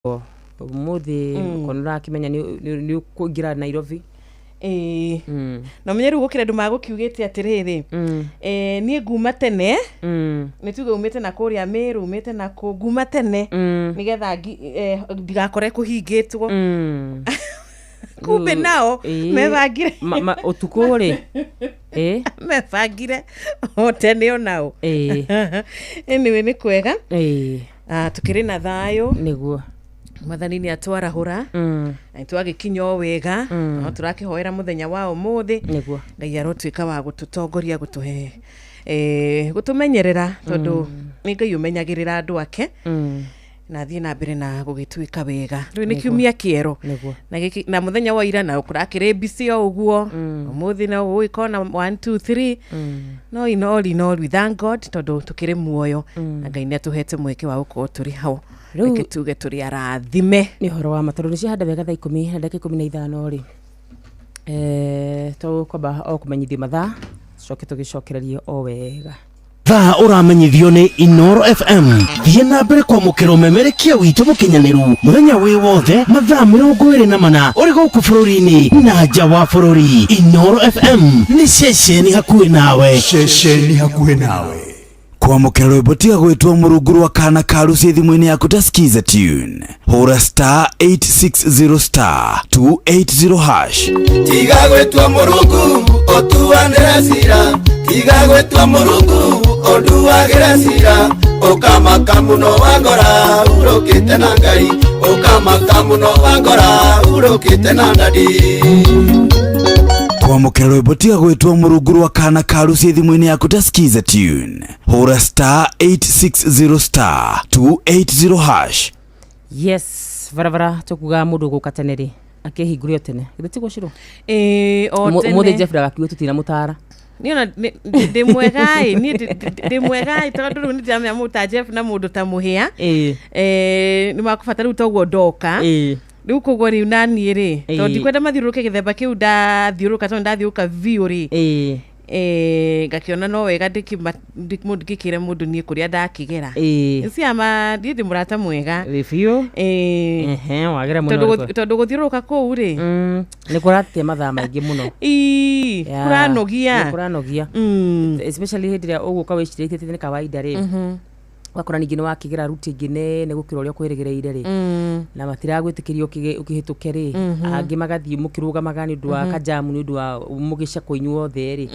Umuthi kono urakimenya ni ukuingira Nairobi. Ĩĩ. Na ũmenye rĩu gũkĩra andũ magũkiugĩte atĩrĩrĩ, niĩ nguma tene, nĩ tuge umĩte na kũrĩa Mĩrũ, umĩte na kũ, nguma tene nĩgetha ndigakore kũhingĩtwo. Kumbe nao mebangire. Ũtukũ rĩ. Ĩ. Mebangire o tene o nao. Anyway, nĩ kwega. Ah, tukĩrĩ na thayũ. Nĩguo. Mwathani nĩ atwarahũra na twagĩkinya o wega, no tũrakĩhoera mũthenya wa ũmũthĩ. Nĩguo. Ngai arotuĩka wa gũtũtongoria, gũtũhe, gũtũmenyerera, tondũ nĩ Ngai ũmenyagĩrĩra andũ ake, na thiĩ na mbere na gũgĩtuĩka wega. Rĩu nĩ kiumia kĩerũ. Nĩguo. Na gĩkĩ na mũthenya wa ira na kũrakĩrĩ mbici o ũguo, ũmũthĩ no ũgĩkorwo na 1 2 3, no in all in all we thank God tondũ tũkĩrĩ muoyo na Ngai nĩ atũhete mweke wa gũkorwo tũrĩ hau. Reke tuge tũrĩ arathime. Nĩ ũhoro wa ma, tondũ nĩ ciahanda wega thaa 10:15 rĩ, tũkwamba o kũmenyithio mathaa, coke tũgĩcokererie o wega. Thaa ũramenyithio nĩ Inoro FM. Thiĩ na mbere kwamũkĩra ũmemerekia witũ mũkinyanĩru mũthenya wĩ wothe, mathaa 24, ũrĩ gũkũ bũrũri-inĩ na nja wa bũrũri. Inoro FM nĩ ceceni hakuhĩ nawe. Ceceni hakuhĩ nawe. Kwamũkĩra rwĩmbo tiga gwĩtwo mũrungu rwa kana karuci thimũ-inĩ yaku ta Skiza tune, hũra star 860 star 280 hash. Tiga gwĩtua mũrungu ũtuanĩre cira, tiga gwĩtua mũrungu ũnduagĩre cira, ũkamaka mũno wangora urũkĩte na Ngai, ũkamaka mũno wangora urũkĩte na ndadi. Kwamũkĩra rwĩmbo tiga gwĩtwo mũrungu rwa kana karuci thimũ-inĩ yaku ta Skiza tune, hũra star 860 star 280 hash. Yes, barabara tũkugaga mũndũ gũka tene rĩ, akĩhingũre o tene, githĩ tiguo, Shiro? Ĩĩ, o tene. Ũmũthĩ Jeff ndagakiuge tũtina mũtara. Niĩ ona ndĩ mwega-ĩ, niĩ ndĩ mwega-ĩ, tondũ rĩu nĩ ndĩramenya mũndũ ta Jeff na mũndũ ta Mũhĩa nĩ makũbata rĩu, toguo ndoka rĩu, koguo rĩu naniĩ rĩ, tondũ ndikwenda mathiũrũrũke gĩthemba kĩu ndathiũrũrũka, tondũ ndathiũrũrũka biũ rĩ, ngakĩona no wega ngĩkĩre mũndũ niĩ kũrĩa ndakĩgera. Ciama niĩ ndĩ mũrata mwega. Wĩ biũ. Ehe, wagĩra mũno. Tondũ gũthiũrũrũka kũu rĩ, Nĩ kũrate mathaa maingĩ mũno. Ii, kũranogia. Nĩ kũranogia, especially hĩndĩ ĩrĩa ũgũka wĩcirĩtie atĩ nĩ kawaida rĩ, ũgakora ningĩ nĩ wakĩgera ruti ĩngĩ nene gũkĩra ũrĩa ũkwĩrĩgĩrĩire rĩ, na matiragwĩtĩkĩria ũkĩhĩtũke rĩ, angĩ magathiĩ mũkĩrũgamaga nĩ ũndũ wa kajamu, nĩ ũndũ wa mũgĩcekwo inyuothe rĩ,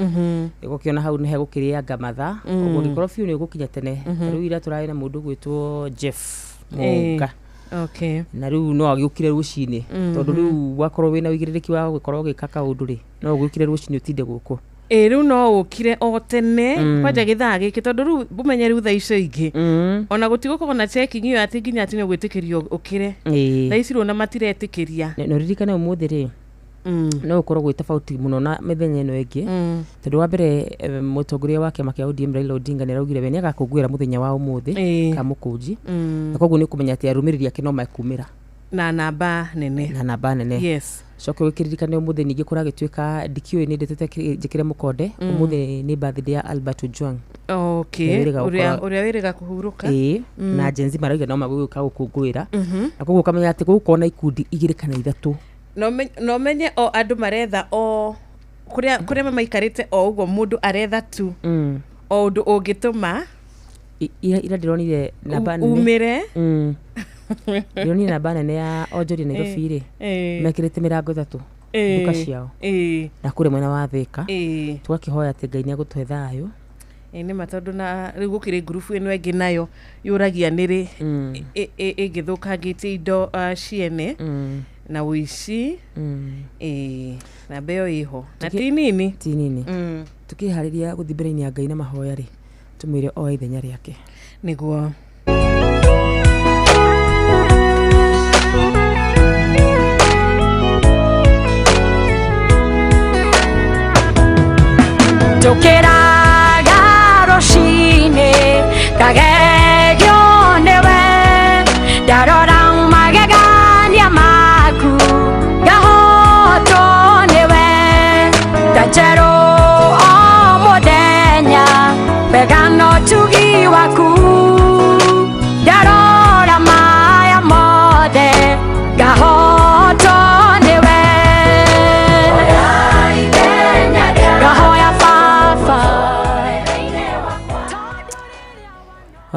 ũgakĩona hau nĩ hegũkĩrĩanga mathaa. Ũguo ũngĩkorwo biũ nĩ ũgũkinya tene. Ta rĩu ira tũrarĩ na mũndũ ũgwĩtwo Jeff Mũnga, na rĩu no agĩũkire rũcinĩ, tondũ rĩu wakorwo wĩna ũigĩrĩrĩki wa gũkorwo ũgĩka kaũndũ rĩ, no ũgĩũkire rũcinĩ ũtinde gũkũ. Ĩ, rĩu no ũkire o tene, kwanja gĩthaa gĩkĩ, tondũ rĩu ũmenye rĩu thaa icio ingĩ ona gũtigũkorwo na checking ĩyo atĩ nginya atĩ nĩ ũgwĩtĩkĩrio ũkĩre. Thaa ici rĩu ona matiretĩkĩria. Na ũririkane ũmũthĩ rĩ, no ũkorwo gwĩ tofauti mũno na mĩthenya ĩno ĩngĩ, tondũ wa mbere, mũtongoria wa kĩama kĩa ODM Raila Odinga nĩ araugire we nĩ agakũngũĩra mũthenya wa ũmũthĩ kamũkũnji, na koguo nĩ ũkũmenya atĩ arũmĩrĩri ake no mekumĩra na namba nene. Na namba nene. Coke ũkĩririkane ũmũthĩ ningĩ kũragĩtuĩka, ndikĩũĩ nĩ ndĩtĩte njĩkĩre mũkonde, ũmũthĩ nĩ birthday ya Albert Ojwang. Wĩrĩga Ũrĩa ũrĩa wĩrĩga kũhurũka. Ĩĩ, na Gen Z marauga no magũgĩũka gũkũngũĩra, na koguo ũkamenya atĩ gũgũkorwo na ikundi igĩrĩ kana ithatũ. Na ũmenye o andũ maretha o kũrĩa mamaikarĩte o ũguo, mũndũ aretha tu o ũndũ ũngĩtũma Ira ndĩronire namba nene umĩre. Ndĩronire namba nene ya onjoria Nairobi rĩ, mekĩrĩte mĩrango ĩtatũ nduka ciao na kũrĩa mwena wa Thĩka. Tũgakĩhoya atĩ Ngai nĩ agũtũhe thayũ. Ĩ nĩ ma, tondũ na rĩu gũkĩrĩ ngurubu ĩno ĩngĩ nayo yũragia nĩrĩ ĩngĩthũkangĩtie indo, ciene na ũici. Ĩ, namba ĩyo ĩho na ti nini. Ti nini. Tũkĩharĩria gũthiĩ mbere-inĩ ya Ngai na mahoya rĩ, tũmwĩre oe ithenya rĩake. Nĩguo. Njũkĩraga rũcinĩ ngagegio nĩwe, ndarora magegania maku ngahotwo nĩwe, ta njerũ o mũthenya, wega no tugi waku.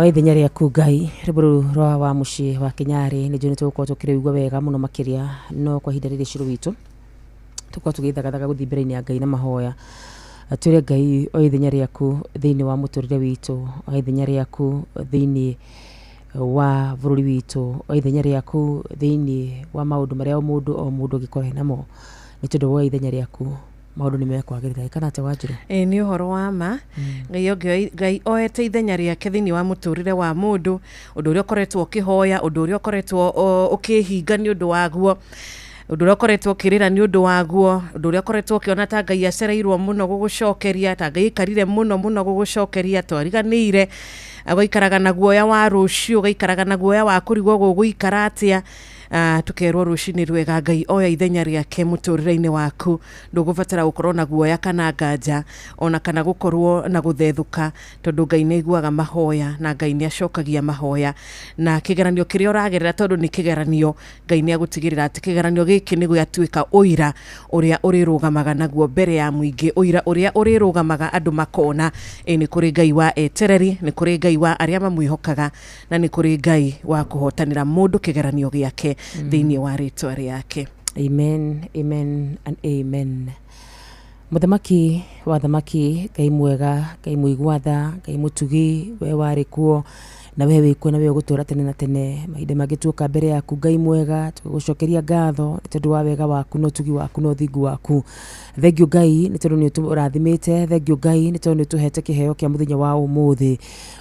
Oya ithenya rĩaku Ngai. Rwĩmbo rũu rwa wa mũciĩ wa Kĩnyarĩ nĩ njũĩ nĩ tũgũkorwo tũkĩrũigua wega mũno makĩria, no kwa ihinda rĩrĩ cũrũ witũ tũkorwo tũgĩthagathaga gũthiĩ mbere-inĩ ya Ngai na mahoya, twĩre Ngai oya ithenya rĩaku thĩinĩ wa mũtũrĩre witũ, oya ithenya rĩaku thĩinĩ wa bũrũri witũ, oya ithenya rĩaku thĩinĩ wa maũndũ marĩa o mũndũ o mũndũ angĩkorwo enamo, nĩ tondũ woya ithenya rĩaku maũndũ nĩ mekwagĩrĩra. Kana atĩa Wanjirũ? Ĩĩ nĩ ũhoro wa ma. Ngai ũngĩ Ngai oete ithenya rĩake thĩinĩ wa mũtũrĩre wa mũndũ, ũndũ ũrĩa ũkoretwo ũkĩhoya, ũndũ ũrĩa ũkoretwo ũkĩhinga nĩ ũndũ waguo, ũndũ ũrĩa ũkoretwo ũkĩrĩra nĩ ũndũ waguo, ũndũ ũrĩa ũkoretwo ũkĩona ta Ngai acereirwo mũno gũgũcokeria, ta Ngai aikarire mũno mũno gũgũcokeria, twariganĩire, ũgaikaraga na guoya wa rũciũ, ũgaikaraga na guoya wa kũrigwo gũgũikara atĩa. Tukerwo rũcinĩ rwega Ngai oya ithenya rĩake mũtũrĩre-inĩ waku, ndũgũbatara gũkorwo na guoya kana nganja ona kana gũkorwo na gũthethũka, tondũ Ngai nĩ aiguaga mahoya na Ngai nĩ acokagia mahoya, na kĩgeranio kĩrĩa ũragerera tondũ nĩ kĩgeranio, Ngai nĩ agũtigĩrĩra atĩ kĩgeranio gĩkĩ nĩ gĩatuĩka ũira ũrĩa ũrĩrũgamaga naguo mbere ya mũingĩ, ũira ũrĩa ũrĩrũgamaga andũ makona ĩ nĩ kũrĩ Ngai wa etereri, nĩ kũrĩ Ngai wa arĩa mamwĩhokaga, na nĩ kũrĩ Ngai wa kũhotanĩra mũndũ kĩgeranio gĩake thĩinĩ wa rĩtwa rĩake. Amen, amen and amen. Mũthamaki wa thamaki, Ngai mwega, Ngai mũigua tha, Ngai mũtugi, we warĩ kuo na we wĩ kuo na we ũgũtũũra tene na tene. Mahinda mangĩ tuoka mbere yaku Ngai mwega, tũgũcokeria ngatho nĩ tondũ wa wega waku na ũtugi waku na ũthingu waku. Thengiũ Ngai nĩ tondũ nĩ ũtũrathimĩte, thengiũ Ngai nĩ tondũ nĩ ũtũhete kĩheo kĩa mũthenya wa ũmũthĩ.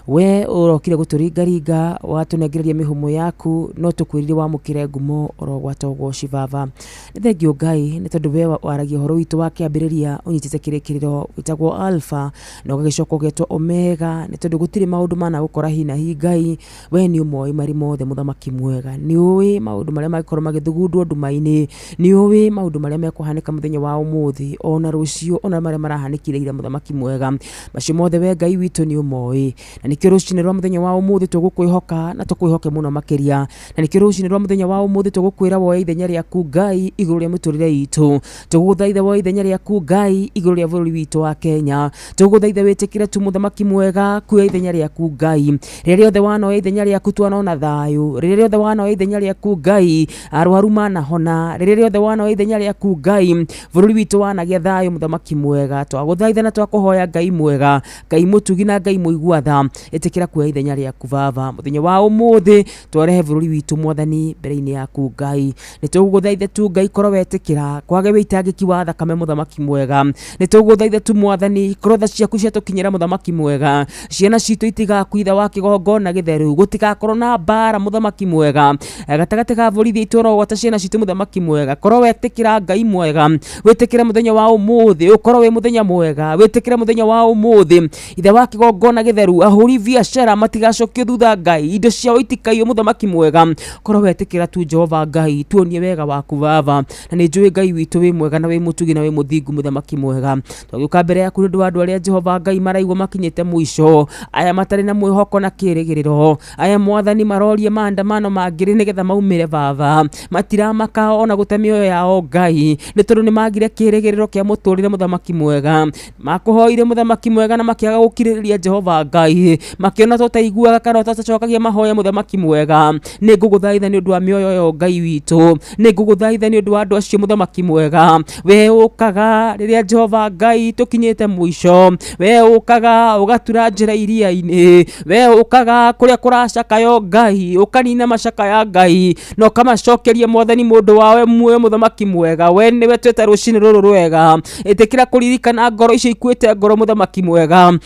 We ũrokire gũtũringaringa, watũnengereria mĩhũmũ yaku, no tũkwĩrire wamũkĩre ngumo oro gwata ũgoci baba. Nĩ thengiũ Ngai nĩ tondũ we waragia ũhoro witũ wa kĩambĩrĩria ũnyitĩte kĩrĩkĩrĩro wĩtagwo Alpha na ũgagĩcoka ũgetwo Omega, nĩ tondũ gũtirĩ maũndũ managũkora hi na hi Ngai, we nĩ ũmoĩ marĩ mothe mũthamaki mwega. Nĩ ũĩ maũndũ marĩa mangĩkorwo magĩthugundwo nduma-inĩ, nĩ ũĩ maũndũ marĩa mekũhanĩka mũthenya wa ũmũthĩ ona rũciũ, ona marĩa marahanĩkire ira mũthamaki mwega. Macio mothe we Ngai witũ nĩ ũmoĩ, na nĩkĩo rũcinĩ rwa mũthenya wa ũmũthĩ tũgũkwĩhoka na tũkwĩhoke mũno makĩria, na nĩkĩo rũcinĩ rwa mũthenya wa ũmũthĩ tũgũkwĩra woe ithenya rĩaku Ngai igũrũ rĩa mĩtũrĩre itũ, tũgũgũthaitha woe ithenya rĩaku Ngai igũrũ rĩa bũrũri witũ wa Kenya, tũgũgũthaitha wĩtĩkĩre tu mũthamaki mwega kuoya ithenya rĩaku Ngai. Rĩrĩa rĩothe wanoya ithenya rĩaku twanona thayũ, rĩrĩa rĩothe wanoya ithenya rĩaku Ngai arwaru manahona, rĩrĩa rĩothe wanoya ithenya rĩaku Ngai bũrũri witũ wanagĩa thayũ mũthamaki mwega. Twagũthaitha na twakũhoya Ngai mwega, Ngai mũtugi na Ngai mũigua tha, ĩtĩkĩra kuoya ithenya rĩaku baba. Mũthenya wa ũmũthĩ twarehe bũrũri witũ mwathani mbere-inĩ yaku Ngai. Nĩ tũgũgũthaitha tu Ngai korwo wetĩkĩra kwage wĩitangĩki wa thakame mũthamaki mwega. Nĩ tũgũgũthaitha tu mwathani korwo tha ciaku ciatũkinyĩra mũthamaki mwega, ciana citũ itigakuitha wa kĩgongona gĩtheru, gũtigakorwo na mbara mũthamaki mwega gatagatĩ ga borithi itũ ũrogwata ciana citũ mũthamaki mwega. Korwo wetĩkĩra Ngai mwega, wĩtĩkĩre mũthenya wa ũmũthĩ ũkorwo wĩ mũthenya mwega, wĩtĩkĩre mũthenya wa ũmũthĩ ithe wa kĩgongona gĩtheru, ahũri biacara matigacokio thutha Ngai, indo ciao itikaiywo mũthamaki mwega. Korwo wetĩkĩra tu Jehova Ngai, tuonie wega waku baba, na nĩ njũĩ Ngai witũ wĩ mwega na wĩ mũtugi na wĩ mũthingu mũthamaki mwega. Twagĩũka mbere yaku nĩ ũndũ wa andũ arĩa Jehova Ngai maraigua makinyĩte mũico, aya matarĩ na mwĩhoko na kĩrĩgĩrĩro, aya mwathani marorie maandamano mangĩrĩ nĩgetha maumĩre baba, matiramaka ona gũte mĩoyo yao Ngai, nĩ tondũ nĩ magire kĩrĩgĩrĩro kĩa mũtũrĩre mũthamaki mwega. Makũhoire mũthamaki mwega na makĩaga gũkirĩrĩria Jehova Ngai, makĩona tũtaiguaga kana tũtacokagia mahoya mũthamaki mwega. Nĩ ngũgũthaitha nĩ ũndũ wa mĩoyo ĩyo Ngai witũ, nĩ ngũgũthaitha nĩ ũndũ wa andũ acio mũthamaki mwega. We ũkaga rĩrĩa Jehova Ngai tũkinyĩte mũico, we ũkaga ũgatura njĩra iria-inĩ, we ũkaga kũrĩa kũracakayo Ngai, ũkanina macakaya Ngai na ũkamacokeria mwathani mũndũ wawe muoyo mũthamaki mwega. We nĩwe tweta rũcinĩ rũrũ rwega, ĩtĩkĩra kũririkana ngoro icio ikuĩte ngoro mũthamaki mwega,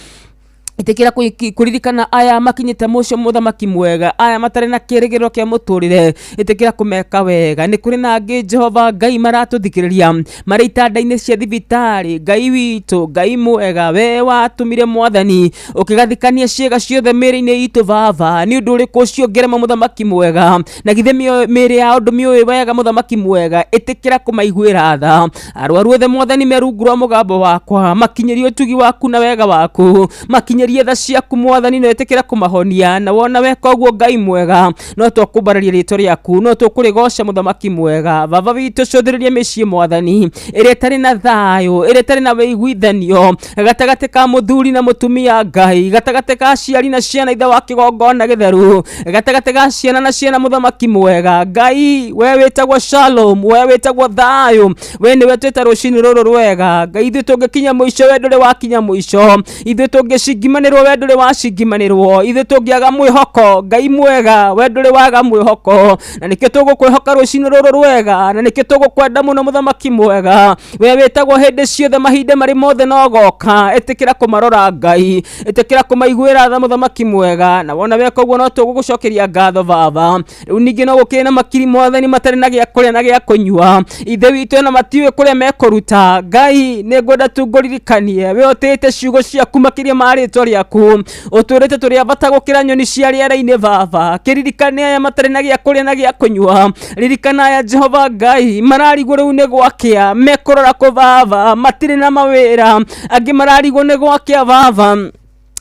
ĩtĩkĩra kũririkana aya makinyĩte mũico mũthamaki mwega, aya matarĩ na kĩrĩgĩrĩro kĩa mũtũrĩre, ĩtĩkĩra kũmeka wega. Nĩ kũrĩ na angĩ Jehova Ngai maratũthikĩrĩria marĩ itanda-inĩ cia thibitarĩ, Ngai witũ, Ngai mwega, we watũmire mwathani ũkĩgathĩkania ciĩga ciothe mĩĩrĩ-inĩ itũ baba, nĩ ũndũ ũrĩkũ ũcio ũngĩrema mũthamaki mwega? Na githĩ mĩĩrĩ yao ndũmĩũĩ wega mũthamaki mwega? Ĩtĩkĩra kũmaiguĩra tha. Arwaru othe mwathani me rungu rwa mũgambo wakwa, makinyĩrie ũtugi waku na wega waku, makinyĩrie Marĩrie tha ciaku mwathani na wĩtĩkĩre kũmahonia, na wona weka ũguo Ngai mwega no tũkũmbararia rĩtwa rĩaku, no tũkũrĩgoca mũthamaki mwega. Baba witũ, cũthĩrĩria mĩciĩ mwathani ĩrĩa ĩtarĩ na thayũ, ĩrĩa ĩtarĩ na wĩiguithanio gatagatĩ ka mũthuri na mũtumia Ngai, gatagatĩ ka aciari na ciana ithe wa kĩgongona gĩtheru, gatagatĩ ga ciana na ciana mũthamaki mwega. Ngai we wĩtagwo Shalom, we wĩtagwo thayũ, we nĩwe twĩta rũcinĩ rũrũ rwega. Ngai ithuĩ tũngĩkinya mũico, we ndũrĩ wakinya mũico, ithuĩ tũngĩcingimanĩrwo, we ndũrĩ wacingimanĩrwo, ithuĩ tũngĩaga mwĩhoko, Ngai mwega we ndũrĩ waga mwĩhoko, na nĩkĩo tũgũkwĩhoka rũcinĩ rũrũ rwega, na nĩkĩo tũgũkwenda mũno mũthamaki mwega. We wĩtagwo hĩndĩ ciothe, mahinda marĩ mothe no goka. Ĩtĩkĩra kũmarora Ngai, ĩtĩkĩra kũmaiguĩra tha mũthamaki mwega, na wona weka ũguo no tũgũgũcokeria ngatho baba. Rĩu ningĩ no gũkĩrĩ na makiri mwathani matarĩ na gĩa kũrĩa na gĩa kũnyua, ithe witũ na matiũĩ kũrĩa mekũruta. Ngai nĩ ngwenda tu ngũririkanie, we ũtĩĩte ciugo ciaku makĩria ma rĩtwa rĩaku, ũtwĩrĩte tũrĩ a bata gũkĩra nyoni cia rĩera-inĩ baba. Kĩririkane aya matarĩ na gĩa kũrĩa na gĩa kũnyua, ririkana aya Jehova Ngai mararigwo rĩu nĩ gwakĩa, mekũrora kũ baba, matirĩ na mawĩra, angĩ mararigwo nĩ gwakĩa baba,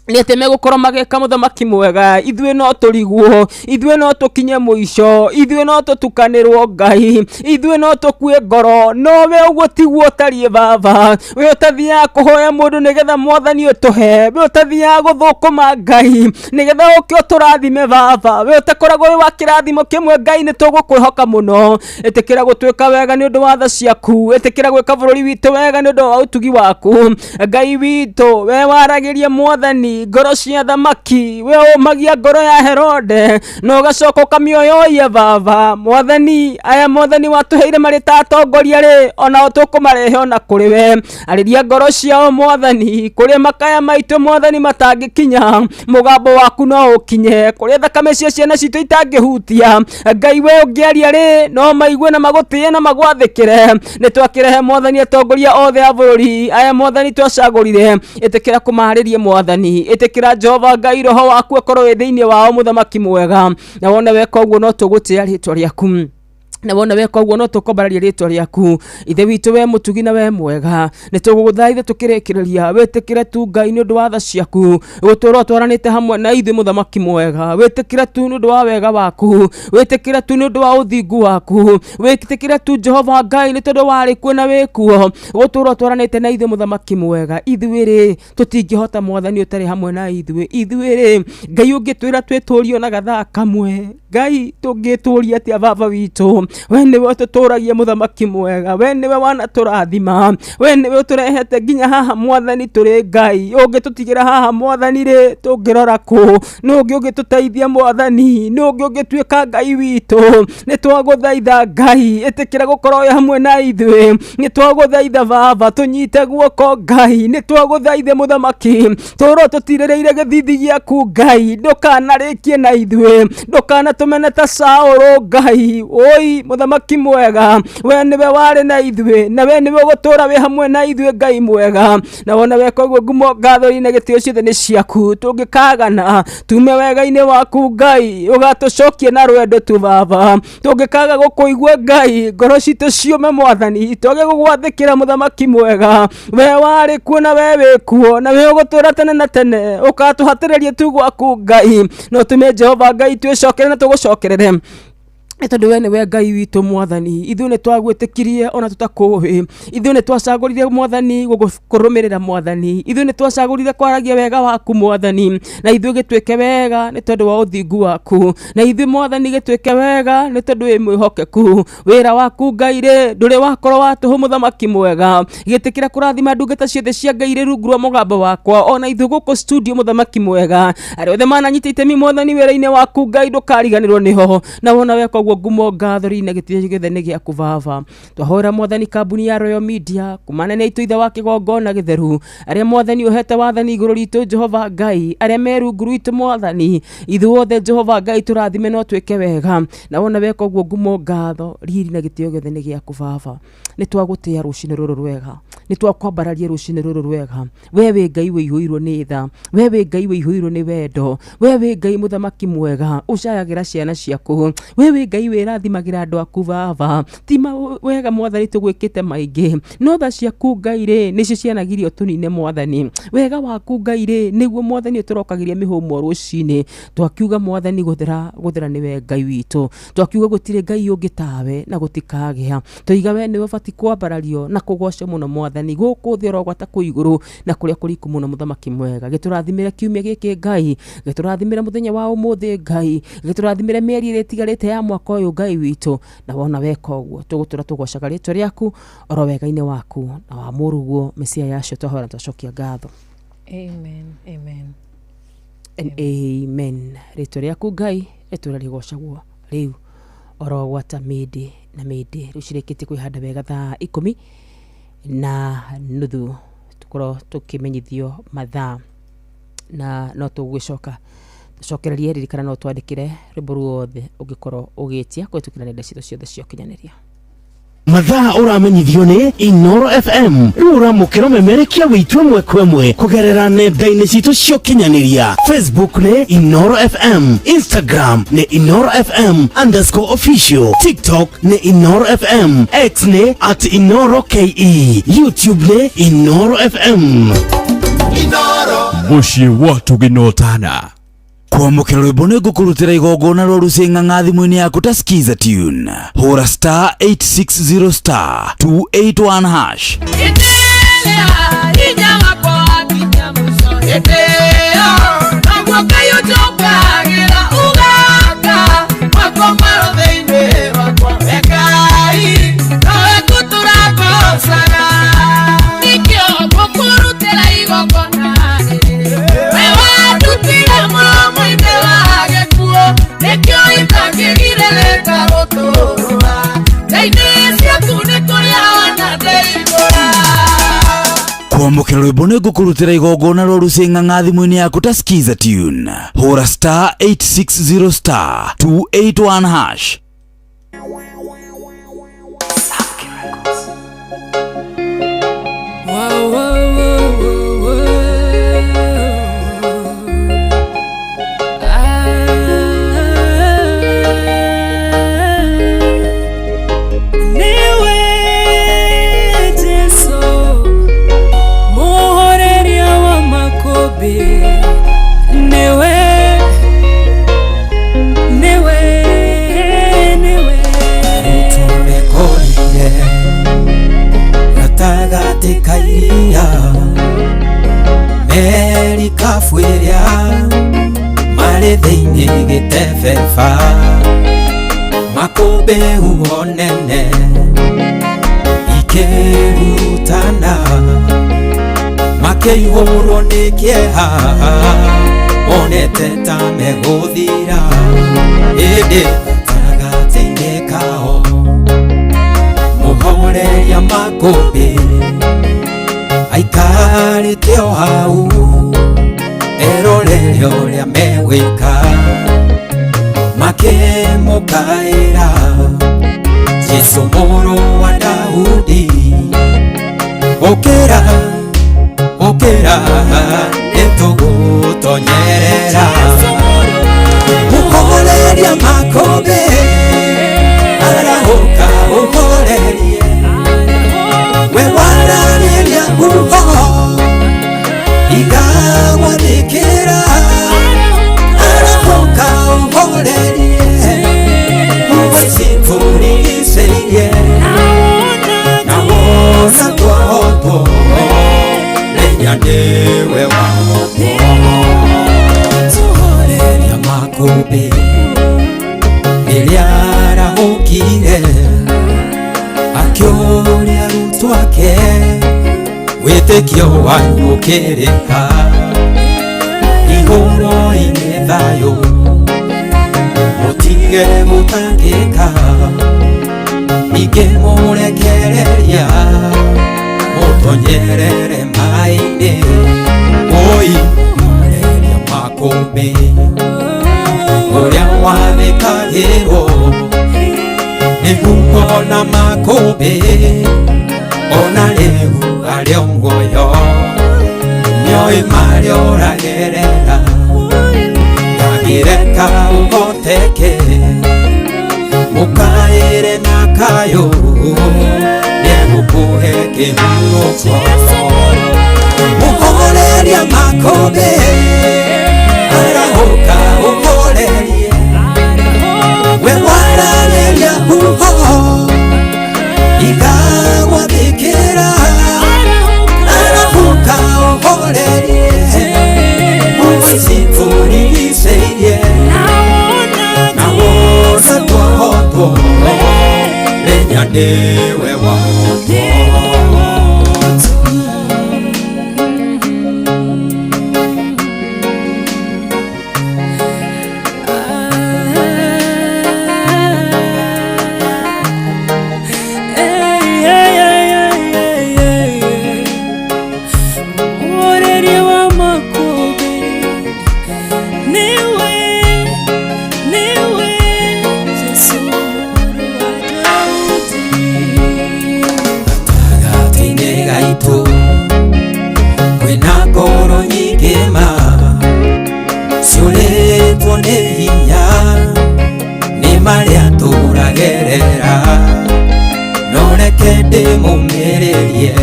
nĩ atĩ megũkorwo magĩka mũthamaki mwega. Ithuĩ no tũrigwo, ithuĩ no tũkinye mũico, ithuĩ no tũtukanĩrwo Ngai, ithuĩ no tũkue ngoro, no we ũguo tiguo ũtariĩ baba. We ũtathiaga kũhoya mũndũ nĩgetha mwathani ũtũhe, we ũtathiaga gũthũkũma Ngai nĩgetha ũke ũtũrathime baba, we ũtakoragwo wĩ wa kĩrathimo kĩmwe Ngai, nĩ tũgũkwĩhoka mũno. Ĩtĩkĩra gũtuĩka wega nĩ ũndũ wa tha ciaku, ĩtĩkĩra gwĩka bũrũri witũ wega nĩ ũndũ wa ũtugi waku Ngai witũ. We waragĩria mwathani ngoro cia thamaki, we ũmagia ngoro ya Herode na ũgacoka ũkamĩoyoia baba. Mwathani aya mwathani watũheire marĩ ta atongoria rĩ, onao tũkũmarehe ona kũrĩ we. Arĩria ngoro ciao mwathani, kũrĩa makaya maitũ mwathani matangĩkinya, mũgambo waku no ũkinye, kũrĩa thakame cia ciana citũ itangĩhutia Ngai, we ũngĩaria rĩ no maigue na magũtĩe na magwathĩkĩre. Nĩ twakĩrehe mwathani atongoria othe a bũrũri aya mwathani twacagũrire, ĩtĩkĩra kũmaarĩria mwathani, ĩtĩkĩra Jehova Ngai roho waku akorwo wĩ thĩinĩ wao mũthamaki mwega, na wona weka ũguo no tũgũtĩa rĩtwa rĩaku, na wona weka ũguo no tũkombararia rĩtwa rĩaku. Ithe witũ, we mũtugi na we mwega, nĩ tũgũgũthaitha tũkĩrĩkĩrĩria, wĩtĩkĩre tu Ngai nĩ ũndũ wa tha ciaku gũtũũra ũtwaranĩte hamwe na ithuĩ mũthamaki mwega. Wĩtĩkĩre tu nĩ ũndũ wa wega waku, wĩtĩkĩre tu nĩ ũndũ wa ũthingu waku, wĩtĩkĩre tu Jehova Ngai nĩ tondũ warĩ kuo na wĩ kuo gũtũũra ũtwaranĩte na ithuĩ mũthamaki mwega. Ithuĩ rĩ tũtingĩhota mwathani ũtarĩ hamwe na ithuĩ. Ithuĩ rĩ Ngai ũngĩtwĩra twĩtũrie na gathaa kamwe, Ngai tũngĩtũria atĩa baba witũ? We nĩwe ũtũtũragia mũthamaki mwega, we nĩwe wanatũrathima, we nĩwe ũtũrehete nginya haha mwathani tũrĩ. Ngai ũngĩtũtigĩra haha mwathani rĩ, tũngĩrora kũ? Nũ ũngĩ ũngĩtũteithia mwathani? Nũ ũngĩ ũngĩtuĩka Ngai witũ? Nĩ twagũthaitha Ngai, ĩtĩkĩra gũkorwo wĩ hamwe na ithuĩ. Nĩ twagũthaitha baba, tũnyite guoko Ngai, nĩ twagũthaitha mũthamaki, tũrwo tũtirĩrĩire gĩthithi gĩaku Ngai, ndũkanarĩkie na ithuĩ, ndũkanatũmene ta Saũlũ Ngai. Oi mũthamaki mwega, we nĩwe warĩ na ithuĩ na we nĩwe ũgũtũũra wĩ hamwe na ithuĩ Ngai mwega, na wona weka ũguo ngumo ngatho na gĩtĩo ciothe nĩ ciaku. Tũngĩkagana tume wega-inĩ waku Ngai, ũgatũcokia na rwendo tu baba. Tũngĩkaga gũkũigua Ngai, ngoro citũ ciũme mwathani, twage gũgwathĩkĩra mũthamaki mwega, we warĩ kuo na we wĩ kuo na we ũgũtũũra tene na tene, ũgatũhatĩrĩria tu gwaku Ngai. No tũme Jehova Ngai twĩcokere na tũgũcokerere, nĩ tondũ we nĩwe Ngai witũ mwathani. Ithuĩ nĩ twagwĩtĩkirie ona tũtakũĩ, ithuĩ nĩ twacagũrire mwathani gũkũrũmĩrĩra mwathani, ithuĩ nĩ twacagũrire kwaragia wega waku mwathani, na ithuĩ gĩtuĩke wega nĩ tondũ wa ũthingu waku, na ithuĩ mwathani gĩtuĩke wega nĩ tondũ wĩ mwĩhokeku. Wĩra waku Ngai rĩ ndũrĩ wakorwo wa tũhũ mũthamaki mwega. Gĩtĩkĩra kũrathima ndungata ciothe cia Ngai irĩ rungu rwa mũgambo wakwa, ona ithuĩ gũkũ studio mũthamaki mwega, arĩa othe mananyita itemi mwathani wĩra-inĩ waku Ngai, ndũkariganĩrwo nĩho, na wona weka ũguo ngumo ngatho na gĩtĩo gĩothe nĩ gĩaku baba. Twahoera mwathani kambuni ya Royal Media kumana nĩ itũ ithe wa kĩgongona gĩtheru, arĩa mwathani ũhete wathani igũrũ ritũ Jehova Ngai, arĩa me rungu rwitũ mwathani, ithuothe Jehova Ngai tũrathime no twĩke wega, na wona weka ũguo ngumo ngatho riri na gĩtĩo gĩothe nĩ gĩaku baba. Nĩ twagũtĩa rũcinĩ rũrũ rwega, nĩ twakwambararia rũcinĩ rũrũ rwega. We wĩ Ngai wĩihũirwo nĩ tha, we wĩ Ngai wĩihũirwo nĩ wendo, we wĩ Ngai mũthamaki mwega ũcayagĩra ciana ciaku, we wĩ Ngai. Ngai wĩrathimagĩra andũ aku baba. Ti wega mwathani tũgwĩkĩte maingĩ, no tha ciaku Ngai rĩ nĩcio cianagirio tũnine mwathani. Wega waku Ngai rĩ nĩguo mwathani ũtũrokagĩria mĩhũmũ rũcinĩ. Twakiuga mwathani gũthera gũthera nĩwe Ngai witũ. Twakiuga gũtirĩ Ngai ũngĩ tawe na gũtikagĩa. Tũiga we nĩwe ũbatiĩ kwambarario na kũgocwo mũno mwathani, gũkũ thĩ ũrogwata kũu igũrũ na kũrĩa kũriku mũno mũthamaki mwega. Gĩtũrathimĩre kiumia gĩkĩ Ngai, gĩtũrathimĩre mũthenya wa ũmũthĩ Ngai, gĩtũrathimĩre mĩeri ĩrĩa ĩtigarĩte ya mwaka ũyũ Ngai witũ. Na wona weka ũguo tũgũtũra tũgocaga rĩtwa rĩaku oro wega-inĩ waku na wa mũrũguo Mesia yacio twahoera na twacokia ngatho. Amen. Amen. And amen. Rĩtwa rĩaku Ngai rĩtũra rĩgocagwo rĩu oro gwata mĩndĩ na mĩndĩ. Rĩu cirĩkĩtie kwĩhanda wega thaa 10:30 tũkorwo tũkĩmenyithio mathaa na no tũgũgĩcoka tũcokererie. Ririkana no twandĩkĩre rwĩmbo ruothe ũngĩkorwo ũgĩtia kũhĩtũkĩra nenda citũ ciothe cia ũkinyanĩria. Mathaa ũramenyithio nĩ Inoro FM. Rĩu ũramũkĩra ũmemerekia witũ ĩmwe kwa ĩmwe kũgerera nenda-inĩ citũ cia ũkinyanĩria. Facebook nĩ Inoro FM, Instagram nĩ Inoro FM underscore official, TikTok nĩ Inoro FM, X nĩ at Inoro KE, YouTube nĩ Inoro FM. Mũciĩ wa tũgĩnotana. Kwamũkĩra rwĩmbo nĩ ngũkũrutĩra igongona rwa rucĩng'ang'a thimũ-inĩ yaku ta Skiza Tune. Hũra star 860 star 281 hash. Kwamũkĩra rwĩmbo nĩ ngũkũrutĩra igongona rwa rucĩng'ang'a thimũ-inĩ yaku ta Skiza Tune. Hũra star 860 star 281 hash. Niwe Jesu muhoreria wa makobi, niwe niwe niwe. Tumekorire gatagatĩ ka iria, merikabu ĩrĩa marĩ thĩinĩ gĩtebeba, makũmbĩ huho nene ikĩrutana, makĩihũrwo nĩ kĩeha, monete ta megũthira, ĩndĩ gatagatĩ-inĩ kao mũhoreria makũmbĩ aikarĩte o hau erorere ũrĩa megwĩka, makĩmũkaĩra Jesũ mũrũ wa Daudi, ũkĩra ũkĩra nĩtũgũtonyerera. Mũhoreria makũmbĩ arahũka ũhorerie, we wararĩria huho igagwathĩkĩra, arahũka ũhorerie huho ici tũrigicĩirie, na wona twahotwo menya nĩwe wahotwo. Mũhoreria makũmbĩ rĩrĩa arahũkire akĩũria arutwo ake, wĩtĩkio wanyu ũkĩrĩ ha? Igũrũ-inĩ thayũ mũtige gũtangĩka, ningĩ mũrekereria mũtonyerere maĩ-inĩ, oi mũhoreria makũmbĩ ũrĩa wathĩkagĩrwo nĩ huho na makũmbĩ, ona rĩu arĩ o muoyo nĩoĩ marĩa ũragerera, ndangĩreka ũhoteke. thayũ nĩegũkũhe kĩhurũko mũhoreria makũmbĩ arahũka ũhorerie we wararĩria huho ikagwathĩkĩra arahũka ũhorerie huho ici tũrigicĩirie na wona twahotwo menya nĩwe wahotwo. Muhoreria wa makũmbĩ nĩwe, nĩwe Jesũ mũrũ wa Daudi. Gatagatĩ-inĩ gaitũ kwĩna ngoro nyingĩ ma ciũrĩtwo nĩ hinya nĩ marĩa tũragerera no reke ndĩmũmĩrĩrie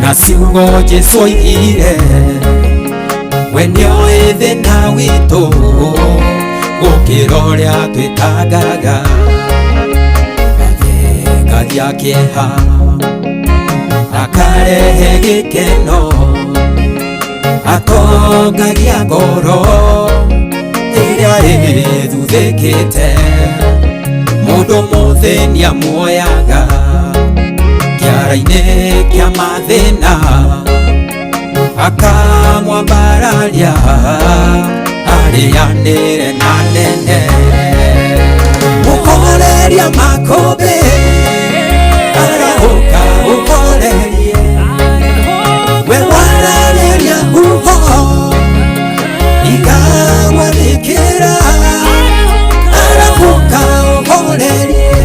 na ciugo Jesũ oigire we nĩoĩ thĩna witũ gũkĩra ũrĩa twĩtangaga athengagia kĩeha akarehe gĩkeno atongagia ngoro ĩrĩa ĩthuthĩkĩte mũndũ mũthĩni amuoyaga kĩara-inĩ kĩa mathĩna akamwambararia arĩanĩre na nene mũhoreria makũmbĩ arahũka ũhorerie we wararĩria huho ikagwathĩkĩra arahũka ũhorerie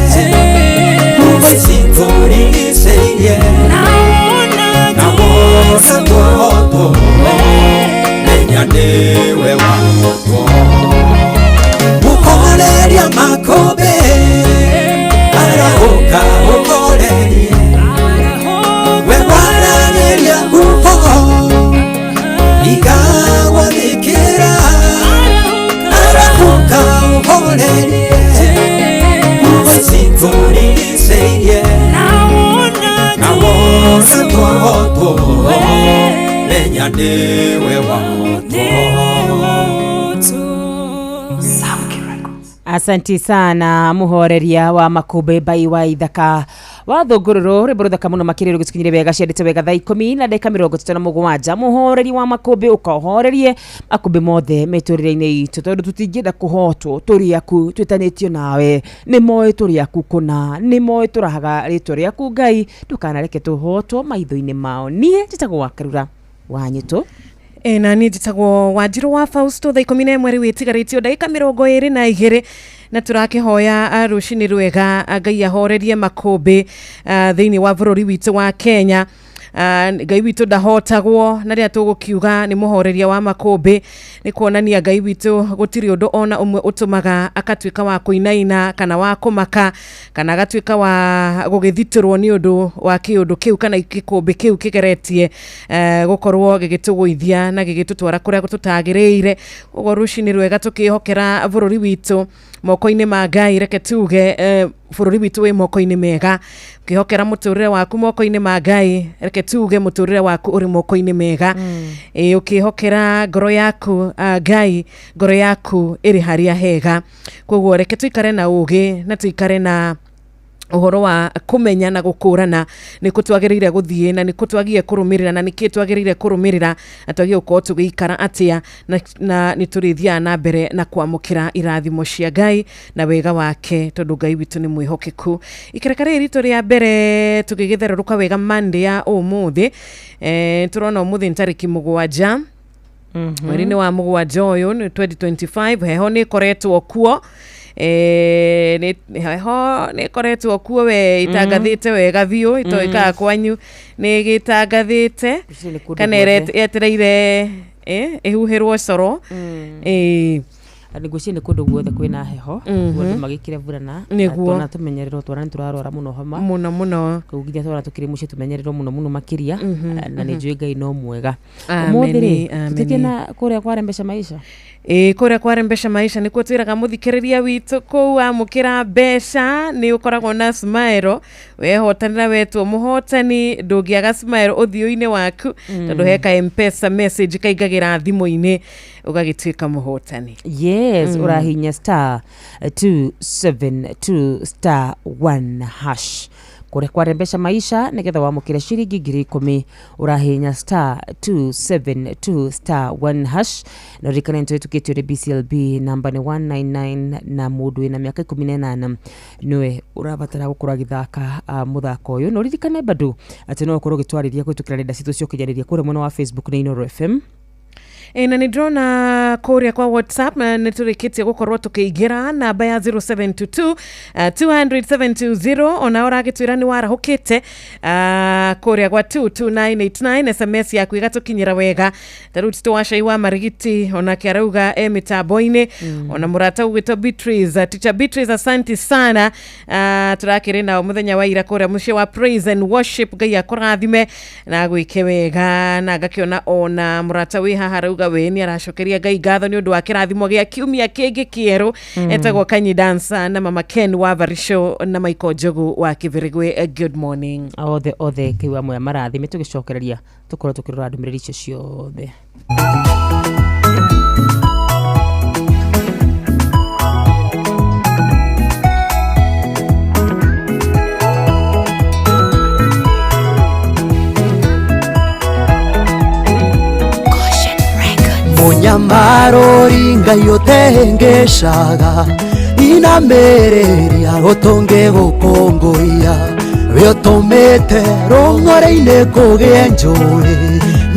huho ici tũrigicĩirie na wona twahotwo menya nĩwe wahotwo mũhoreria makũmbĩ arahũka ũhorerie we wararĩria huho ikagwathĩkĩra arahũka ũhorerie huho ici tũrigicĩirie na wona twahotwo menya nĩwe wahotwo. Asanti sana muhoreria wa makũmbĩ bai wa ithaka wa thũngũrũrũ rwĩmbo rũthaka mũno makĩria rũgĩtũkinyire wega ciendete wega thaa ikũmi na ndagĩka mĩrongo ĩtatũ na mũgwanja. Mũhoreri wa makũmbĩ ũkaũhorerie makũmbĩ mothe mĩtũrĩre-inĩ itũ tondũ tũtingĩenda kũhotwo tũrĩ aku twĩtanĩtio nawe nĩ moĩ tũrĩ aku kũna nĩ moĩ tũrahaga rĩtwa rĩaku Ngai ndũkanareke tũhotwo maitho-inĩ mao. Niĩ njĩtagwo wa Karura wa Nyĩtũ. Na niĩ njĩtagwo Wanjirũ wa Fausto thaa 11 rĩu ĩtigarĩtio ndagĩka 22 na tũrakĩhoya rũcinĩ rwega Ngai ahorerie makũmbĩ thĩinĩ wa bũrũri witũ wa Kenya. Ngai witũ ndahotagwo na rĩrĩa tũgũkiuga nĩ mũhoreria wa makũmbĩ nĩ kuonania Ngai witũ gũtirĩ ũndũ ona ũmwe ũtũmaga akatuĩka wa kũinaina kana wa kũmaka kana agatuĩka wa gũgĩthitũrwo nĩ ũndũ wa kĩũndũ kĩu kana gĩkũmbĩ kĩu kĩgeretie gũkorwo gĩgĩtũgũithia na gĩgĩtũtwara kũrĩa tũtagĩrĩire. Ũguo rũcinĩ rwega tũkĩhokera bũrũri witũ moko-inĩ ma Ngai reke tuge bũrũri witũ wĩ moko-inĩ mega. Ũkĩhokera mũtũrĩre waku moko-inĩ ma Ngai reke tuge mũtũrĩre waku ũrĩ moko-inĩ mega. Ũkĩhokera ngoro yaku Ngai ngoro yaku ĩrĩ harĩa hega. Koguo reke tũikare na ũgĩ na tũikare na ũhoro wa kũmenya na gũkũrana nĩkũ twagĩrĩire gũthiĩ na nĩkũ twagĩrĩire kũrũmĩrĩra na nĩkĩ twagĩrĩire kũrũmĩrĩra na twagĩrĩire gũkorwo tũgĩikara atĩa na nĩ tũrĩthiaga na mbere na kwamũkĩra irathimo cia Ngai na wega wake tondũ Ngai witũ nĩ mwĩhokeku. Ikereka rĩrĩ ritũ rĩa mbere tũgĩgĩtherũrũka wega Monday ya ũmũthĩ tũrona ũmũthĩ nĩ tarĩki 7 mweri-inĩ wa 7 ũyũ nĩ 2025 heho nĩ ĩkoretwo kuo heho nĩ ĩkoretwo kuo we itangathĩte wega biũ itoĩkaga kwanyu nĩ ĩgĩtangathĩte kana yetereire ĩhuhĩrwo coro. Na ngwĩciria nĩ kũndũ guothe kwĩna heho, koguo andũ magĩkĩre burana. Nĩguo. Twana tũmenyererwo, twana nĩ tũrarwara mũno homa. Mũno mũno. Koguo nginya twana tũkĩrĩ mũciĩ tũmenyererwo mũno mũno makĩria. Na nĩ njũĩ Ngai no mwega. Ameni, Ũmũthĩ rĩ, ameni. tũtĩkie na kũrĩa kwarembesha maisha. Ĩ, kũrĩa kwarembesha maisha nĩkuo twĩraga mũthikĩrĩria witũ kũu amũkĩra mbeca nĩ ũkoragwo na smile, wehotanĩra wetwo mũhotani ndũngĩaga smile ũthiũ-inĩ waku, tondũ he ka Mpesa message kaingagĩra thimũ-inĩ ũgagĩtuĩka mũhotani. Yes, ũrahinya *272*1# kũrĩa kwarembesha maisha nĩgetha wamũkĩre ciringi 10,000. Ũrahinya *272*1# na ũririkane nĩ tũhĩtũkĩtio nĩ BCLB namba nĩ 199 na mũndũ wĩna mĩaka 18 nĩwe ũrabatara gũkorwo agĩthaka mũthako ũyũ. Na ũririkane bado atĩ no ũkorwo ũgĩtwarĩria kũhĩtũkĩra nenda citũ cia ũkinyanĩria kũrĩa mwena wa Facebook nĩ Inooro FM. Ĩ, na nĩ ndĩrona kũrĩa kwa WhatsApp nĩ tũrĩkĩtie gũkorwo tũkĩingĩra namba ya 0722 200 720, ona ũragĩtwĩra nĩ warahũkĩte kũrĩa gwa 22989 SMS yaku ĩgatũkinyĩra wega. Ta rĩu Tito wa Cai wa Marigiti onake arauga e mĩtambo-inĩ, ona mũrata ũgwĩtwo Beatrice, Teacher Beatrice, asanti sana. Tũrakĩrĩ nao mũthenya wa ira kũrĩa mũciĩ wa praise and worship. Ngai akũrathime na agwĩke wega. Na ngakĩona ona mũrata wĩ haha arauga we nĩ aracokeria Ngai ngatho nĩ ũndũ wa kĩrathimo gĩa kiumia kĩngĩ kĩerũ, etagwo Kanyi Dancer na Mama Ken wa Varisho na Michael Njogu wa Kĩbĩrĩgwe. Good morning. Othe othe kĩu amwe marathime. Tũgĩcokereria tũkorwo tũkĩrora ndũmĩrĩri icio ciothe. Mũnyamarũri Ngai ũtehengeshaga inamĩrĩria ũtũngĩ gũkũngũiya we ũtũmĩte rũng'ore-inĩ kũgĩe njũĩ,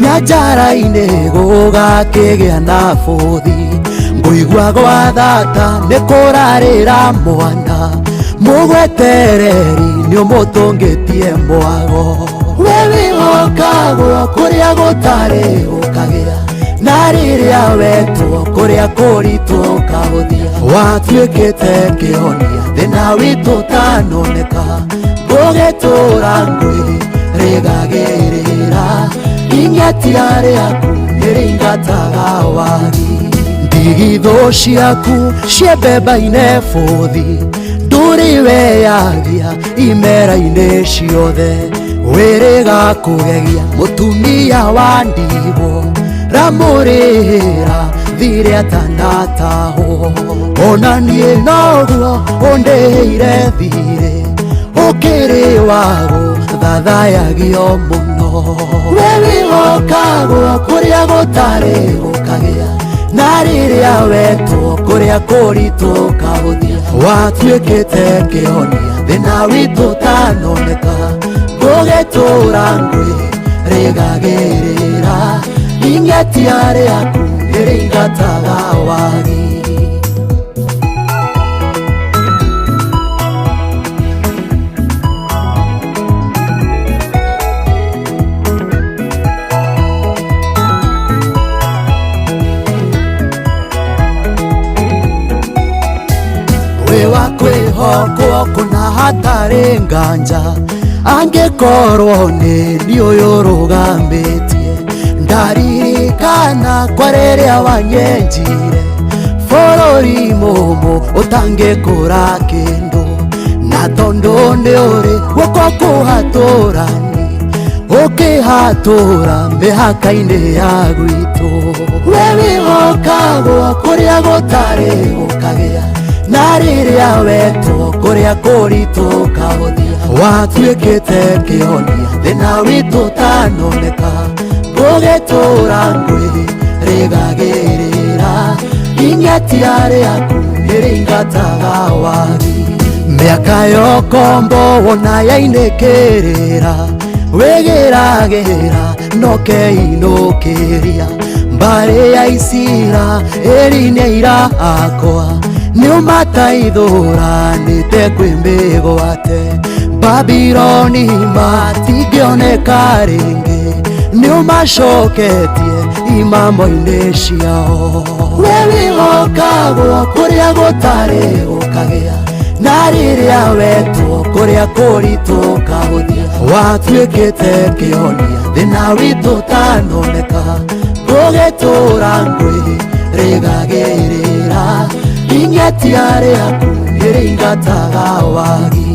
nyanjara-inĩ gũgakĩgĩa na bũthi. Ngũigua gwa thata nĩ kũrarĩra mwana mũgwetereri nĩ ũmũtũngĩtie mwago. We wĩhokagwo kũrĩa gũtarĩ gũkagĩa, na rĩrĩa wetwo kũrĩa kũritũ ũkahũthia. Watuĩkĩte kĩhonia thĩna witũ ũtanoneka, ngũgĩtũra ngwĩ rĩgagĩrĩra ing'atia rĩaku nĩrĩingataga wagi. Ndigithũ ciaku ciembemba-inĩ bũthi, ndũrĩ weyagia imera-inĩ ciothe. Wĩrĩga kũgegia mũtumia wa ndigwo, ramũrĩhĩra thirĩ atanatahwo. Ona niĩ noguo ũndĩhĩire thirĩ, ũkĩrĩ wago thathayagio mũno. We wĩhokagwo kũrĩa gũtarĩ gũkagĩa, na rĩrĩa wetwo kũrĩa kũritũ ũkahũthia. Watuĩkĩte kĩhonia thĩna witũ ũtanoneka, ngũgĩtũra ngwĩ rĩgagĩrĩra ing'atia rĩaku nĩrĩingataga wagi. Wĩ wa kwĩhokwo kũna hatarĩ nganja, angĩkorwo nĩ niĩ ũyũ ũrũgamĩtie. Ndaririkana kwa rĩrĩa wanyenjire bũrũri mũmũ ũtangĩkũra kĩndũ, na tondũ nĩ ũrĩ guoko kũhatũrani ũkĩhatũra mĩhaka-inĩ ya gwitũ. We wĩhokagwo kũrĩa gũtarĩ gũkagĩa, na rĩrĩa wetwo kũrĩa kũritũ ũkahũthia. Watuĩkĩte kĩhonia thĩna witũ ũtanoneka, ngũgĩtũra ngwĩ rĩgagĩrĩra ing'atia rĩaku nĩrĩingataga wagi. Mĩaka yokombo wona yainĩkĩrĩra, wĩgĩragĩra nokeinũkĩria. Mbarĩ ya Isiraeli nĩ aira akwa, nĩũmataithũranĩte kwĩ mĩgwate. Babiloni matingĩoneka rĩngĩ, nĩũmacoketie imamo-inĩ ciao. We wĩhokagwo kũrĩa gũtarĩ gũkagĩa, na rĩrĩa wetwo kũrĩa kũritũ ũkahũthia. Watuĩkĩte kĩhonia thĩna witũ ũtanoneka, gũgĩtũra ngwĩ rĩgagĩrĩra, ing'etia rĩaku nĩrĩingataga wagi.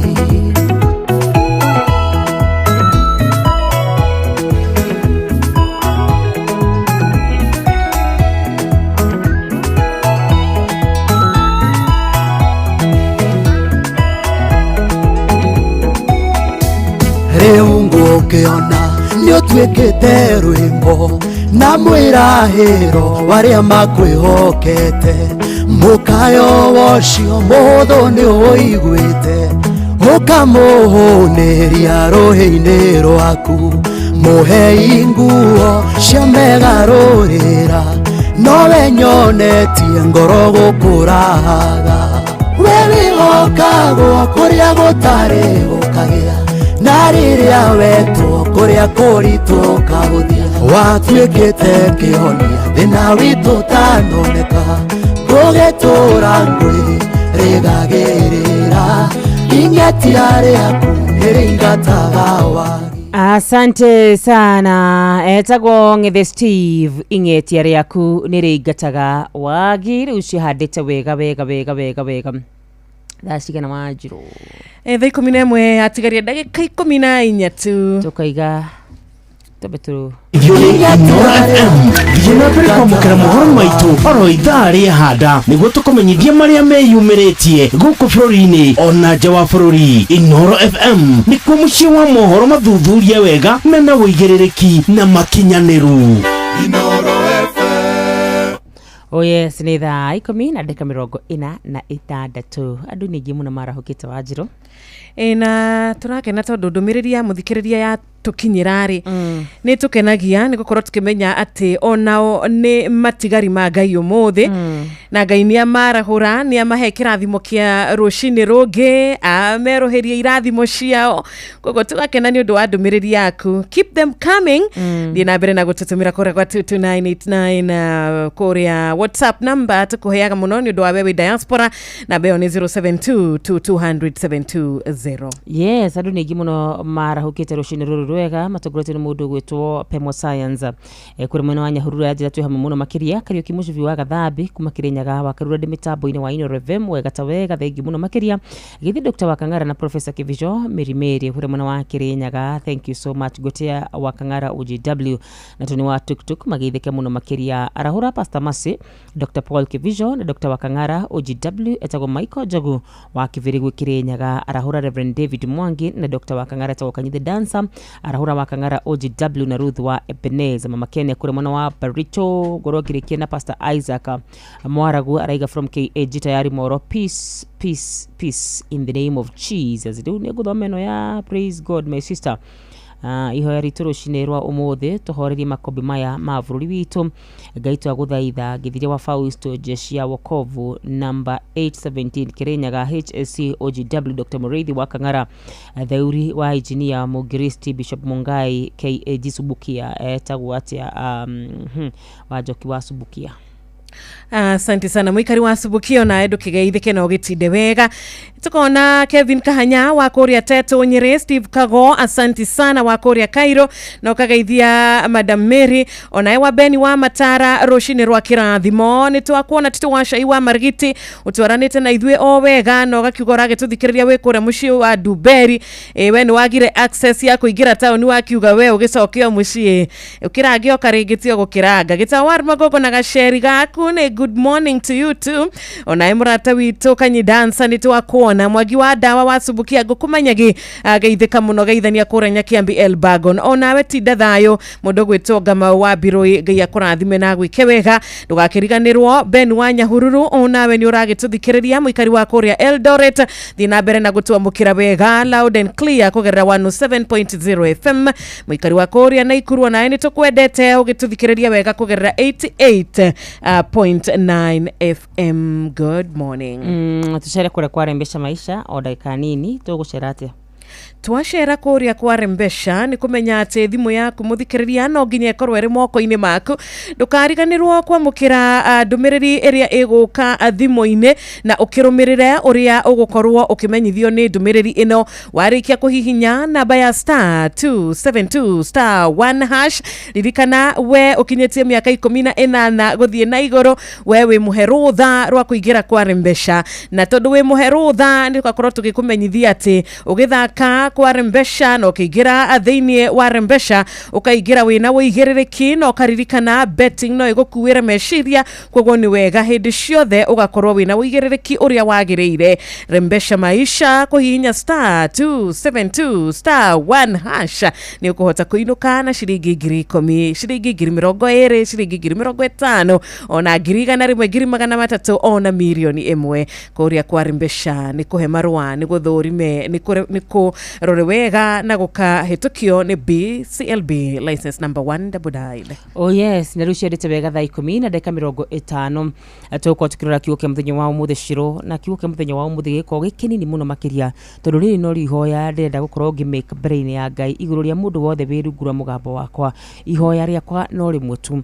Rĩu ngũkĩona nĩũtuĩkĩte rwĩmbo na mwĩrahĩro warĩa makwĩhokete, mũkayo wocio mũhũthũ nĩũiguĩte, ũkamũhũnĩria rũhĩ-inĩ rwaku. Mũhei nguo cia megarũrĩra, nowe nyonetie ngoro gũkũraga. We wĩhokagwo kũrĩa gũtarĩ gũkagĩa, na rĩrĩa wetwo kũrĩa kũritũ ũkahũthia. Watuĩkĩte kĩhonia thĩna witũ ũtanoneka, gũgĩtũra ngwĩ rĩgagĩrĩra, ing'etia rĩaku nĩrĩingataga wagi. Asante sana. Etagwo Ng'ethe Steve, ing'etia rĩaku nĩrĩingataga wagi. Rĩu cihandĩte wega wega wega wega wega. Thaa cigana Wanjirũ? Thaa 11 atigaria ndagĩka 14 tu. Tũkaiga twambe tũ Ithuĩ nĩ Inoro FM. Thiĩ na mbere kwamũkĩra mohoro maitũ oro ithaa rĩa handa nĩguo tũkũmenyithie marĩa meyumĩrĩtie gũkũ bũrũri-inĩ ona nja wa bũrũri. Inoro FM nĩkuo mũciĩ wa mohoro mathuthurie wega mena ũigĩrĩrĩki na makinyanĩru. Oh yes, nĩ thaa 10:46. Andũ nĩ aingĩ mũno marahũkĩte Wanjirũ. Na tũrakena tondũ ndũmĩrĩri ya mũthikĩrĩria ya tũkinyĩra rĩ, nĩ tũkenagia nĩ gũkorwo tũkĩmenya atĩ onao nĩ matigari ma Ngai ũmũthĩ, na Ngai nĩ amarahũra, nĩ amahe kĩrathimo kĩa rũcinĩ rũngĩ, amerũhĩrie irathimo ciao. Koguo tũgakena nĩ ũndũ wa ndũmĩrĩri yaku. Keep them coming. Thiĩ na mbere na gũtũtũmĩra kũrĩa gwa 22989, kũrĩa WhatsApp number tũkũheaga mũno nĩ ũndũ wa we wĩ diaspora, namba ĩyo nĩ 0722200720. Yes, andũ nĩ aingĩ mũno marahũkĩte rũcinĩ rũrũ rwega matongoretio nĩ mũndũ ũgwĩtwo Pemo Science. Kũrĩ mwena wa Nyahururu ya njĩra twĩ hamwe mũno makĩria. Kariũki Mũcubi wa Gathambi kuma Kĩrĩnyaga wa Karura ndĩ mĩtambo-inĩ wa Inoro FM wega ta wega, thengiũ mũno makĩria. Gĩthiĩ Dr. Wakang'ara na Professor Kivijo Mĩrimĩri kũrĩ mwena wa Kĩrĩnyaga, thank you so much. Gotea Wakang'ara OGW na Tony wa Tuktuk mageithĩke mũno makĩria. Arahũra Pastor Mercy, Dr. Paul Kivijo na Dr. Wakang'ara OGW. Etagwo Michael Njogu wa Kĩbĩrĩgwe Kĩrĩnyaga. Arahũra Reverend David Mwangi na Dr. Wakang'ara etagwo Kanyithe Dancer. Arahũra Wakang'ara OGW na Ruth wa Ebenezer. Mama Kenya kũrĩ mwena wa Barito ngorwo ngĩrĩkia na Pastor Isaac Mwaragu araiga from KAG tayari moro. Peace, peace, peace in the name of Jesus. Rĩu nĩ ngũthoma ĩno ya praise God my sister. Ihoya ritũ rũcinĩ rwa ũmũthĩ tũhorerie makombi maya ma bũrũri witũ. Ngai twagũthaitha. Ngĩthirie wa Fausto jeshi ya wokovu namba 817 Kĩrĩnyaga HSC OGW Dr. Mũrĩithi wa Kang'ara Theuri wa engineer Mũngiristi Bishop Mungai KAG Subukia etagwo atĩa, Wanjoki wa Subukia. Asante sana mwikari wa Subukia, nawe ndũkĩgeithĩke na ũgĩtinde wega. Tukona Kevin Kahanya wa kũrĩa Teto Nyĩrĩ, Steve Kago asanti sana wa kũrĩa Cairo, na ũkageithia Madam Mary, onawe wa Beni wa Matara rũcinĩ rwa kĩrathimo. Nĩ twakuona Tito wa Cai wa Marigiti ũtwaranĩte na ithuĩ o wega, na ũgakiuga ũragĩtũthikĩrĩria wĩ kũrĩa mũciĩ wa Duberi. We nĩ wagire access ya kũingĩra taũni, wakiuga we ũgĩcoke o mũciĩ ũkĩrange o karĩngĩ tio gũkĩranga. Gĩtawar Magogo na gaceri gaku nĩ good morning to you too. Onawe mũrata witũ Kanyi Dancer nĩ twakuona. Mwangi wa ndawa wa Subukia ngũkũmenyagi geithĩka mũno, geithania kũrĩa Nyakiambi Elbagon. Onawe tinda thayũ mũndũ gwĩtwo Ngamau wa Mbirũi, Ngai akũrathime na agwĩke wega. Ndũgakĩriganĩrwo Ben wa Nyahururu, onawe nĩ ũragĩtũthikĩrĩria mũikari wa kũrĩa Eldoret, thiĩ na mbere na gũtwamũkĩra wega loud and clear kũgerera 107.0 FM. Mũikari wa kũrĩa Naikuru, onawe nĩ tũkwendete ũgĩtũthikĩrĩria wega kũgerera 88.9 FM. Good morning. Tucere kũrĩa kwarembesha maisha o ndagĩka nini. Tũgũcera atĩa? Twacera kũrĩa kwa Rembesha nĩ kũmenya atĩ thimũ yaku mũthikĩrĩria no nginya ĩkorwo ĩrĩ moko-inĩ maku. Ndũkariganĩrwo kwamũkĩra ndũmĩrĩri ĩrĩa ĩgũka thimũ-inĩ na ũkĩrũmĩrĩre ũrĩa ũgũkorwo ũkĩmenyithio nĩ ndũmĩrĩri ĩno. Warĩkia kũhihinya namba ya star 272 star 1 hash, ririkana we ũkinyĩtie mĩaka 18 gũthiĩ na igũrũ, we wĩ mũhe rũtha rwa kũingĩra kwa Rembesha, na tondũ wĩ mũhe rũtha nĩ tũgakorwo tũgĩkũmenyithia atĩ ũgĩthaka kwa Rembesha na ũkĩingĩra thĩinĩ wa Rembesha ũkaingĩra wĩna ũigĩrĩrĩki na ũkaririkana betting no ĩgũkuĩre meciria, koguo nĩ wega hĩndĩ ciothe ũgakorwo wĩna ũigĩrĩrĩki ũrĩa wagĩrĩire. Rembesha maisha, kũhihinya star 272 star 1 hash nĩ ũkũhota kũinũka na ciringi 10,000, ciringi 20,000, ciringi 50,000, ona 100,000, 300,000, ona 1,000,000. Kũrĩa kwa Rembesha nĩ kũhe marũa, nĩ gũthũrime, nĩ kũrore wega na gũkahĩtũkio nĩ BCLB license number 199. Oh yes, na rĩu ciendete wega thaa 10:50 tũgũkorwo tũkĩrora kiugo kĩa mũthenya wa ũmũthĩ Ciro, na kiugo kĩa mũthenya wa ũmũthĩ gĩkorwo gĩ kĩnini mũno makĩria, tondũ rĩrĩ no ihoya ndĩrenda gũkorwo ngĩmake mbere-inĩ ya Ngai igũrũ rĩa mũndũ wothe wĩ rungu rwa mũgambo wakwa. Ihoya rĩakwa no rĩmwe tu.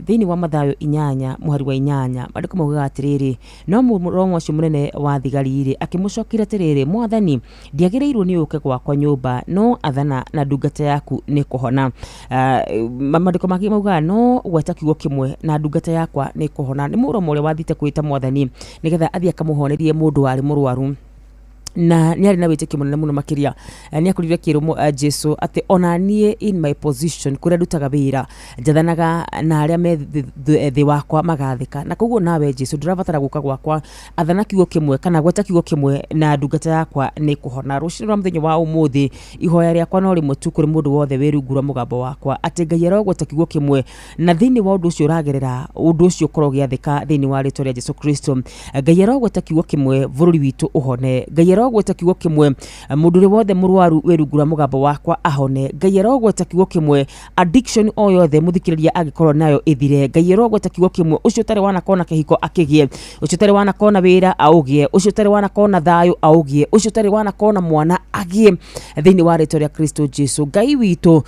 Thĩinĩ wa Mathayo 8 mũhari wa 8 maandĩko maugaga atĩrĩrĩ, no mũroma ũcio mũnene wa thigari-rĩ akĩmũcokeria atĩrĩrĩ, Mwathani, ndiagĩrĩirwo nĩ ũke gwakwa nyũmba, no athana na ndungata yaku nĩ kũhona. Maandĩko mangĩ maugaga no gweta kiugo kĩmwe na ndungata yakwa nĩ kũhona. Nĩ mũroma ũrĩa wathiĩte kwĩta Mwathani nĩgetha athiĩ akamũhonerie mũndũ warĩ mũrwaru, na nĩ arĩ na wĩtĩkio mũnene mũno makĩria. Nĩ akorire akĩrwo Jesu atĩ ona niĩ in my position kũrĩa ndutaga wĩra njathanaga na arĩa me thĩ wakwa magathĩka, na koguo nawe Jesu ndũrabatara gũka gwakwa, athana kiugo kĩmwe kana gweta kiugo kĩmwe na ndungata yakwa nĩ kũhona. Rũcinĩ rwa mũthenya wa ũmũthĩ ihoya rĩakwa no rĩmwe tu kũrĩ mũndũ wothe wĩ rungu rwa mũgambo wakwa, atĩ Ngai arogweta kiugo kĩmwe na thĩinĩ wa ũndũ ũcio ũragerera, ũndũ ũcio ũkorwo ũgĩathĩka thĩinĩ wa rĩtwa rĩa Jesu Kristo. Ngai arogweta kiugo kĩmwe bũrũri witũ ũhone. Ngai arogweta kiugo kĩmwe mũndũ ũrĩa wothe mũrwaru wĩ rungu rwa mũgambo wakwa ahone. Ngai arogweta kiugo kĩmwe addiction o yothe mũthikĩrĩria angĩkorwo nayo ĩthire. Ngai arogweta kiugo kĩmwe ũcio ũtarĩ wanakona kĩhiko akĩgĩe, ũcio ũtarĩ wanakona wĩra aũgĩe, ũcio ũtarĩ wanakona thayũ aũgĩe, ũcio ũtarĩ wanakona mwana agĩe thĩinĩ wa rĩtwa rĩa Kristo Jesu. Ngai witũ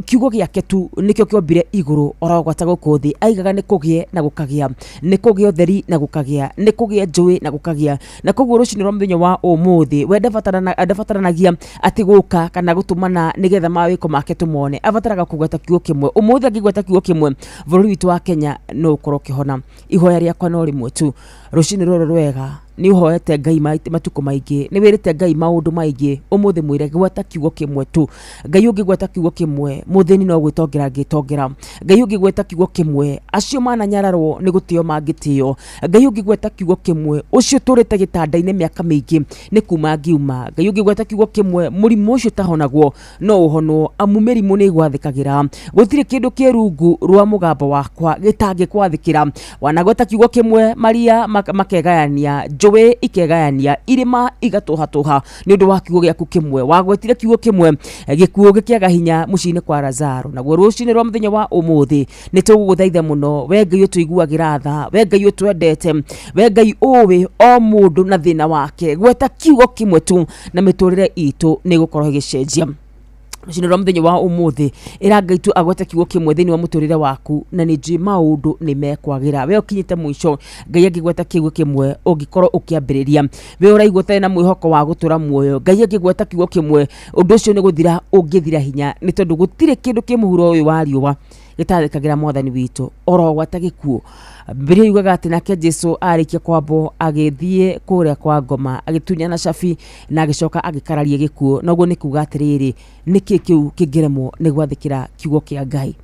kiugo gĩake tu nĩkĩo kĩombire igũrũ orogwata gũkũ thĩ, aigaga nĩ kũgĩe na gũkagĩa, nĩ kũgĩe ũtheri na gũkagĩa, nĩ kũgĩe njũĩ na gũkagĩa. Na koguo rũcinĩ rwa mũthenya wa ũmũthĩ we ndabataranagia atĩ gũka kana gũtũmana nĩgetha mawĩko make tũmone, abataraga kũgweta kiugo kĩmwe. Ũmũthĩ angĩgweta kiugo kĩmwe bũrũri witũ wa Kenya no ũkorwo ũkĩhona. Ihoya rĩakwa no rĩmwe tu, rũcinĩ rũrũ rwega nĩ ũhoete Ngai matukũ maingĩ, nĩ wĩrĩte Ngai maũndũ maingĩ, ũmũthĩ mwĩre gweta kiugo kĩmwe tu. Ngai ũngĩgweta kiugo kĩmwe mũthĩni no gwĩtongera angĩtongera. Ngai ũngĩgweta kiugo kĩmwe acio mananyararwo nĩ gũtĩo mangĩtĩo. Ngai ũngĩgweta kiugo kĩmwe ũcio ũtũrĩte gĩtanda-inĩ mĩaka mĩingĩ nĩ kuma angiuma. Ngai ũngĩgweta kiugo kĩmwe mũrimũ ũcio ũtahonagwo no ũhonwo, amu mĩrimũ nĩ ĩgwathĩkagĩra. Gũtirĩ kĩndũ kĩ rungu rwa mũgambo wakwa gĩtangĩkwathĩkĩra. Wanagweta kiugo kĩmwe maria makegayania, njũĩ ikegayania, irĩma igatũhatũha nĩ ũndũ wa kiugo gĩaku kĩmwe. Wagwetire kiugo kĩmwe gĩkuũ gĩkĩaga hinya mũciĩ-inĩ kwa Lazaro. Naguo rũcinĩ rwa mũthenya wa ũmũthĩ nĩ tũgũgũthaitha mũno, we Ngai ũtũiguagĩra tha, we Ngai ũtwendete, we Ngai ũĩ o mũndũ na thĩna wake, gweta kiugo kĩmwe tu na mĩtũrĩre itũ nĩ ĩgũkorwo ĩgĩcenjia. Rũcinĩ rwa mũthenya wa ũmũthĩ ĩra Ngai tu agwete kiugo kĩmwe thĩinĩ wa mũtũrĩre waku, na nĩ njũĩ maũndũ nĩ mekwagĩra. We ũkinyĩte mũico, Ngai angĩgweta kiugo kĩmwe ũngĩkorwo ũkĩambĩrĩria. We ũraigua ũtarĩ na mwĩhoko wa gũtũra muoyo, Ngai angĩgweta kiugo kĩmwe ũndũ ũcio nĩ gũthira ũngĩthira hinya, nĩ tondũ gũtirĩ kĩndũ kĩ mũhuro ũyũ wa riũa gĩtathĩkagĩra Mwathani witũ oro gwata gĩkuũ. Bibilia yugaga atĩ nake Jesu arĩkia kwambwo agĩthiĩ kũrĩa kwa ngoma, agĩtunyana cabi na agĩcoka agĩkararia gĩkuũ. Noguo nĩ kuga atĩrĩrĩ, nĩkĩ kĩu kĩngĩremwo nĩ gwathĩkĩra kiugo kĩa Ngai?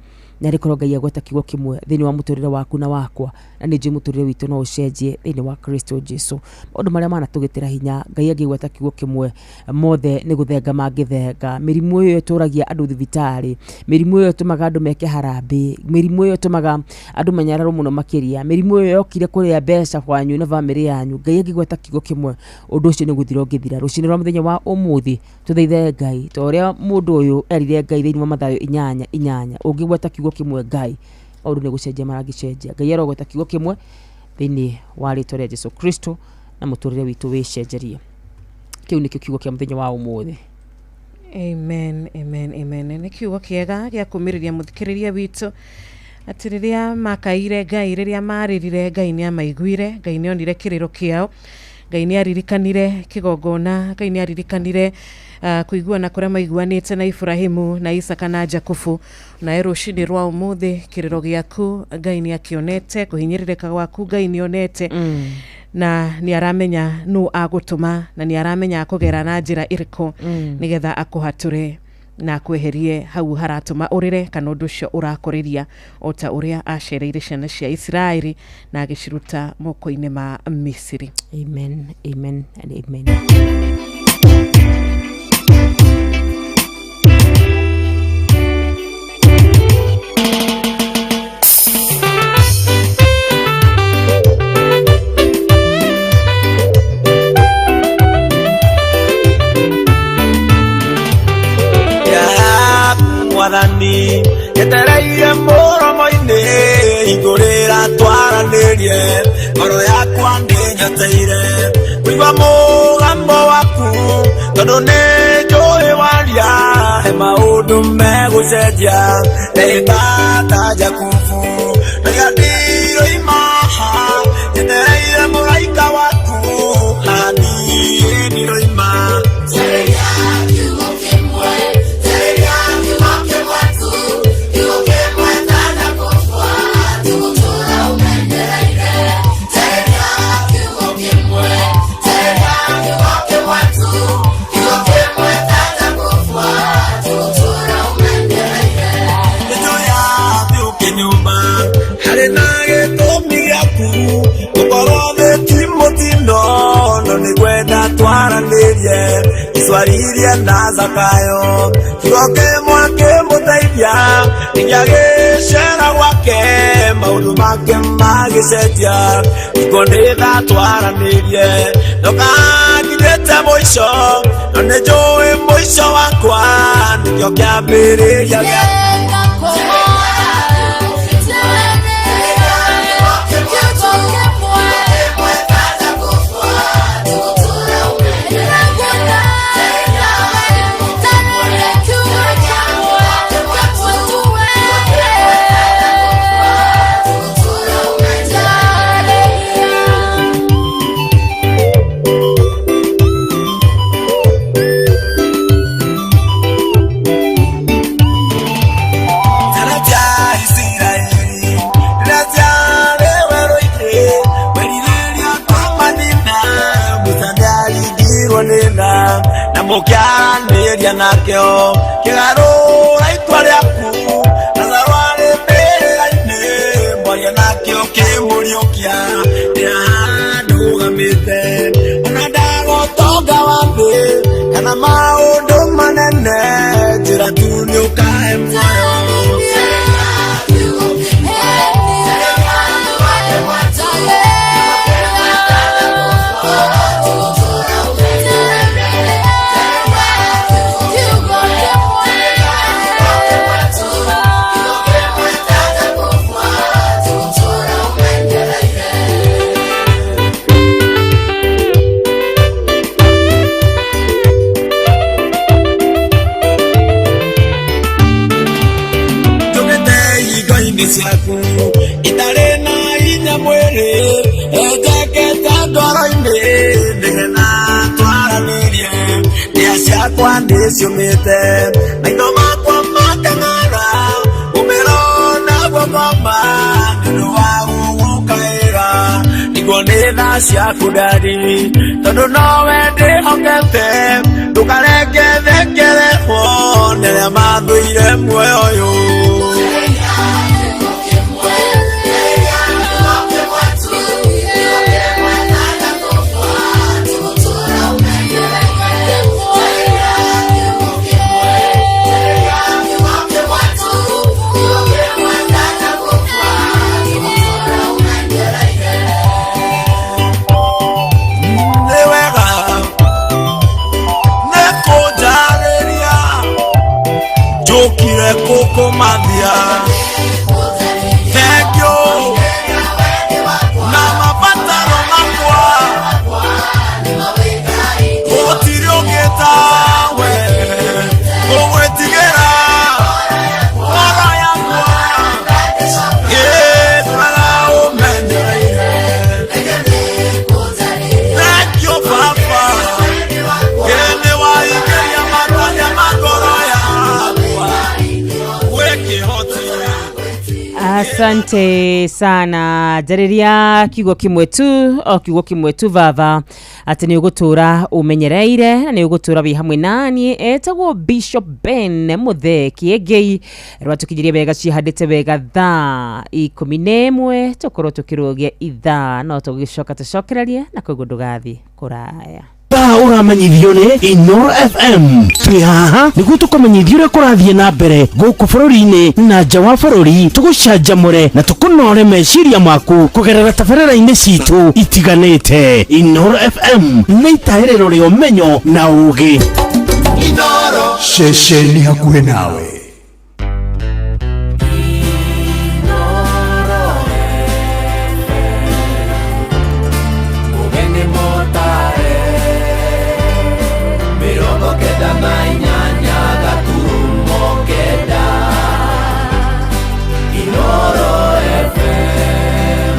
Na rĩkorwo Ngai agweta kiugo kĩmwe thĩinĩ wa mũtũrĩre waku na wakwa, na nĩ njũĩ mũtũrĩre witũ no ũcenjie thĩinĩ wa Kristo Jesu. Maũndũ marĩa manatũgĩtĩra hinya, Ngai angĩgweta kiugo kĩmwe mothe nĩ gũthenga mangĩthenga. Mĩrimũ ĩyo ĩtũragia andũ thibitarĩ, mĩrimũ ĩyo ĩtũmaga andũ meke harambĩ, mĩrimũ ĩyo ĩtũmaga andũ manyararwo mũno makĩria, mĩrimũ ĩyo yokire kũrĩa mbeca kwanyu na bamĩrĩ yanyu, Ngai angĩgweta kiugo kĩmwe ũndũ ũcio nĩ gũthira ũngĩthira. Rũcinĩ rwa mũthenya wa ũmũthĩ tũthaithe Ngai ta ũrĩa mũndũ ũyũ erire Ngai thĩinĩ wa Mathayo 8:8, ũngĩgweta kiugo kĩmwe Ngai maũndũ nĩ gũcenjia marangĩcenjia. Ngai arogweta kiugo kĩmwe thĩinĩ wa rĩtwa rĩa Jesu Kristo na mũtũrĩre witũ wĩcenjerie. Kĩu nĩkĩo kiugo kĩa mũthenya wa ũmũthĩ. Amen, amen, amen. Nĩ kiugo kĩega gĩa kũmĩrĩria mũthikĩrĩria witũ atĩ rĩrĩa makaire Ngai, rĩrĩa marĩrire Ngai nĩ amaiguire, Ngai nĩ onire kĩrĩro kĩao, Ngai nĩ aririkanire kĩgongona, Ngai nĩ aririkanire kũiguana kũrĩa maiguanĩte na Iburahimu na Isaka na Jakubu. Nawe rũcinĩ rwa ũmũthĩ kĩrĩro gĩaku Ngai nĩ akĩonete, kũhinyĩrĩrĩka gwaku Ngai nĩ onete, na nĩ aramenya nũ agũtũma na nĩ aramenya akũgera na njĩra ĩrĩkũ nĩgetha akũhatũre na akweherie hau haratũma ũrĩre kana ũndũ ũcio ũrakũrĩria, o ta ũrĩa acereire ciana cia Isiraeli na agĩciruta moko-inĩ ma Misiri. Amen, amen and amen. Mwathani nyetereire mũromo-inĩ hingũrĩra twaranĩrie ngoro yakwa nĩnyoteire kũigua mũgambo waku tondũ nĩ njũĩ waria he maũndũ megũcenjia ndĩtata Jakubu ndaiga ndiroima nyetereire mũraika waku haniĩ ndiroima. Harĩ na gĩtũmi gĩaku gũkorwo thĩ ti mũtino no nĩ ngwenda twaranĩrie icwaririe na Zakayo kiugo kĩmwe kĩmũteithia ningĩagĩcera gwake maũndũ make magĩcenjia nĩguo nĩ tha twaranĩrie ndokanginyĩte mũico no nĩ njũĩ mũico wakwa nĩkĩo kĩambĩrĩria gĩa. Mũkĩaranĩria nakĩo kĩgarũra itua rĩaku Lazaro arĩ mbĩrĩra-inĩ mwaria nakĩo kĩmũriũkia ndĩrahandũgamĩte ona ndaga ũtonga wa thĩ kana maũndũ manene njĩra tu nĩũkahe muoyo. Ciaku itarĩ na hinya mwĩrĩ ĩnjekete ngoro-inĩ nĩgetha twaranĩrie ndĩa ciakwa nĩciũmĩte maitho makwa makang'ara ũmero naguo ngoma nĩũndũ wa gũgũkaĩra nĩguo nĩ tha ciaku ndari tondũ nowe ndĩhokete ndũkareke thekererwo nĩ arĩa mathũire muoyo ũyũ. Kukumathia thank you na mabataro makwa. Asante sana. Njarĩria kiugo kĩmwe tu, o kiugo kĩmwe tu baba, atĩ nĩ ũgũtũra ũmenyereire na nĩ ũgũtũra wĩ hamwe naniĩ. Etagwo Bishop Ben Mũthee Kĩengei, rwatũkinyirie wega cihandĩte wega thaa 11, tũkorwo tũkĩrũgia ithaa no tũgĩcoka tũcokererie na koguo ndũgathiĩ kũraya. Thaa ũramenyithio nĩ Inoro FM. Twĩ haha nĩguo tũkũmenyithia ũrĩa kũrathiĩ na mbere gũkũ bũrũri-inĩ na nja wa bũrũri, tũgũcanjamũre na tũkũnore meciria maku kũgerera tabarĩra-inĩ citũ itiganĩte. Inoro FM nĩ itahĩrĩro rĩa ũmenyo na ũũgĩ. Ceceni hakuhĩ nawe. Ũgeni mũtare 98.9 Inoro FM.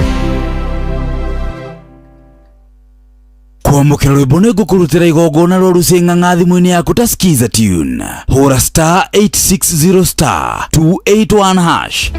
Kwamũkĩra rwĩmbo nĩ ngũkũrutĩra igongona rwa rũcing'ang'a thimũ-inĩ yaku ta Skiza tune. Hũra star 860 star 281 hash.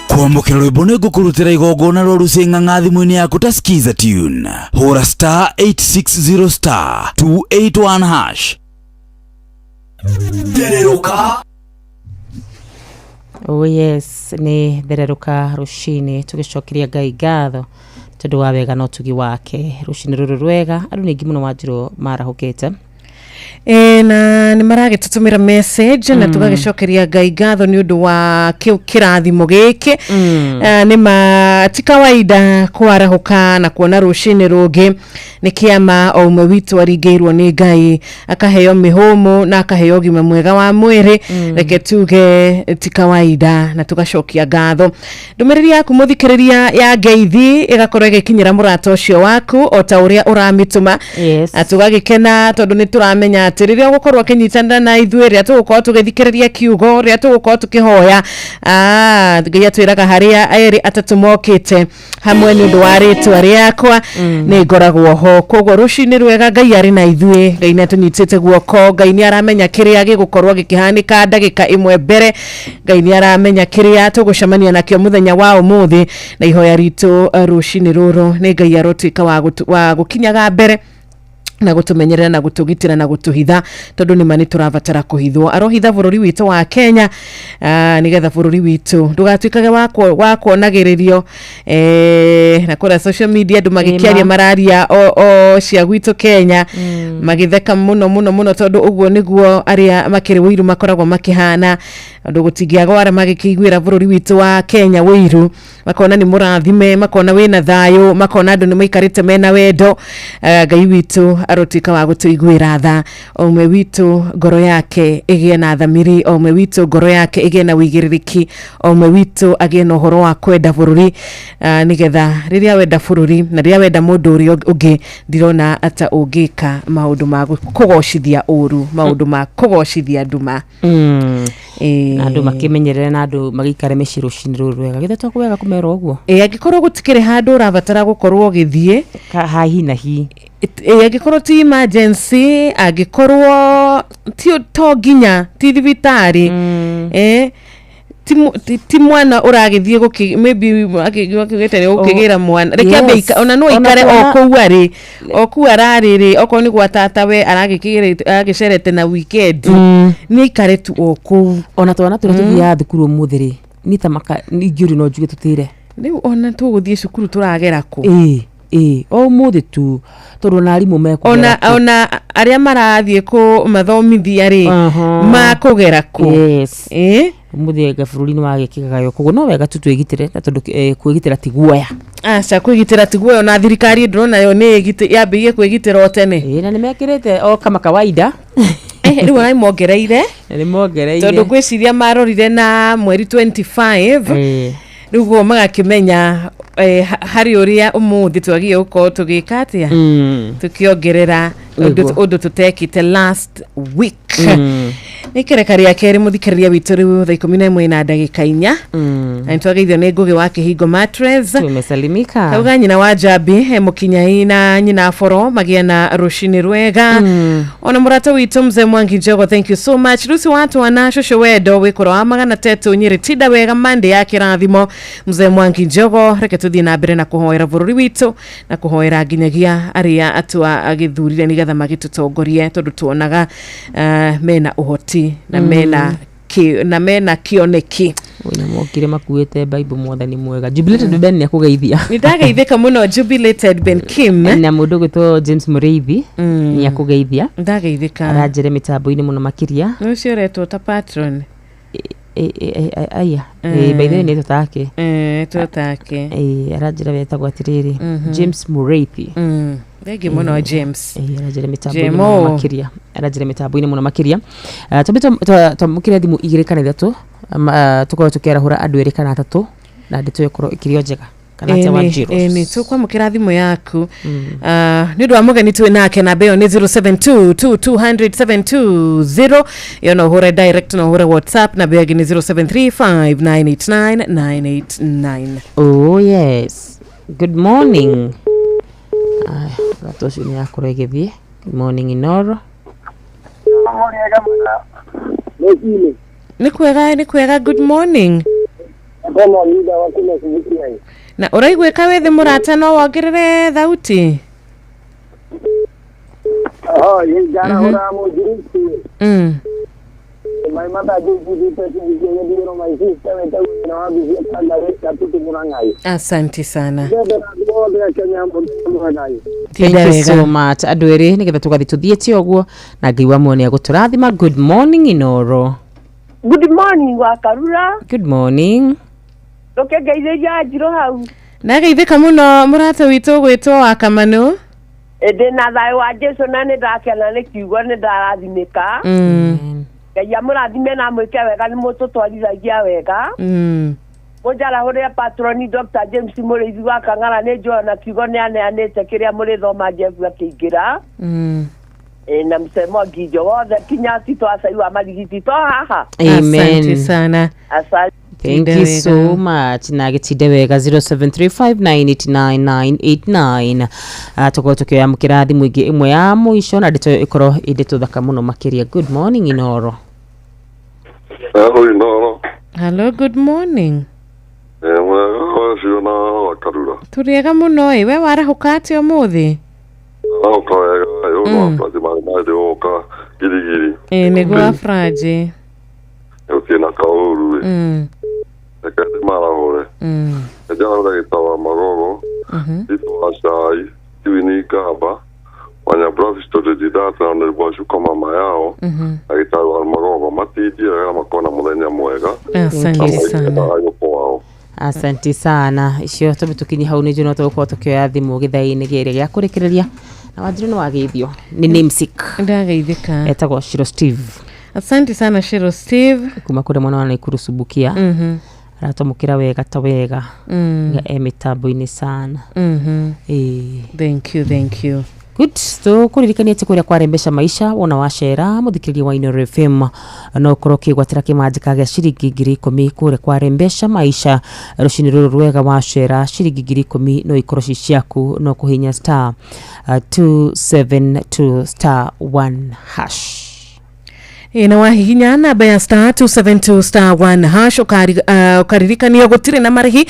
Kwamũkĩra rwĩmbo nĩ ngũkũrutĩra igongona rwa rũcing'ang'a thimũ-inĩ yaku ta Skiza tune. Hũra star 860 star 281 hash. Thererũka. Oh yes, nĩ thererũka rũcinĩ tũgĩcokeria Ngai ngatho tondũ wa wega na ũtugi wake. Rũcinĩ rũrũ rwega andũ nĩ aingĩ mũno Wanjirũ marahũkĩte. E, na nä maragä tå tå mä ra message na tå gagä cokeria Ngai ngatho nä å ndå wa kä kä rathimo gä kä. Nä ma ti kawaida kwarahũka na kuona rũcinĩ rũngĩ. Nĩ kĩama o ũmwe witũ aringĩirwo nĩ Ngai akaheo mĩhũmũ na akaheo ũgima mwega wa mwĩrĩ. Reke tuge ti kawaida na tũgacokia ngatho. Ndũmĩrĩri yaku mũthikĩrĩria ya ngeithi ĩgakorwo ĩgĩkinyĩra mũrata ũcio waku o ta ũrĩa ũramĩtũma. Na tũgagĩkena tondũ nĩ tũramenya atĩ rĩrĩa ũgũkorwo ũkĩnyitanĩra na ithuĩ, rĩrĩa tũgũkorwo tũgĩthikĩrĩria kiugo, rĩrĩa tũgũkorwo tũkĩhoya, Ngai atwĩraga harĩa erĩ atatũ mokĩte hamwe nĩ ũndũ wa rĩtwa rĩakwa nĩ ngoragwo ho. Koguo rũcinĩ rwega, Ngai arĩ na ithuĩ, Ngai nĩ atũnyitĩte guoko, Ngai nĩ aramenya kĩrĩa gĩgũkorwo gĩkĩhanĩka ndagĩka ĩmwe mbere, Ngai nĩ aramenya kĩrĩa tũgũcemania nakĩo mũthenya wa ũmũthĩ. Na ihoya ritũ rũcinĩ rũrũ nĩ Ngai arotuĩka wa gũkinyaga mbere na gũtũmenyerera na gũtũgitĩra na gũtũhitha, tondũ nĩma nĩ tũrabatara kũhithwo. Arohitha bũrũri witũ wa Kenya, nĩgetha bũrũri witũ ndũgatuĩkage wa kuonagĩrĩrio na kũrĩa social media andũ magĩkĩaria mararia o cia gwitũ Kenya, magĩtheka mũno mũno mũno, tondũ ũguo nĩguo arĩa makĩrĩ wĩiru makoragwo makĩhana. Andũ gũtingĩagwo arĩa magĩkĩiguĩra bũrũri witũ wa Kenya wĩiru, makona nĩ mũrathime, makona wĩna thayũ, makona andũ nĩ maikarĩte mena wendo. Ngai witũ arotuĩka wa gũtũiguĩra tha, o ũmwe witũ ngoro yake ĩgĩe na thamiri, o ũmwe witũ ngoro yake ĩgĩe na wĩigĩrĩrĩki, o ũmwe witũ agĩe na ũhoro wa kwenda bũrũri, nĩgetha rĩrĩa wenda bũrũri na rĩrĩa wenda mũndũ ũrĩa ũngĩ, ndirona ata ũngĩka maũndũ ma kũgocithia ũru, maũndũ ma kũgocithia nduma. Na andũ makĩmenyerere na andũ magĩikare mĩciĩ rũcinĩ rũrũ rwega. Githĩ to wega kũmera ũguo? Ĩ, angĩkorwo gũtikĩrĩ handũ ũrabatara gũkorwo ũgĩthiĩ hahi na hi, ĩ, angĩkorwo ti emergency, angĩkorwo ti to nginya ti thibitarĩ, ti mwana ũragĩthiĩ gũkĩ maybe akĩugĩte nĩ gũkĩgĩra mwana, reke ambe ona no aikare o kũu arĩ, o kũu ararĩ rĩ, okorwo nĩ gwa tatawe aragĩcerete na weekend, nĩ aikare tu o kũu. Ona twana tũrĩa tũthiaga thukuru ũmũthĩ rĩ, niĩ ta maka ingĩũrio no njuge tũtĩre. Rĩu ona tũgũthiĩ cukuru tũragera kũ? Ĩ, o ũmũthĩ tu, tondũ ona arimũ mekũgera ona kũ? Ona arĩa marathiĩ kũmathomithia rĩ, makũgera kũ? Ũmũthĩ anga bũrũri nĩ wagĩkĩgaywo, koguo no wega tu twĩgitĩre, na tondũ kwĩgitĩra ti guoya. Aca, kwĩgitĩra ti guoya. Ona thirikari ndĩrona yo nĩ yambĩrĩirie kwĩgitĩra o tene. Ĩ, na nĩ mekĩrĩte o kama kawaida. Rĩu ona nĩmongereire. Nĩ mongereire. Tondũ ngwĩciria marorire na mweri 25. Rĩu guo magakĩmenya harĩ ũrĩa ũmũthĩ twagĩrĩire gũkorwo tũgĩka atĩa, tũkĩongerera ũndũ ũndũ tũtekĩte last week. Nĩ ikereka rĩa kerĩ, mũthikĩrĩria witũ, rĩu thaa 11 na ndagĩka 4. Na nĩtwageithio nĩ Ngũgĩ wa Kĩhingo Mattress. Tumesalimika. Kauga nyina wa Njambi he mũkinyai na nyina boro magĩa na rũcinĩ rwega, ona mũrata witũ mzee Mwangi Njogo, thank you so much. Lucy watwana cũcũ wendo wĩkũro wa magana tetũ Nyĩrĩ, tinda wega, mande ya kĩrathimo. Mzee Mwangi Njogo, reke tũthiĩ na mbere na kũhoera bũrũri witũ na kũhoera nginyagia arĩa atwagĩthurire nĩgetha magĩtũtongorie, tondũ tuonaga mena ũhoti na mena kĩoneki. Wĩna mokire makuĩte Bible. Mwathani mwega. Jubilated Ben nĩ akũgeithia. Nĩ ndageithĩka mũno, Jubilated Ben Kim. Na mũndũ ũgwĩtwo James Mũrĩithi nĩ akũgeithia. Ndageithĩka. Aranjĩre mĩtambo-inĩ mũno makĩria. Nĩ ũcio ũretwo ta patron. Aya, by the way nĩ take. Twatake. Aranjĩra wetagwo atĩrĩrĩ, James Mũrĩithi. Thengi mũno, James. Aranjĩra mĩtambo-inĩ Jemo. mũno makĩria, aranjĩra mĩtambo-inĩ mũno makĩria. Twambe twamũkĩre thimũ igĩrĩ kana ithatũ, tũkorwo tũkĩarahũra andũ erĩ kana atatũ na ndeto ĩyo ĩkorwo ĩkĩrĩ o njega kana atĩa, Wanjiru? Nĩ tũkwamũkĩra thimũ yaku. Nĩ ũndũ wa mũgeni twĩ nake, namba ĩyo nĩ 0722200720. Ĩyo no ũhũre direct, no ũhũre WhatsApp. Namba ĩyo ĩngĩ nĩ 0735989989. Oh yes, good morning. Aya, mũrata ũcio nĩ akorwo ĩgĩthiĩ. Good morning, Inoro. Nĩ kwega, nĩ kwega, good morning. Na ũraiguĩka wĩ thĩ, mũrata, no wongerere thauti. Njarahũra mũnjirisi. My mother did my sister wetagwo nyina wa Bithia Kangari Gatutu Mũrang'ai. Asante sana. Ndendera andũ othe a Kenya mũthenya mwega. Thank Tinda you wega. so much. Andũ erĩ nĩgetha tũgathiĩ tũthiĩte ũguo na Ngai wa muone agũtũrathima. Good morning, Inoro. Good morning, Wakarura. Good morning. Ndũkĩngeithĩria Njirũ hau. Ndageithĩka mũno, mũrata witũ ũgwĩtwo wa Kamanu. Ndĩ na thayũ wa Jesu na nĩ ndakena nĩ kiugo, nĩ ndarathimĩka. Ngai amũrathime na amwĩke wega, nĩ mũtũtwarithagia wega. Mũnjarahũrĩre patroni Dr. James Mũrĩithi wa Kang'ara, nĩ njũĩ na kiugo nĩ aneanĩte kĩrĩa mũrĩthoma Jeff akĩingĩra. Na msemo nginjo wothe kinya Tito acai wa marigiti to haha. Asante Amen. sana. Asante. Thank Tinde you wega. so much na gĩtinde wega. 0735989989. Tũkorwo tũkĩamũkĩra thimũ ĩngĩ ĩmwe ya mũico na ndeto ĩyo ĩkorwo ĩ ndeto thaka mũno makĩria. Good morning, Inoro. Hello, Inoro. Hello, good morning. Mwega wacio na Wakarura. Tũrĩega mũno ĩ, we warahũka atĩa ũmũthĩ? Arahũka wega, ĩ ũndũ wa Franji marĩ marĩ ũka girigiri. Ĩ nĩguo wa Franji. Gũtirĩ na kaũru ĩ. Reke ndĩmarahũre. Njarahũre gĩtawa Magogo, Tito wa Cai, Steven Ngamba, Wanyabura Victor Didata na Honorable Shuka mama yao na gĩtawa wa Magogo matindie wega, makorwo na mũthenya mwega. Asante Na sana. maikaraga kwao. Asante sana. Icio tũmbe tũkinye hau nĩ njũĩ no tũgũkorwo tũkĩoya thimũ gĩthaa-inĩ kĩrĩa gĩa kũrĩkĩrĩria na Wanjiru nĩ wageithio nĩ namesake. Ndageithĩka. Etagwo Shiro Steve. Asante sana, Shiro Steve. Kuma kũrĩa mwena wa Naikuru Subukia. Aratwamũkĩra wega ta wega. Ga e mĩtambo-inĩ sana. Ĩĩ. Thank you, thank you. Good. Tũkũririkania atĩ kũrĩa kwarembesha maisha wona wacera, mũthikĩrĩria wa Inoro FM, no ũkorwo ũkĩgwatĩra kĩmanjĩka gĩa ciringi 10,000 kũrĩa kwarembesha maisha. Rũcinĩ rũrũ rwega, wacera ciringi 10,000 no ikorwo ci ciaku, no kũhinya star 272 star 1 hash. Ĩ na wahihinya namba ya star 272 star 1 hash, ũkaririkanio gũtirĩ na marĩhi.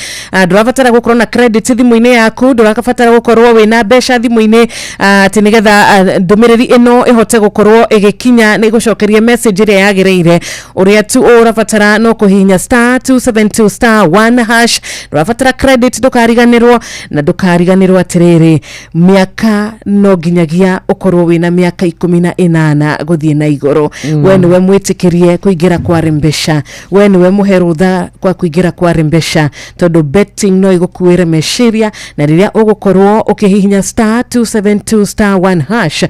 Ndũrabatara gũkorwo na credit thimũ-inĩ yaku, ndũrabatara gũkorwo wĩna mbeca thimũ-inĩ atĩ nĩgetha ndũmĩrĩri ĩno ĩhote gũkorwo ĩgĩkinya nĩ gũcokeria message ĩrĩa yagĩrĩire. Ũrĩa tu ũrabatara no kũhihinya star 272 star 1 hash. Ndũrabatara credit, ndũkariganĩrwo na ndũkariganĩrwo atĩrĩrĩ, mĩaka no nginyagia ũkorwo wĩna mĩaka 18 gũthiĩ na igũrũ. We nĩwe mwĩtĩkĩrie kũingĩra kwa Rembesha, we nĩwe mũhe rũtha kwa kũingĩra kwa Rembesha, tondũ betting no ĩgũkuĩre meciria, na rĩrĩa ũgũkorwo ũkĩhihinya star 272 star 1 hash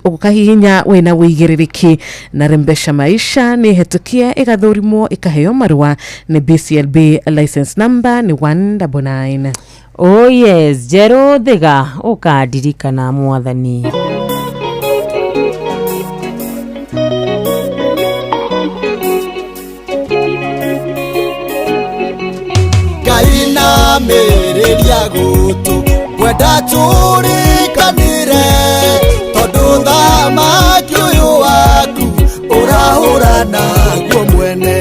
ũkahihinya wĩna wĩigĩrĩrĩki. Na Rembesha Maisha nĩ hetũkie ĩgathũrimwo ĩkaheo marũa nĩ BCLB license number nĩ 199. Oh yes, Njerũ Thiga, ũkandirikana mwathani. Ngai na mĩrĩria gũtũ ngwenda tũrĩkanĩre, tondũ thamaki ũyũ waku ũrahũra naguo mwene.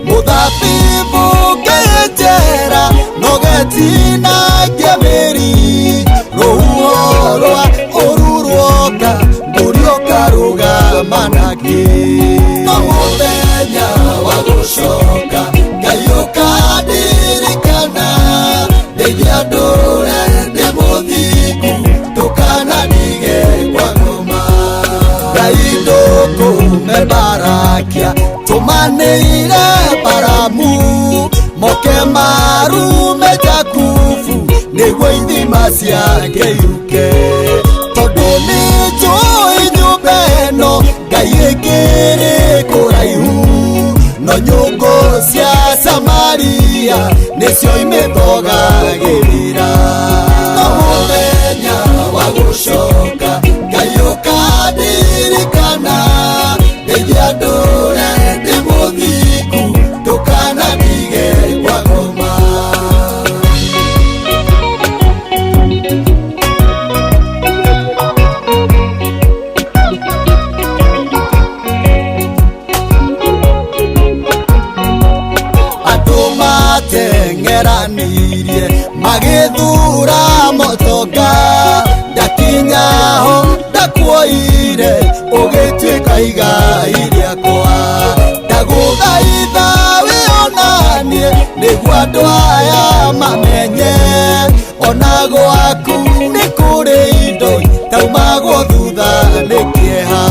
Mũthabibũ ngĩnjera nogetinangia mĩri, rũhuho rwa ũru ruoka ngũrioka rũgama nakĩ. No mũthenya wa gũcoka Ngai ũkandirikana, ndeithia ndũre ndĩ mũthingu, ndũkanandige kwa ngoma. Ngai ndũkũme mbarakia, tũmanĩire Baramu, moke marume Jakubu, nĩguo ithima ciake iruke. Tondũ nĩnjũĩ nyũmba ĩno Ngai ĩkĩrĩ kũraihu, no nyũngũ cia Samaria nĩcio imĩthogagĩrĩra. No mũthenya wa gũcoka Ngai ũkandirikana, ndeithia ndũre ndĩ mũthingu, ndũkanandige kwa ngoma. Andũ mateng'eranirie magĩthura motoka, ndakinyaho ndakuoire ũgĩtuĩka igai rĩakwa. Ndagũthaitha wĩonanie nĩguo andũ aya mamenye, ona gwaku nĩ kũrĩ indo itaumagwo thutha nĩ kĩeha.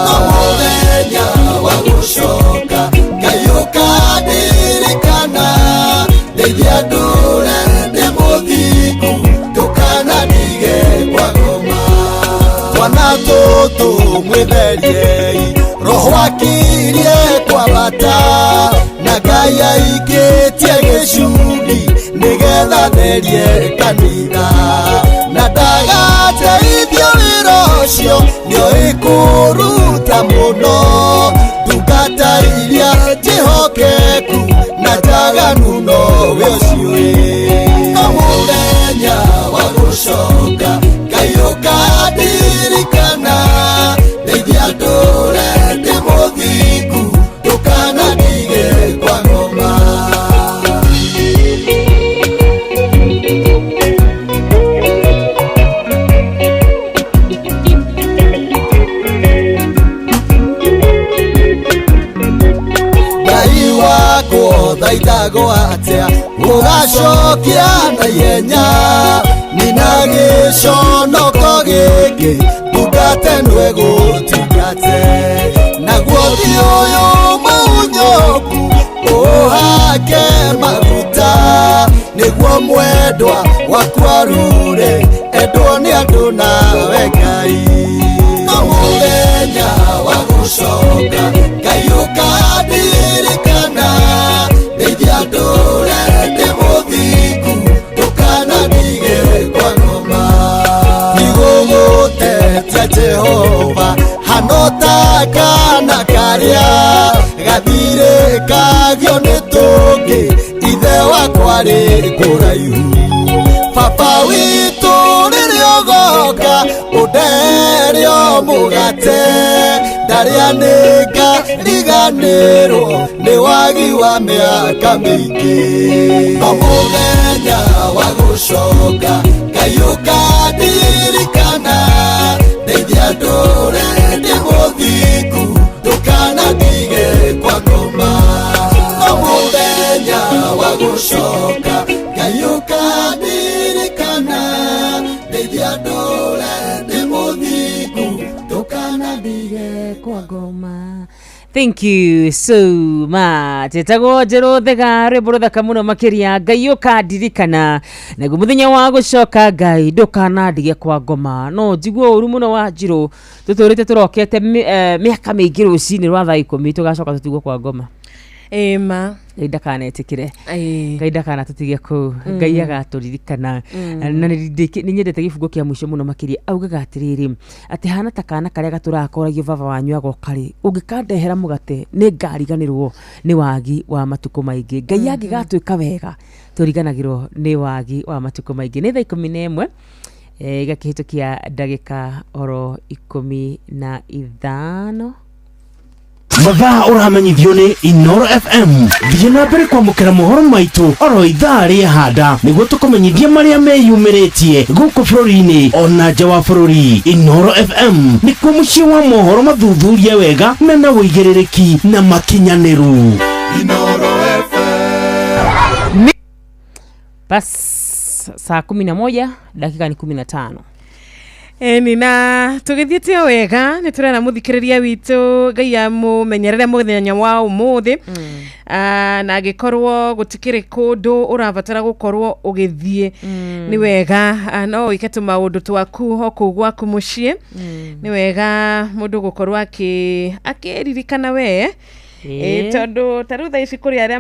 No mũthenya wa gũcoka Ngai ũkandirikana, ndeithia ndũre ndĩ mũthingu, ndũkanandige kwa ngoma. Twana tũtũ mwĩtheriei, roho akirie kwambata, na Ngai aikĩtie gĩcungi nĩgetha therie kanitha. Na ndagateithio wĩra ũcio nĩoĩ kũruta mũno, ndungata iria njĩhokeku na njaganu nowe ũciũĩ. No mũthenya wa gũcoka Ngai ũkandirikana, ndeithia ndũre ndĩ mũthingu, ndũkanandige kwa ngoma. Ngai wakwa thaithago atĩa ũgacokia na ihenya, nina gĩconoko gĩkĩ ndungate nĩwe gũtungate. Naguo ũthiũ ũyũ mũunyoku ũhake maguta, nĩguo mwendwa waku arure endwo nĩ andũ nawe Ngai. No mũthenya wa gũcoka Ngai ũkandirikana, ndeithia ndũre ndĩ mũthingu, ndũkanandige kwa ngoma. Nĩgũgũtetia Jehova hano ta kana karĩa gathirĩ kagio nĩ tũngĩ, ithe wakwa rĩ kũraihu. Baba witũ rĩrĩa ũgoka ũnderio mũgate, ndarĩa nĩngariganĩrwo nĩ wagi wa mĩaka mĩingĩ. No mũthenya wa gũcoka Ngai ũkandirikana, ndeithia ndũre ndĩ mũthingu, ndũkanandige kwa ngoma. No mũthenya wa gũcoka Ngai ũkandirikana, ndeithia ndũre ndĩ mũthingu, ndũkanandige kwa ngoma. Thank you so much. Etagwo Njerũ Thega, rwĩmbo rũthaka mũno makĩria. Ngai ũkandirikana naguo mũthenya wa gũcoka, Ngai ndũkanandige kwa ngoma. No njigue ũru mũno wa Njirũ, tũtũrĩte tũrokete mĩaka mĩingĩ rũcinĩ rwa thaa 10 tũgacoka tũtigwo kwa ngoma. Ĩma. Ngai ndakanetĩkĩre. Ĩĩ. Ngai ndakanatũtige kũu. Ngai agatũririkana. Na nĩ nyendete gĩbungo kĩa mũico mũno makĩria. Augaga atĩrĩrĩ, atĩ hana ta kana karĩa gatũraga koragio baba wanyu agoka rĩ, ũngĩkandehera mũgate nĩ ngariganĩrwo nĩ wagi wa matukũ maingĩ. Ngai angĩgatwĩka wega tũriganagĩrwo nĩ wagi wa matukũ maingĩ. Nĩ thaa 11 igakĩhĩtũkia ndagĩka oro 15. Mathaa ũramenyithio nĩ Inoro FM. Thiĩ na mbere kwamũkĩra mohoro maitũ oro ithaa rĩa handa nĩguo tũkũmenyithie marĩa meyumĩrĩtie gũkũ bũrũri-inĩ ona nja wa bũrũri. Inoro FM nĩkuo mũciĩ wa mohoro mathuthurie wega mena ũigĩrĩrĩki na makinyanĩru. Inoro FM. Bas saa 11 dakika ni 15. Ĩni, na tũgĩthiĩte o wega nĩ tũrera mũthikĩrĩria witũ Ngai amũmenyerere mũthenya wa ũmũthĩ. Na angĩkorwo gũtikĩrĩ kũndũ ũrabatara gũkorwo ũgĩthiĩ, nĩ wega no wĩke tũmaũndũ twaku o kũu gwaku mũciĩ. Nĩ wega mũndũ gũkorwo akĩririkana we. Ĩ, tondũ ta rĩu thaa ici kũrĩ arĩa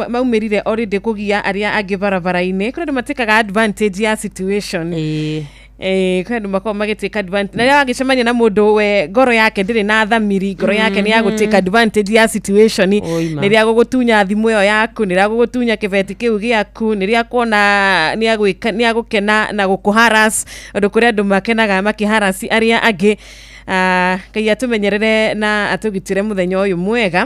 maumĩrire already kũgia arĩa angĩ barabara-inĩ. Kũrĩ andũ matĩkaga advantage ya situation. Kwĩ andũ makoragwo magĩtake advantage, na rĩrĩa wagĩcemania na mũndũ we ngoro yake ndĩrĩ na thamiri, ngoro yake nĩ ya gũtake advantage ya situation. Oima. Nĩ rĩa gũgũtunya thimũ ĩyo yaku, nĩ rĩa gũgũtunya kĩbeti kĩu gĩaku, nĩ rĩa kuona nĩ agwĩka nĩ agũkena na gũkũharass, tondũ kũrĩ andũ makenaga makĩharass arĩa angĩ. Ngai atũmenyerere na atũgitĩre mũthenya ũyũ mwega.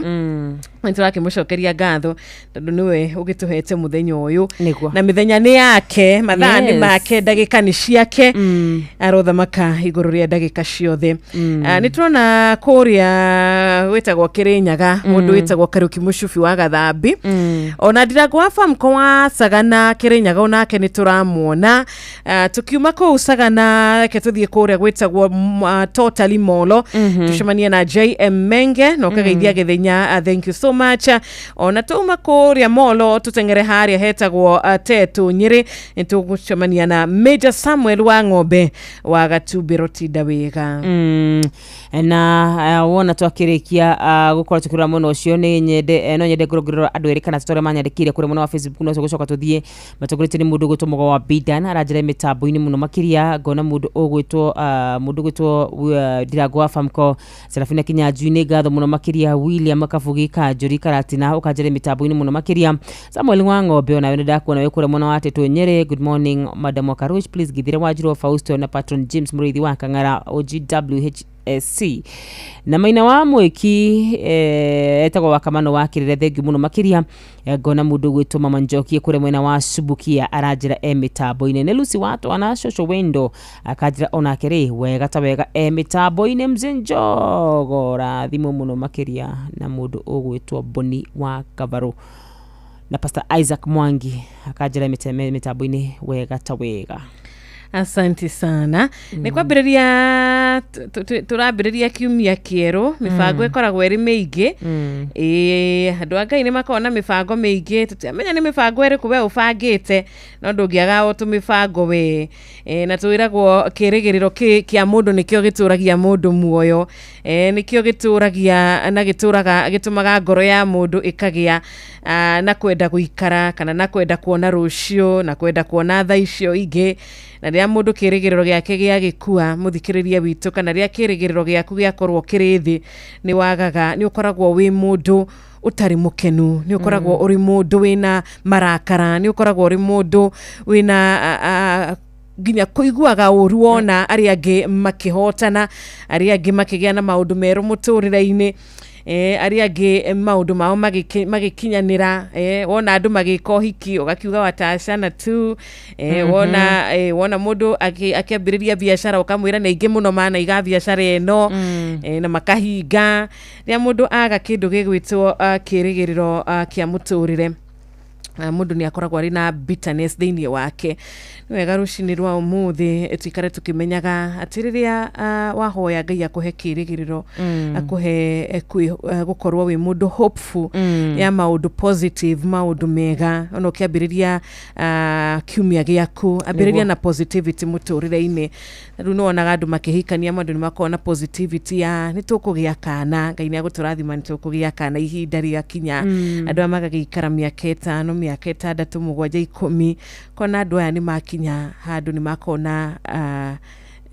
Nĩ tũrakĩmũcokeria ngatho tondũ nĩwe ũgĩtũhete mũthenya ũyũ. Nĩguo. Na mĩthenya nĩ yake, mathaa nĩ make, ndagĩka nĩ ciake. Arothamaka igũrũ rĩa ndagĩka ciothe. Nĩ tũrona kũrĩa gwĩtagwo Kĩrĩnyaga mũndũ wĩtagwo Kariũki Mũcubi wa Gathambi, ona Ndirango wa Famco wa Sagana Kĩrĩnyaga, onake nĩ tũramuona. Tukiuma kũu Sagana, reke tũthiĩ kũrĩa gwĩtagwo Totally Molo, tũcemanie na JM Menge na ũkageithia Gĩthenya. Thank you so much. Ona twauma kũrĩa Molo, tũteng'ere harĩa hetagwo Tetu Nyĩrĩ, nĩ tũgũcemania na Major Samuel wa Ng'ombe wa Gatumbĩro. Tinda wega. Na wona twakĩrĩkia gũkorwo tũkĩrora mwena ũcio, nĩ nyende no nyende ngũrũngĩrĩra andũ erĩ kana tũtũ arĩa manyandĩkĩire kũrĩa mwena wa Facebook. No tũgũcoka tũthiĩ matongoretio nĩ mũndũ ũgwĩtwo Mũgo wa Bidan, aranjĩra mĩtambo-inĩ mũno makĩria. Ngona mũndũ ũgwĩtwo Ndirango wa Famco Serafina Kinyanjui, nĩ ngatho mũno makĩria. William Kabugi Kanjũri Karatina, ũkanjĩra mĩtambo-inĩ mũno makĩria. Samuel wa Ng'ombe, onawe nĩ ndakuona wĩ kũrĩa mwena wa Tetũ Nyĩrĩ. Good morning, Madam Wakarush, please Githire Wanjirũ Fausto na Patron James Mũrĩithi wa Kang'ara OGWHSC na maina wa mwĩki etagwo Wakamano wa Kĩrĩre, thengiũ mũno makĩria. Ngona mũndũ ũgwĩtwo Mama Njoki kũrĩa mwena wa Subukia, aranjĩra e mĩtambo-inĩ. Nĩ Lucy Watwana Cũcũ Wendo, akanjĩra onake rĩ wega ta wega e mĩtambo-inĩ. Mzee Njogo rathimwo mũno makĩria na mũndũ ũgwĩtwo Boni wa Kavarũ na Pastor Isaac Mwangi, akanjĩra mĩtambo-inĩ wega ta wega. Asante sana. Nĩ kwambĩrĩria tũrambĩrĩria kiumia kĩerũ, mĩbango ĩkoragwo ĩrĩ mĩingĩ. Ĩĩ, andũ a Ngai nĩ makoragwo na mĩbango mĩingĩ. Tũtiamenya nĩ mĩbango ĩrĩkũ we ũbangĩte, no ndũngĩaga o tũmĩbango we. Na twĩragwo kĩrĩgĩrĩro kĩa mũndũ nĩkĩo gĩtũragia mũndũ muoyo. Nĩkĩo gĩtũragia na gĩtũraga gĩtũmaga ngoro ya mũndũ ĩkagĩa na kwenda gũikara kana na kwenda kuona rũciũ na kwenda kuona thaa icio ingĩ. Na rĩrĩa mũndũ kĩrĩgĩrĩro gĩake gĩagĩkua, mũthikĩrĩria witũ, kana rĩrĩa kĩrĩgĩrĩro gĩaku gĩakorwo kĩrĩ thĩ, nĩ wagaga, nĩ ũkoragwo wĩ mũndũ ũtarĩ mũkenu, nĩ ũkoragwo ũrĩ mũndũ wĩna marakara, nĩ ũkoragwo ũrĩ mũndũ wĩna nginya kũiguaga ũru wona arĩa angĩ makĩhotana, arĩa angĩ makĩgĩa na maũndũ merũ mũtũrĩre-inĩ, arĩa angĩ maũndũ mao magĩkinyanĩra. Wona andũ magĩka ũhiki ũgakiuga watacana tu. Wona mũndũ akĩambĩrĩria biacara ũkamwĩra nĩ aingĩ mũno manaiga biacara ĩno na makahinga. Rĩrĩa mũndũ aga kĩndũ gĩgwĩtwo kĩrĩgĩrĩro kĩa mũtũrĩre, Mundu ni akoragwo ari na bitterness thiini wake. Ni wega rucini rwa umuthi tuikare tukimenyaga ati riria wahoya Ngai akuhe kirigiriro, akuhe gukorwo wi mundu hopeful ya maundu positive, maundu mega. Ona ukiambiriria kiumia giaku ambiriria na positivity muturire-ini. Riu niwonaga andu makihikania maundu ni makorwo na positivity ya ni tukugia kana, Ngai ni aguturathima ni tukugia kana ihinda riakinya. Andu aya magagĩikara miaka 5, miaka 6, 7, 10, kona andu aya ni makinya handu ni makona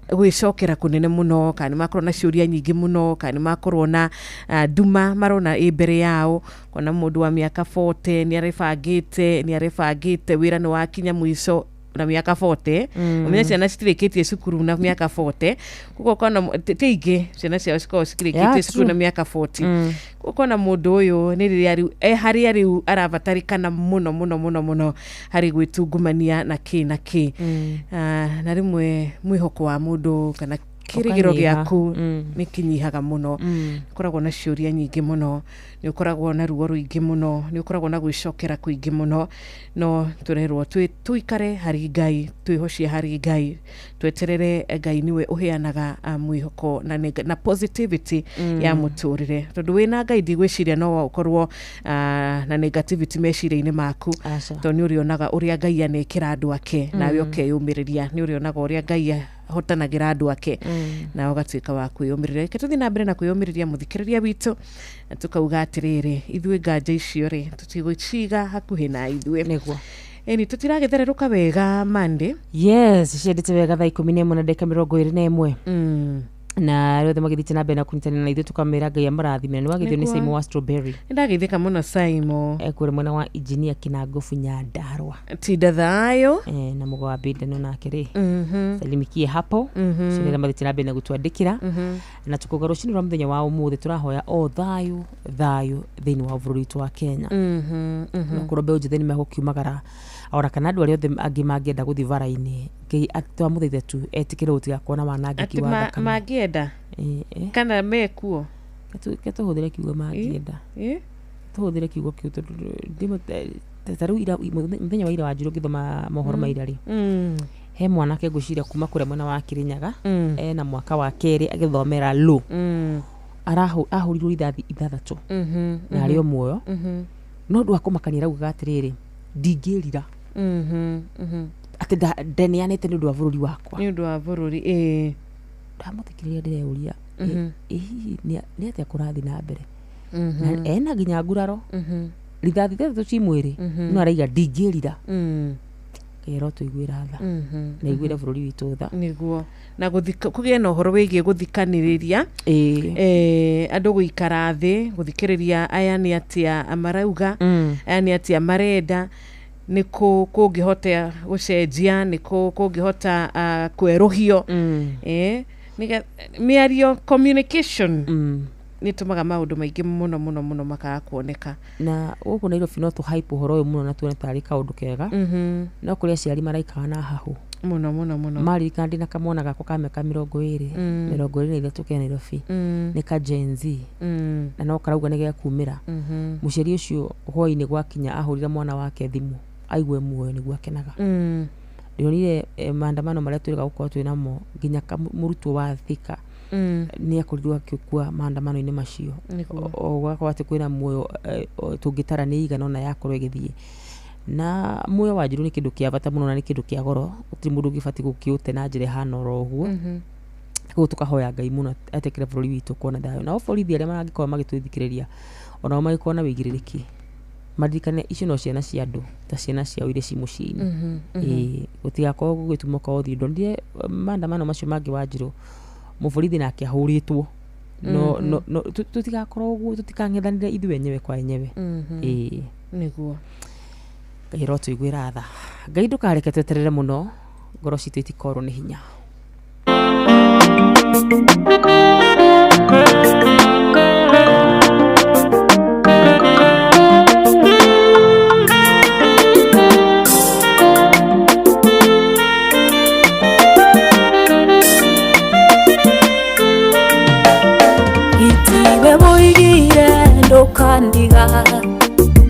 gwicokera kunene muno, kana ni makorwo na ciuria nyingi muno, kana ni makorwo na nduma marona i mbere yao. Kona mundu wa miaka 40 ni arebangite wira ni wakinya mwico na miaka 40, umenya ciana citirikitie cukuru na miaka 40, kuko kona ti ingi ciana ciao cikoragwo cikirikitie cukuru na miaka 40. Kuko kona mundu uyu ni riria riu haria riu arabatarikana muno muno muno muno hari gwitungumania na ki na ki. Na rimwe mwihoko wa mundu kana kirigiro giaku ni kinyihaga muno. Ukoragwo na ciuria nyingi muno, ni ukoragwo na ruo ruingi muno, ni ukoragwo na gwicokera kuingi muno. No turerwo tuikare hari Ngai, twihocie hari Ngai, tweterere Ngai niwe uheanaga mwihoko na positivity ya muturire. Tondu wina Ngai ndigwiciria no ukorwo na negativity meciria-ini maku, tondu ni urionaga uria Ngai anekira andu ake, nawe ukeyumiriria, ni urionaga uria Ngai hotanagira andu ake, na ugatuika wa kwiyumiriria. Reke tuthie na mbere na kwiyumiriria muthikiriria witu, na tukauga atiriri ithuĩ nganja icio ri tutigũciga hakuhĩ na ithuĩ. Nĩguo eni tutiragĩthererũka wega Monday. Yes, ciendete wega thaa 11 na ndagĩka 21. Na rĩothe magĩthiĩte na mbere na kũnyitanĩra na ithuĩ tukamĩra Ngai amũrathime. Nĩ wagĩthio nĩ Simon wa Strawberry. Nĩndagĩthĩka mũno Simon. Kũrĩ mwena wa engineer Kinangobu Nyandarua. Tinda thayũ. Na mũgo wa Bindano nake rĩ. Salimikie hapo. Cinĩra mathiĩte na mbere na gũtwandĩkĩra. Na tukauga rũcinĩ rwa mũthenya wa ũmũthĩ tũrahoya o thayũ thayũ thĩinĩ wa bũrũri witũ wa Kenya. Na korwo mbeũ njĩthĩ nĩmegũkiumagara ona kana andũ arĩa othe angĩ mangĩenda gũthiĩ bara-inĩ, Ngai twamũthaithe tu etĩkĩre gũtigakorwo na wanangĩki wa thakame. Mangĩenda kana mekuo ke tũhũthĩre kiugo mangĩenda, tũhũthĩre kiugo kĩu tondũ ta rĩu mũthenya wa ira wanjirwo ngĩthoma mohoro ma ira rĩ, he mwanake ngwĩciria kuma kũrĩa mwena wa Kirinyaga, ena mwaka wa kerĩ agĩthomera law, ahũrirwo rithathi 6 na arĩ o muoyo. No ũndũ wa kũmakania araugaga atĩrĩrĩ, ndingĩrira atĩ ndeneanĩte nĩ ũndũ wa bũrũri wakwa, nĩ ũndũ wa bũrũri. Ĩĩ ndamũthikĩrĩria ndĩreuria ĩ hihi nĩ atĩa kũrathiĩ na mbere, na ena nginya nguraro rithathi 3 ci mwĩrĩ, no araiga ndingĩrira. Ngai arotũiguĩra tha na iguĩre bũrũri witũ tha. Nĩguo na kũgĩe na ũhoro wĩgiĩ gũthikanĩrĩria, andũ gũikara thĩ gũthikĩrĩria aya nĩ atĩa marauga, aya nĩ atĩa marenda, nĩ kũ kũngĩhota gũcenjia, nĩ kũ kũngĩhota kwerũhio. Mĩario communication nĩ tũmaga maũndũ maingĩ mũno mũno mũno makaga kuoneka. Na gũkũ Nairobi no tũ hype ũhoro ũyũ mũno na tuone tarĩ kaũndũ kega, no kũrĩ aciari maraikara na hahũ mũno mũno mũno. Maririkana ndĩna kamwana gakwa ka mĩaka 20, 23 ke Nairobi, nĩ ka Gen Z, na no karauga nĩ gekumĩra. Mũciari ũcio hwaĩ-inĩ gwakinya ahũrĩra mwana wake thimũ aigue muoyo nĩguo akenaga. Ndĩronire maandamano marĩa twĩrĩga gũkorwo twĩ namo nginya mũrutwo wa Thika nĩ akorirwo agĩkua maandamano-inĩ macio. Ũgakorwo atĩ kwĩna muoyo tũngĩtara nĩ igana ona yakorwo ĩgĩthiĩ. Na muoyo wa Njirũ nĩ kĩndũ kĩa bata mũno na nĩ kĩndũ kĩa goro, gũtirĩ mũndũ ũngĩbatiĩ gũkĩũte na njĩra ĩhana oro ũguo. Koguo tũkahoya Ngai mũno etĩkĩre bũrũri witũ kuona thayũ. Nao borithi arĩa marangĩkorwo magĩtũthikĩrĩria onao magĩkorwo na wĩigĩrĩrĩki, maririkane icio no ciana cia andũ ta ciana ciao iria ci mũciĩ-inĩ. Ĩĩ gũtigakorwo gũgĩtumũka ũthiũ. Ndonire maandamano macio mangĩ wa Njirũ mũborithi nake ahũrĩtwo. No no tũtigakorwo ũguo, tũtikang'ethanĩre ithuĩ enyewe kwa enyewe. Ĩĩ nĩguo. Ngai arotũiguĩra tha. Ngai ndũkareke tweterere mũno, ngoro citũ itikorwo nĩ hinya. Itiwe woigire ndukandiga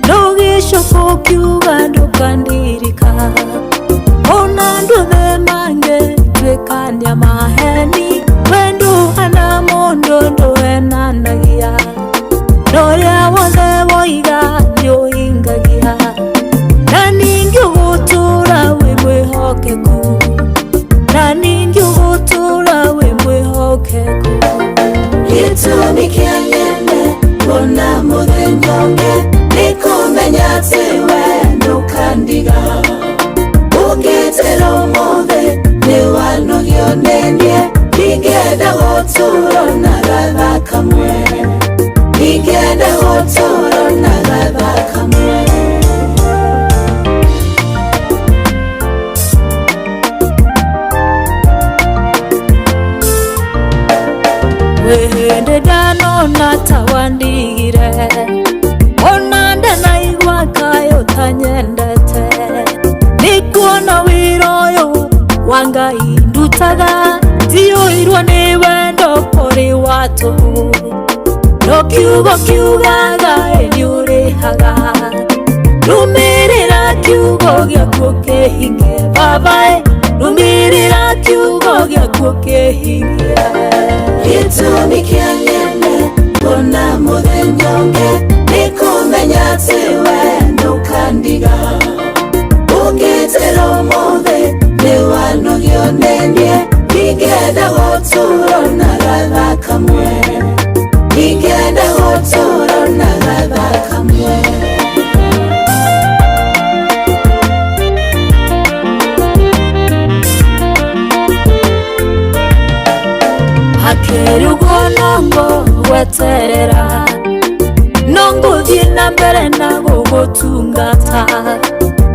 ndugicoka. Ũkiuga ndũkandirika Ona nduthe mange Twekania maheni Wendu hana mundu ndwenanagia Noria wothe woiga nĩũhingagia Na ningĩ ũgũtũra wĩ mwĩhokeku Na ningĩ ũgũtũra wĩ mwĩhokeku Gĩtũmi kĩa nyende kuona mũthenya ũngĩ nĩ kũmenya atĩ we ndũkandiga Ũngĩtĩra ũmũthĩ nĩwanogio nĩ niĩ ndingĩenda gũtũũra na gatha kamwe ndingĩenda gũtũũra na gatha kamwe Wĩhĩndĩ ndanona ta wandigire Ona ndanaigua kaĩ ũtanyendete Nĩkuona wĩra ũyũ wa Ngai ndutaga Ndiyũirwo nĩ wendo kũrĩ wa tũhũ No kiugo kiugaga nĩũrĩhaga Rũmĩrĩra kiugo gĩaku kĩhinge babae Rũmĩrĩra kiugo gĩaku kĩhinge Gĩtũmi kĩa nyende kuona mũthenya ũngĩ nĩ kũmenya atĩ we ndũkandiga Ũngĩtĩra ũmũthĩ nĩwanogio nĩ niĩ ndingĩenda gũtũũra na gatha kamwe ndingĩenda gũtũũra na gatha kamwe Hakĩrĩ ũguo no ngũgweterera No ngũthiĩ na mbere na gũgũtungata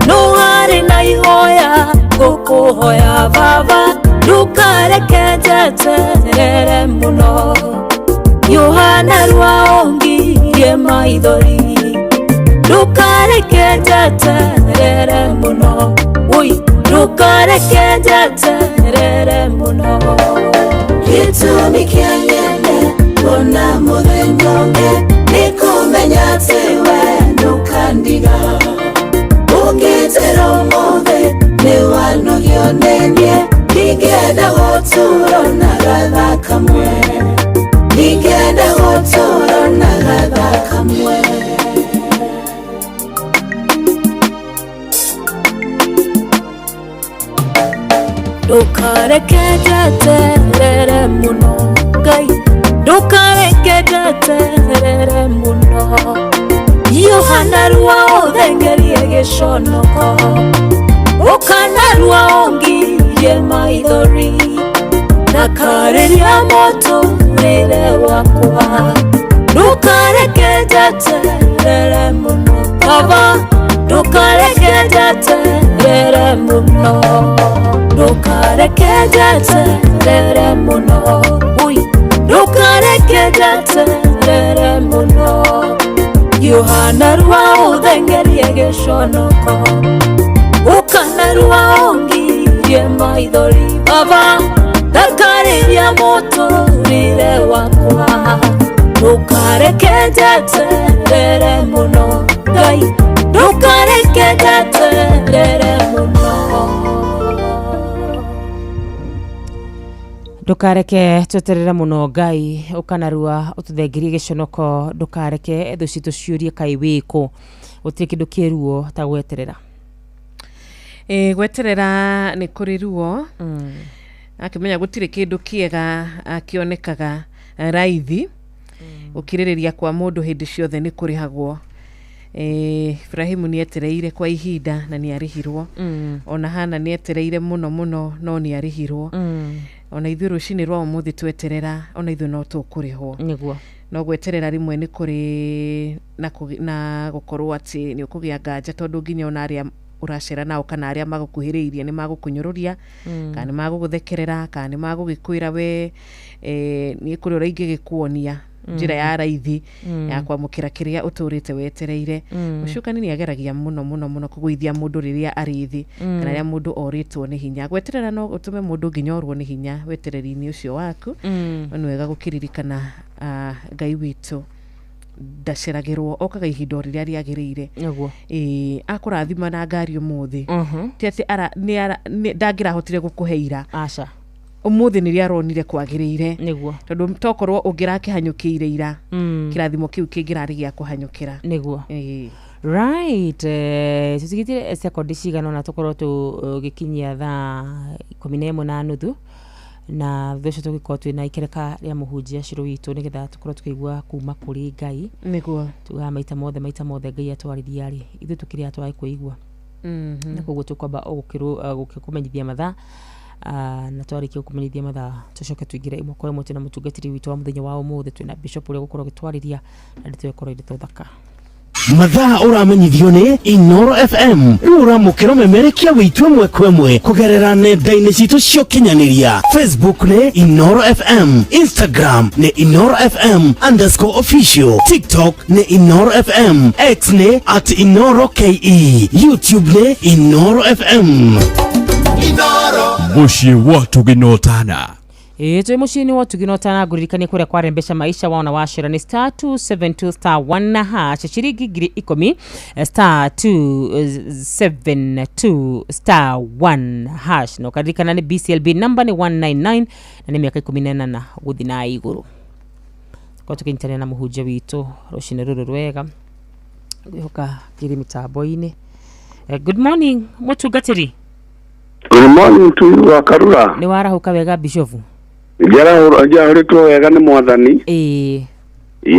No harĩ na ihoya ngũkũhoya baba Ndũkareke njeterere mũno Yohana rwa ongirie maithori Ndũkareke njeterere mũno Ui, ndũkareke njeterere mũno Gĩtũmi kĩa nyende kuona mũthenya ũngĩ nĩ kũmenya atĩ we ndũkandiga Ũngĩtĩra ũmũthĩ nĩwanogio nĩ niĩ ndingĩenda gũtũũra na gatha kamwe ndingĩenda gũtũũra na gatha kamwe Ndũkareke njeterere mũno Ngai Ndũkareke njeterere mũno Yohana rwa ũthengerie gĩconoko Ũkana rwa ũngirie maithori Na karĩria mũtũrĩre wakwa Ndũkareke njeterere mũno Baba Ndũkareke njeterere mũno Ndũkareke njeterere mũno Ui, ndũkareke njeterere mũno Yohana rwa ũthengerie gĩconoko Ũkana rwa ũngirie maithori Baba thakarĩria mũtũrĩre wakwa Ndũkareke njeterere mũno Ngai Ndũkareke njeterere mũno Ndũkareke tweterere mũno Ngai ũkanarua ũtũthengerie gĩconoko ndũkareke thũ citũ ciũrie kaĩ wĩkũ gũtirĩ kĩndũ kĩ ruo ta gweterera Gweterera nĩ kũrĩ ruo akĩmenya gũtirĩ kĩndũ kĩega kĩonekaga raithi gũkirĩrĩria kwa mũndũ hĩndĩ ciothe nĩ kũrĩhagwo Ibrahimu nĩetereire kwa ihinda na nĩarĩhirwo ona Hana nĩetereire mũno mũno no nĩarĩhirwo ona ithuĩ rũcinĩ rwa ũmũthĩ tweterera ona ithuĩ no tũkũrĩhwo nĩguo no gweterera rĩmwe nĩ kũrĩ na gũkorwo atĩ nĩ ũkũgĩa nganja tondũ nginya ona arĩa ũracera nao kana arĩa magũkuhĩrĩirie nĩ magũkũnyũrũria kana nĩ magũgũthekerera kana nĩ magũgĩkwĩra we niĩ kũrĩ ũrĩa ingĩgĩkuonia njĩra ya raithi ya kwamũkĩra kĩrĩa ũtũrĩte wetereire mũcukani nĩ ageragia mũno mũno mũno kũgũithia mũndũ rĩrĩa arĩ thĩ kana rĩrĩa mũndũ orĩtwo nĩ hinya gweterera no ũtũme mũndũ nginya orwo nĩ hinya wetereri-inĩ ũcio waku no nĩ wega gũkĩririkana Ngai witũ Ndaceragĩrwo, okaga ihinda o rĩrĩa rĩagĩrĩire. Nĩguo. Ĩĩ, akũrathima na ngari ũmũthĩ, ti atĩ ndangĩrahotire gũkũhe ira. Aca. Ũmũthĩ nĩrĩo aronire kwagĩrĩire. Nĩguo. Tondũ tokorwo ũngĩrakĩhanyũkĩire ira, kĩrathimo kĩu kĩngĩrarĩ gĩa kũhanyũkĩra. Nĩguo. Ĩĩ. Right, tũtigĩtire sekondi cigana ũna tũkorwo tũgĩkinyia thaa 11:30, na thutha ũcio tũgĩkorwo twĩna ikereka rĩa mũhunjia Ciro witũ, nĩgetha tũkorwo tũkĩigua kuma kũrĩ Ngai. Nĩguo. Tugaga maita mothe, maita mothe Ngai atwarĩria rĩ, ithuĩ tũkĩrĩ a twage kũigua. Na koguo tũkwamba gũkĩkũmenyithia mathaa, na twarĩkia gũkũmenyithia mathaa tũcoke tũingĩre ĩmwe kwa ĩmwe. Twĩna mũtungatĩri witũ wa mũthenya wa ũmũthĩ, twĩna bishop ũrĩa ũgũkorwo agĩtwarĩria na ndeto ĩkorwo ĩrĩ thaka. Mathaa ũramenyithio nĩ Inoro FM. Rĩu ũramũkĩra ũmemerekia witũ ĩmwe kwa ĩmwe kũgerera nenda-inĩ citũ cia ũkinyanĩria. Facebook nĩ Inoro FM, Instagram nĩ InoroFM_official, TikTok nĩ Inoro FM, X nĩ @InoroKE, YouTube nĩ Inoro FM. Mũciĩ wa Tũgĩnotana. Ĩĩ, twĩ mũciĩ-inĩ wa Ũtugi na Ũtana. Ngũririkanie kũrĩa kwarembesha maisha, waona wacera nĩ *272*1#, ciringi 10,000, *272*1#, na ũkaririkana nĩ BCLB number nĩ 199 na nĩ mĩaka 18 gũthiĩ na igũrũ. Kwa tũkĩnyitanĩra na mũhunjia witũ rũcinĩ rũrũ rwega, ngwĩhoka kĩrĩ mĩtambo-inĩ. Good morning, mũtungatĩri. Good morning to you, Wakarura. Nĩ warahũka wega, bishofu? Njarahũrĩtwo wega nĩ Mwathani. Ĩĩ.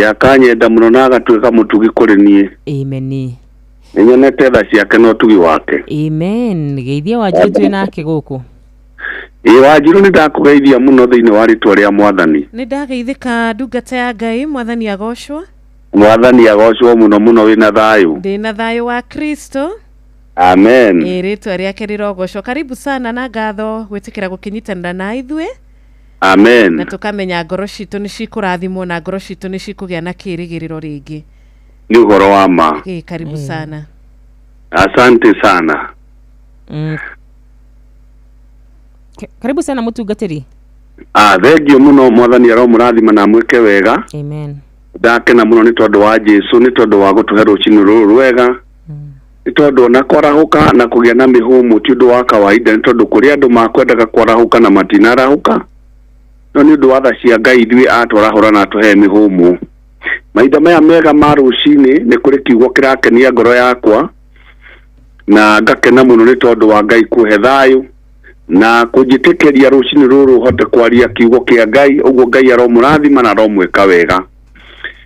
Akanyenda mũno na agatuĩka mũtugi kũrĩ niĩ. Amen. Nĩnyonete tha ciake na ũtugi wake. Amen. Geithia Wanjirũ, twĩ nake gũkũ. Ĩĩ, Wanjirũ, nĩ ndakũgeithia mũno thĩinĩ wa rĩtwa rĩa Mwathani. Nĩ ndageithĩka, ndungata ya Ngai. Mwathani agocwo. Mwathani agocwo mũno mũno. Wĩna thayũ? Ndĩna thayũ wa Kristo. Amen. Ĩĩ, rĩtwa rĩake rĩrogocwo. Karibu sana na ngatho gwĩtĩkĩra gũkĩnyitanĩra na ithuĩ. Amen. Na tũkamenya ngoro citũ nĩ cikũrathimwo na ngoro citũ nĩ cikũgĩa na kĩĩrĩgĩrĩro rĩngĩ. Nĩ ũhoro wa ma. Ĩĩ, karibu sana. Asante sana. Karibu sana, mũtungatĩri. Ah, thengiũ mũno. Mwathani aromũrathima na amwĩke wega. Amen. Ndakena mũno nĩ tondũ wa Jesu, nĩ tondũ wa gũtũhe rũcinĩ rũrũ rwega, nĩ tondũ ona kwarahũka na kũgĩa na mĩhũmũ ti ũndũ wa kawaida, nĩ tondũ kũrĩ andũ makwendaga kwarahũka na matinarahũka, no nĩ ũndũ wa tha cia Ngai ithuĩ atwarahũra na atũhe mĩhũmũ mahinda maya mega ma rũcinĩ. Nĩ kũrĩ kiugo kĩrakenia ngoro yakwa na ngakena mũno nĩ tondũ wa Ngai kũhe thayũ na kũnjĩtĩkĩria rũcinĩ rũrũ hote kwaria kiugo kĩa Ngai. Ũguo Ngai aromũrathima na aromwĩka wega.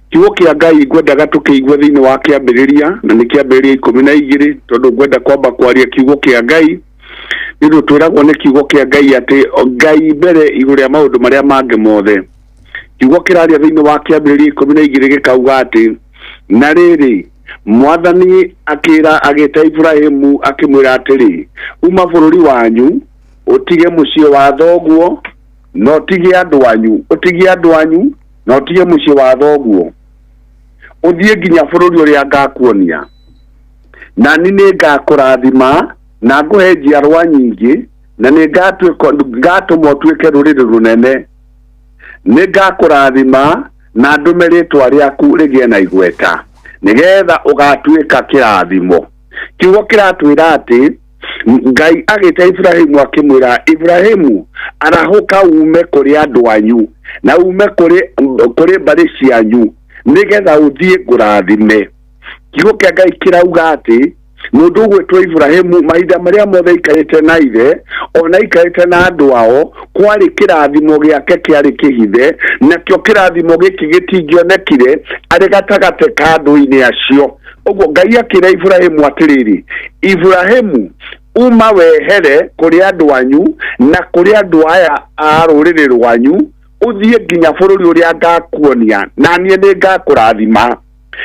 Kiugo kĩa Ngai ngwendaga tũkĩigue thĩinĩ wa Kĩambĩrĩria, na nĩ Kĩambĩrĩria 12, tondũ ngwenda kwamba kwaria kiugo kĩa Ngai nĩ ũndũ twĩragwo nĩ kiugo kĩa Ngai atĩ Ngai mbere igũrũ rĩa maũndũ marĩa mangĩ mothe. Kiugo kĩraria thĩinĩ wa Kĩambĩrĩria 12 gĩkauga atĩ, na rĩrĩ, Mwathani akĩra, agĩta Ibrahimu akĩmwĩra atĩrĩ, "Uma bũrũri wanyu, ũtige mũciĩ wa thoguo, na ũtige andũ anyu, ũtige andũ anyu na ũtige mũciĩ wa thoguo, ũthiĩ nginya bũrũri ũrĩa ngakuonia. Na ni nĩ ngakũrathima na ngũhe njiarwa nyingĩ, na nĩ ngatũma ũtuĩke rũrĩrĩ rũnene. Nĩ ngakũrathima na ndũme rĩtwa rĩaku rĩgĩe na igweta, nĩgetha ũgatuĩka kĩrathimo." Kiugo kĩratwĩra atĩ Ngai agĩta Ibrahimu akĩmwĩra, "Ibrahimu, arahũka ume kũrĩ andũ anyu na ume kũrĩ mbarĩ cianyu, nĩgetha ũthiĩ ngũrathime." Kiugo kĩa Ngai kĩrauga atĩ mũndũ ũgwĩtwo Ibrahimu, mahinda marĩa mothe aikarĩte na ithe ona aikarĩte na andũ ao, kwarĩ kĩrathimo gĩake kĩarĩ kĩhithe, nakĩo kĩrathimo gĩkĩ gĩtingĩonekire arĩ gatagatĩ ka andũ-inĩ acio. Ũguo Ngai akĩra Ibrahimu atĩrĩrĩ, "Ibrahimu, uma wehere kũrĩ andũ anyu na kũrĩ andũ aya a rũrĩrĩ rwanyu, ũthiĩ nginya bũrũri ũrĩa ngakuonia, na niĩ nĩ ngakũrathima."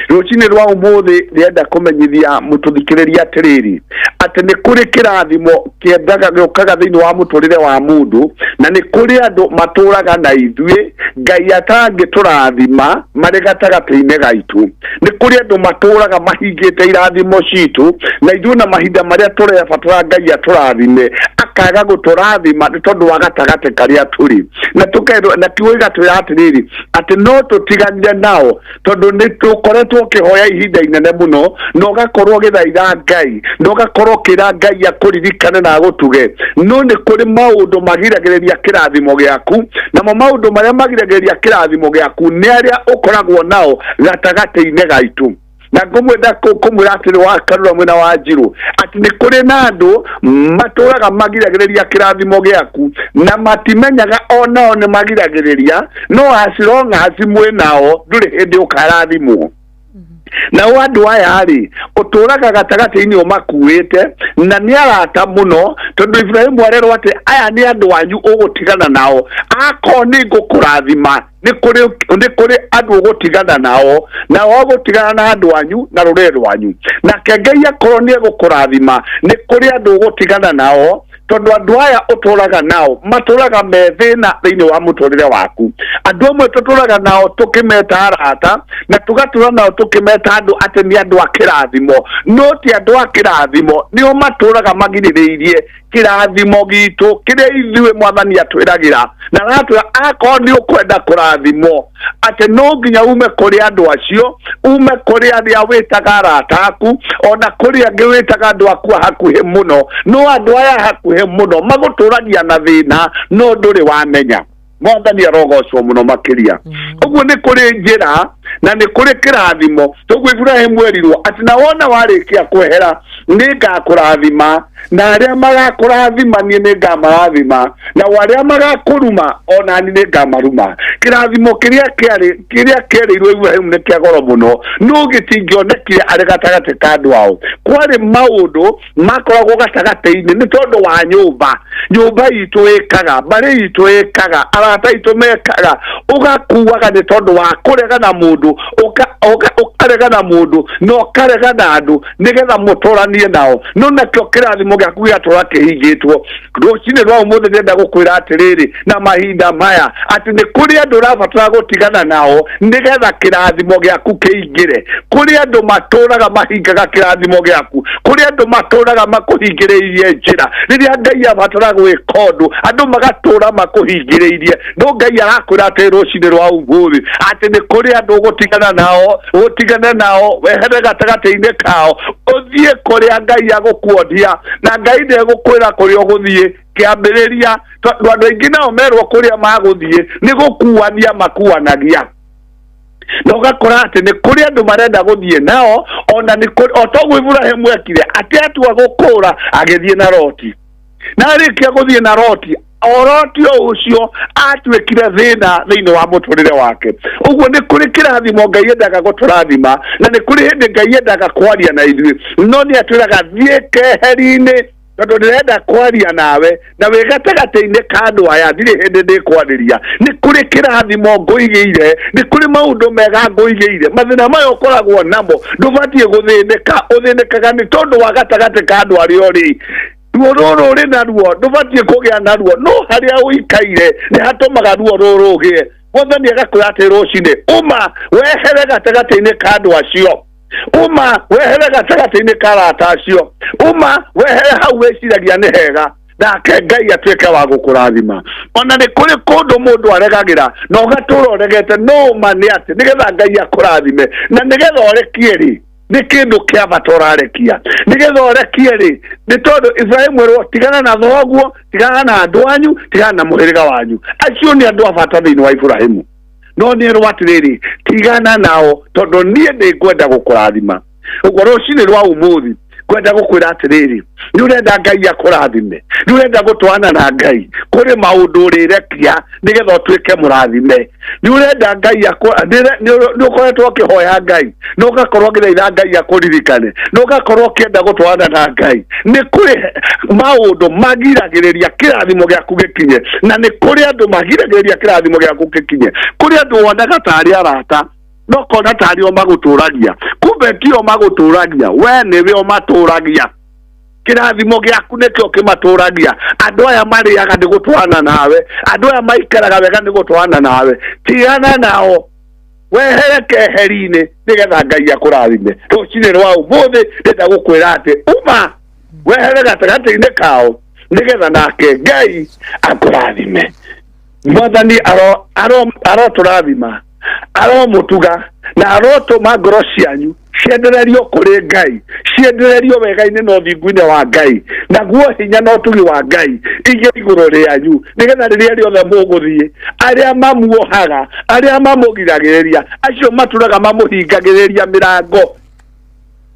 Rũcinĩ rwa ũmũthĩ ndĩrenda kũmenyithia mũtũthikĩrĩria atĩrĩrĩ atĩ nĩ kũrĩ kĩrathimo kĩendaga gĩũkaga thĩinĩ wa mũtũrĩre wa mũndũ, na nĩ kũrĩ andũ matũraga na ithuĩ Ngai atangĩtũrathima marĩ gatagatĩ-inĩ gaitũ. Nĩ kũrĩ andũ matũraga mahingĩte irathimo citũ, na ithuĩ na mahinda marĩa tũrebatara Ngai atũrathime akaga gũtũrathima nĩ tondũ wa gatagatĩ karĩa tũrĩ. Na tũkerwo na kiugo gĩgatwĩra atĩrĩrĩ atĩ no tũtiganire nao tondũ nĩ tũkoretwo ũkĩhoya ihinda inene mũno, na ũgakorwo ũgĩthaitha Ngai, na ũgakorwo ũkĩra Ngai akũririkane na agũtuge. No nĩ kũrĩ maũndũ magiragĩrĩria kĩrathimo gĩaku, namo maũndũ marĩa magiragĩrĩria kĩrathimo gĩaku nĩ arĩa ũkoragwo nao gatagatĩ-inĩ gaitũ. Na ngũmwenda kũmwĩra atĩrĩ wa Karura mwena wa Njirũ atĩ nĩ kũrĩ na andũ matũraga magiragĩrĩria kĩrathimo gĩaku, na matimenyaga onao nĩ magiragĩrĩria, no as long as mwĩ nao ndũrĩ hĩndĩ ũkarathimwo. Nao andũ aya rĩ, ũtũraga gatagatĩ-inĩ ũmakuĩte, na nĩ arata mũno, tondũ Ibrahimu arerwo atĩ aya nĩ andũ anyu ũgũtigana nao, akorwo nĩ ngũkũrathima nĩ kũrĩ andũ ũgũtigana nao, na ũgũtigana na andũ anyu na rũrĩrĩ rwanyu. Nake Ngai akorwo nĩ egũkũrathima nĩ kũrĩ andũ ũgũtigana nao, tondũ andũ aya ũtũraga nao matũraga me thĩna thĩinĩ wa mũtũrĩre waku. Andũ amwe tũtũraga nao tũkĩmeta arata, na tũgatũra nao tũkĩmeta andũ atĩ nĩ andũ a kĩrathimo, no ti andũ a kĩrathimo, nĩo matũraga magirĩrĩirie kĩrathimo gitũ kĩrĩa ithuĩ Mwathani atwĩragĩra. Na aratwĩra akorwo nĩ ũkwenda kũrathimwo atĩ no nginya ume kũrĩ andũ acio, ume kũrĩ arĩa wĩtaga arata aku, ona kũrĩ angĩ wĩtaga andũ aku a hakuhĩ mũno, no andũ aya hakuhĩ mũno magũtũragia na thĩna no ndũrĩ wamenya. Mwathani arogocwo mũno makĩria. Ũguo nĩ kũrĩ njĩra na nĩ kũrĩ kĩrathimo. Toguo Ibrahimu erirwo atĩ na wona warĩkia kwehera nĩ ngakũrathima, na arĩa magakũrathima niĩ nĩ ngamarathima, na arĩa magakũruma ona niĩ nĩ ngamaruma. Kĩrathimo kĩrĩa kĩerĩirwo Ibrahimu nĩ kĩa goro mũno, no gĩtingĩonekire arĩ gatagatĩ ka andũ ao. Kwarĩ maũndũ makoragwo gatagatĩ-inĩ nĩ tondũ wa nyũmba. Nyũmba itũ ĩkaga, mbarĩ itũ ĩkaga, arata itũ mekaga, ũgakuaga nĩ tondũ wa kũregana mũndũ, ũkaregana mũndũ na ũkaregana andũ nĩgetha mũtũranie nao. No nakĩo kĩrathimo gĩaku gĩgatũra kĩhingĩtwo. Rũcinĩ rwa ũmũthĩ ndĩrenda gũkwĩra atĩrĩrĩ na mahinda maya atĩ nĩ kũrĩ andũ ũrabatara gũtigana nao nĩgetha kĩrathimo gĩaku kĩingĩre. Kũrĩ andũ matũraga mahingaga kĩrathimo gĩaku, kũrĩ andũ matũraga makũhingĩrĩirie njĩra. Rĩrĩa Ngai abatara gwĩka ũndũ, andũ magatũra makũhingĩrĩirie. No Ngai arakwĩra atĩ rũcinĩ rwa ũmũthĩ atĩ nĩ kũrĩ andũ ũgũtigana nao, ũtigane nao, wehere gatagatĩ-inĩ kao, ũthiĩ kũrĩa Ngai agũkuonia, na Ngai ndegũkwĩra kũrĩa ũgũthiĩ kĩambĩrĩria, tondũ andũ aingĩ nao merwo kũrĩa magũthiĩ nĩ gũkuania makuanagia. Na ũgakora atĩ nĩ kũrĩ andũ marenda gũthiĩ nao, ona nĩ kũrĩ o toguo Ibrahimu ekire, atĩ atua gũkũra agĩthiĩ na Loti, na arĩkia gũthiĩ na Loti, o Loti o ũcio atuĩkire thĩna thĩinĩ wa mũtũrĩre wake. Ũguo nĩ kũrĩ kĩrathimo Ngai endaga gũtũrathima, na nĩ kũrĩ hĩndĩ Ngai endaga kwaria na ithuĩ, no nĩ atwĩraga thiĩ keheri-inĩ tondũ ndĩrenda kwaria nawe, na wĩ gatagatĩ-inĩ ka andũ aya ndirĩ hĩndĩ ndĩkwarĩria. Nĩ kũrĩ kĩrathimo ngũigĩire, nĩ kũrĩ maũndũ mega ngũigĩire. Mathĩna maya ũkoragwo namo ndũbatiĩ gũthĩnĩka, ũthĩnĩkaga nĩ tondũ wa gatagatĩ ka andũ arĩa ũrĩ. Ruo rũrũ ũrĩ naruo ndũbatiĩ kũgĩa naruo, no harĩa ũikaire nĩ hatũmaga ruo rũrũ ũgĩe. Mwathani agakwĩra atĩ rũcinĩ uma wehere gatagatĩ-inĩ ka andũ acio, uma wehere gatagatĩ-inĩ ka arata acio, uma wehere hau wĩciragia nĩ hega, nake Ngai atuĩke wa gũkũrathima. Ona nĩ kũrĩ kũndũ mũndũ aregagĩra na ũgatũra ũregete, no ma nĩ atĩ nĩgetha Ngai akũrathime na nĩgetha ũrekie rĩ, nĩ kĩndũ kĩa bata ũrarekia. Nĩgetha ũrekie rĩ, nĩ tondũ Ibrahimu erwo tigana na thoguo, tigana na andũ anyu, tigana na mũhĩrĩga wanyu. Acio nĩ andũ a bata thĩinĩ wa Ibrahimu. No nĩ erwo atĩrĩrĩ, tigana nao tondũ niĩ nĩ ngwenda gũkũrathima. Ũguo rũcinĩ rwa ũmũthĩ ngwenda gũkwĩra atĩrĩrĩ, nĩ ũrenda Ngai akũrathime, nĩ ũrenda gũtwarana na Ngai, kũrĩ maũndũ ũrĩrekia nĩgetha ũtuĩke mũrathime. Nĩ ũrenda Ngai nĩ ũkoretwo ũkĩhoya Ngai, na ũgakorwo ũgĩthaitha Ngai akũririkane, na ũgakorwo ũkĩenda gũtwarana na Ngai. Nĩ kũrĩ maũndũ magiragĩrĩria kĩrathimo gĩaku gĩkinye, na nĩ kũrĩ andũ magiragĩrĩria kĩrathimo gĩaku gĩkinye. Kũrĩ andũ wonaga tarĩ arata, No kona tarĩ o magũtũragia, kumbe ti o magũtũragia, we nĩwe ũmatũragia. Kĩrathimo gĩaku nĩkĩo kĩmatũragia. Andũ aya marĩaga nĩ gũtwarana nawe, andũ aya maikaraga wega nĩ gũtwarana nawe. Tigana nao, wehere keheri-inĩ nĩgetha Ngai akũrathime. Rũcinĩ rwa ũmũthĩ ndĩrenda gũkwĩra atĩ uma wehere gatagatĩ-inĩ kao nĩgetha nake Ngai akũrathime. Mwathani arotũrathima, aromũtuga na arotũma ngoro cianyu ciendererio kũrĩ Ngai, ciendererio wega-inĩ na ũthingu-inĩ wa Ngai, naguo hinya na ũtugi wa Ngai igĩe igũrũ rĩanyu, nĩgetha rĩrĩa rĩothe mũgũthiĩ, arĩa mamuohaga, arĩa mamũgiragĩrĩria, acio matũraga mamũhingagĩrĩria mĩrango,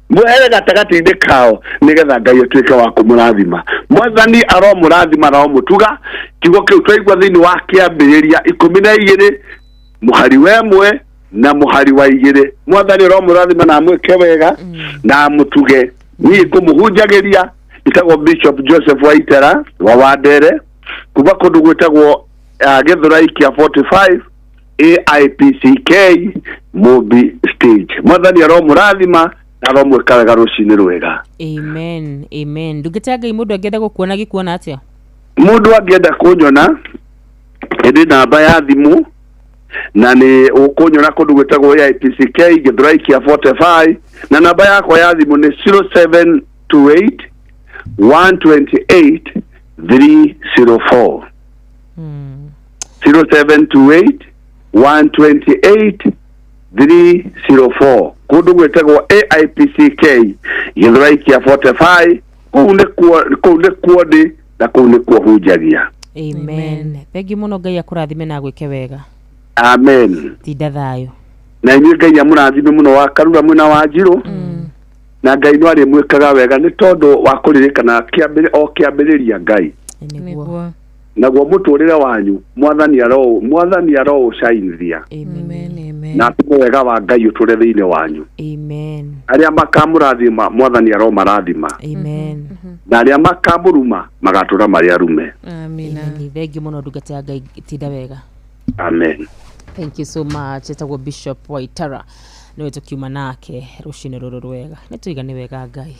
mwehere gatagatĩ-inĩ kao nĩgetha Ngai atuĩke wa kũmũrathima. Mwathani aromũrathima, aromũtuga. Kiugo kĩu twaigua thĩinĩ wa kĩambĩrĩria 12 mũhari wa 1 na mũhari wa 2. Mwathani aromũrathima na amwĩke wega na amũtuge. Niĩ ngũmũhunjagĩria njĩtagwo Bishop Joseph Waitera wa Wandere, kuma kũndũ gwĩtagwo Gĩthũrai kĩa 45 AIPCK Mumbi Stage. Mwathani aromũrathima na aromwĩka wega rũcinĩ rwega. Amen, amen. Ndungata ya Ngai, mũndũ angĩenda gũkuona gĩkuona atĩa? Mũndũ angĩenda kũnyona ĩndĩ namba ya thimũ, na nĩ ũkũnyona kũndũ gwĩtagwo AIPCK Gĩthũrai kĩa 45, na namba yakwa ya thimũ nĩ 0728 128 304. 0728 128 304, kũndũ gwĩtagwo AIPCK Gĩthũrai kĩa 45. Kũu nĩkuo ndĩ na kũu nĩkuo hunjagia. Amen. Thank you mũno, Ngai akũrathime na agwĩke wega. Amen. Tinda thayũ. Na inyuĩ Ngai amũrathime mũno wa Karura mwena wa Njirũ, na Ngai no arĩmwĩkaga wega nĩ tondũ wa kũririkana o kĩambĩrĩria Ngai. Nĩguo. Naguo mũtũrĩre wanyu Mwathani aroũcainithia. Amen. Na atũme wega wa Ngai ũtũre thĩinĩ wanyu. Amen. Arĩa makamũrathima Mwathani aromarathima. Amen. Na arĩa makamũruma magatũra marĩ arume. Amina. Thank you mũno ndungata ya Ngai, tinda wega. Amen. Thank you so much. Etagwo Bishop Waitara, nĩwe tũkiuma nake rũcinĩ rũrũ rwega. Nĩ tũiga nĩ wega Ngai.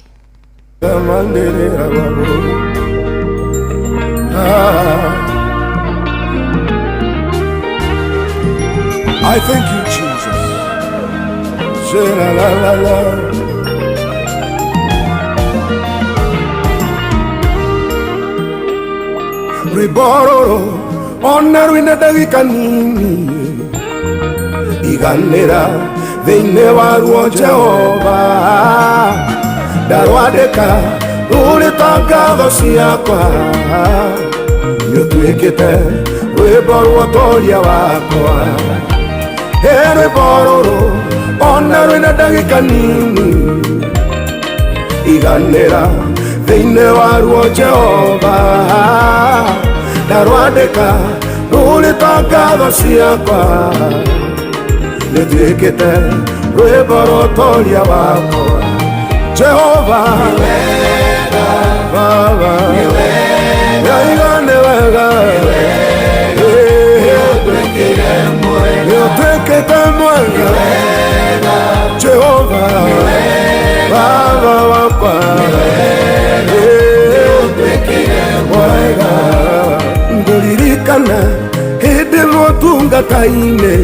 I thank you, Jesus. Say la la la la. Ribororo ona rwina ndagĩka nini iganĩra thĩinĩ wa ruo Jehova, ndarwandĩka rũrĩ ta ngatho ciakwa, nĩũtuĩkĩte rwĩmbo rwa ũtoria wakwa. He rwĩmbo rũrũ ona rwĩna ndagĩka nini iganĩra thĩinĩ wa ruo Jehova, ndarwandĩka rũrĩ ta ngatho ciakwa, nĩnduĩkĩte rwĩmbo rwa ũtoria wakwa. Jehova nĩ wega, Baba nĩ wega, nĩ wega, nĩũtuĩkĩte mwega. Jehova Baba wakwa mwega. Ngũririkana hĩndĩ ĩmwe ũtungata-inĩ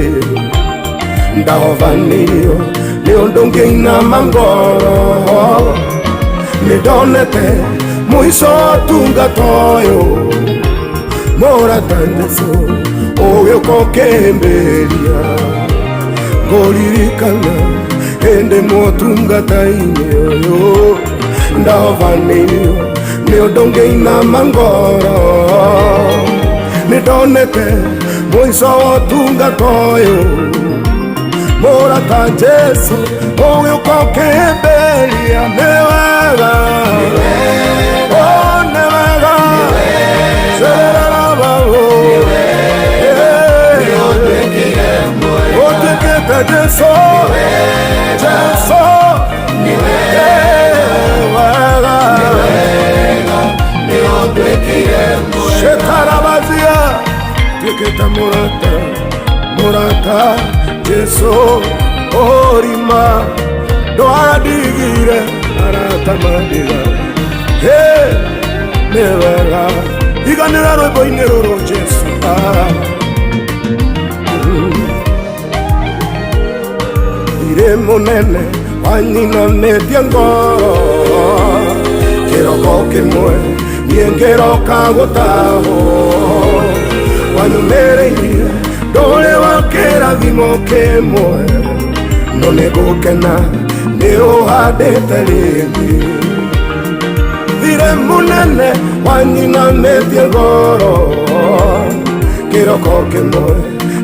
ndahovanĩirio nĩ ũndũ ngĩinama ngoro, nĩndonete mũico wa ũtungata ũyũ, mũrata Jesũ ũgĩũka ũkĩhĩmbĩria. Ngũririkana hĩndĩ ĩmwe ũtungata-inĩ ũyũ ndahovanĩirio nĩ ũndũ ngĩinama ngoro, nĩndonete mũico wa ũtungata ũyũ, mũrata Jesũ ũgĩũka ũkĩhĩmbĩria. Nĩ wega, oh nĩ wega, ũtuĩkĩte Jesũ, Jesũ nĩ wega, Shetarabazia tuĩkĩte mũrata, mũrata Jesũ ma ndwandigire arata mandiga. Hey, nĩ wega iganĩra rwĩmbo-inĩ rũrũ Jesu. Irĩ mũnene wanyinamĩtie ngoro kĩroko kĩmwe niĩ ngĩroka gũtahwo wanyumĩrĩirie ndũrĩ wa kĩrathimo kĩmwe no nĩngũkena nĩ ũhandĩte rĩngĩ. Thirĩ mũnene wanyinamĩtie ngoro kĩroko kĩmwe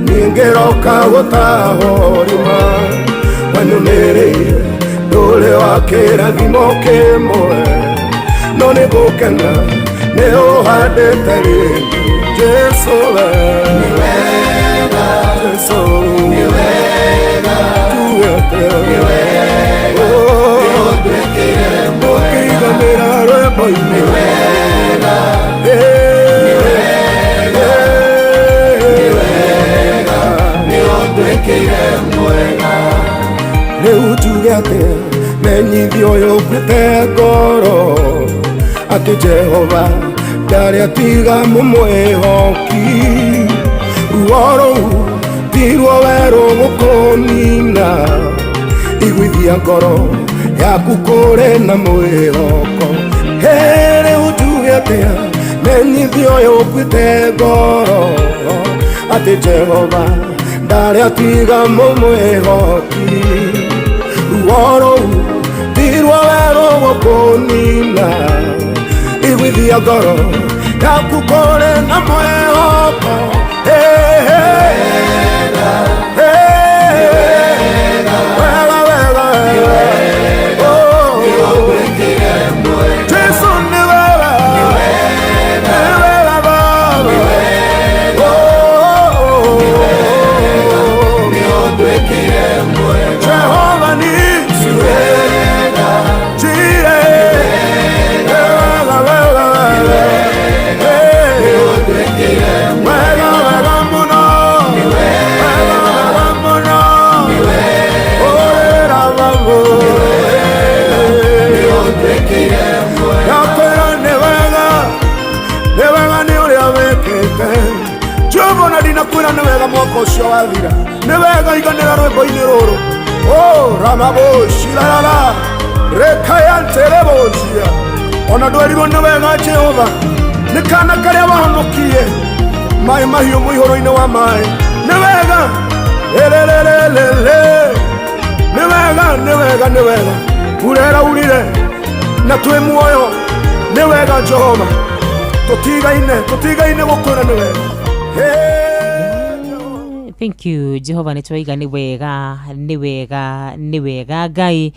niĩ ngĩroka gũtahwo rĩma wanyumĩrĩirie ndũrĩ wa kĩrathimo kĩmwe no nĩngũkena nĩ ũhandĩte rĩngĩ. Jesu we nĩ wega, Jesu nĩ wega, tuwete nĩ wega, nĩ ũndwĩkĩire mũkĩiganĩra rwĩmbo-inĩ nĩ wega, nĩ wega, nĩ wega, nĩ ũndwĩkĩire mwega. Rĩu tuge atĩa menyithio ũyũ ũkuĩte ngoro atĩ Jehova ndarĩ atiga mũmwĩhoki. Ruo rũu ti ruo werũ gũkũnina, iguithia ngoro yaku kũrĩ na mwĩhoko. Hey, rĩu tuge atĩa menyithio ũyũ ũkuĩte ngoro atĩ Jehova ndarĩ atiga mũmwĩhoki. Ruo rũu ti ruo werũ gũkũnina, iguithia ngoro yaku kũrĩ na mwĩhoko. Hey, hey, hey, wega, wega, oh, Jesu nĩ wega, nĩ wega Baba, oh, Jehova nisi Jireh, wega, wega, wega, wega mũno, wega, wega mũno, ũrĩra babo, ndakwĩra nĩ wega, nĩ wega nĩ ũrĩa wĩkĩte. Jehova na ndinakwĩra nĩ wega mwaka ũcio wathira, nĩ wega iganĩra rwĩmbo-inĩ rũrũ. Oh, ramaboshirarara rekayantereboshia ona ndwerirwo nĩ wega Jehova nĩ kana karĩa wahonokirie maĩ mahiũ mũihũro-inĩ wa maĩ. Nĩ wega lelelelele, nĩ wega, nĩ wega, nĩ wega mbura ĩraurire na twĩ muoyo. Nĩ wega Jehova, tũtigaine, tũtigaine gũkwĩra nĩ wega. Thank you Jehova, nĩ twaiga nĩ wega, nĩ wega, nĩ wega Ngai,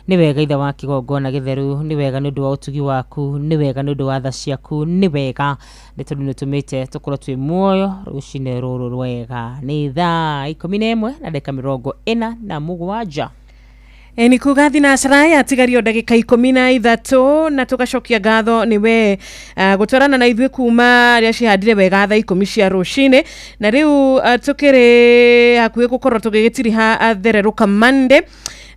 nĩ wega ithe wa kĩgongona gĩtheru, nĩ wega nĩ ũndũ wa ũtugi waku, nĩ wega nĩ ũndũ wa tha ciaku, nĩ wega nĩ tondũ nĩ ũtũmĩte tũkorwo twĩ muoyo rũcinĩ rũrũ rwega. Nĩ thaa 11 na ndagĩka 47. Ni kuga thinacara yatigario ndagĩka 13 na tũgacokia ngatho nĩ we gũtwarana na ithuĩ kuma rĩa cihandire wega thaa 10 cia rũcinĩ na rĩu tũkĩrĩ hakuhĩ gũkorwo tũgĩgĩtiriha thererũka Monday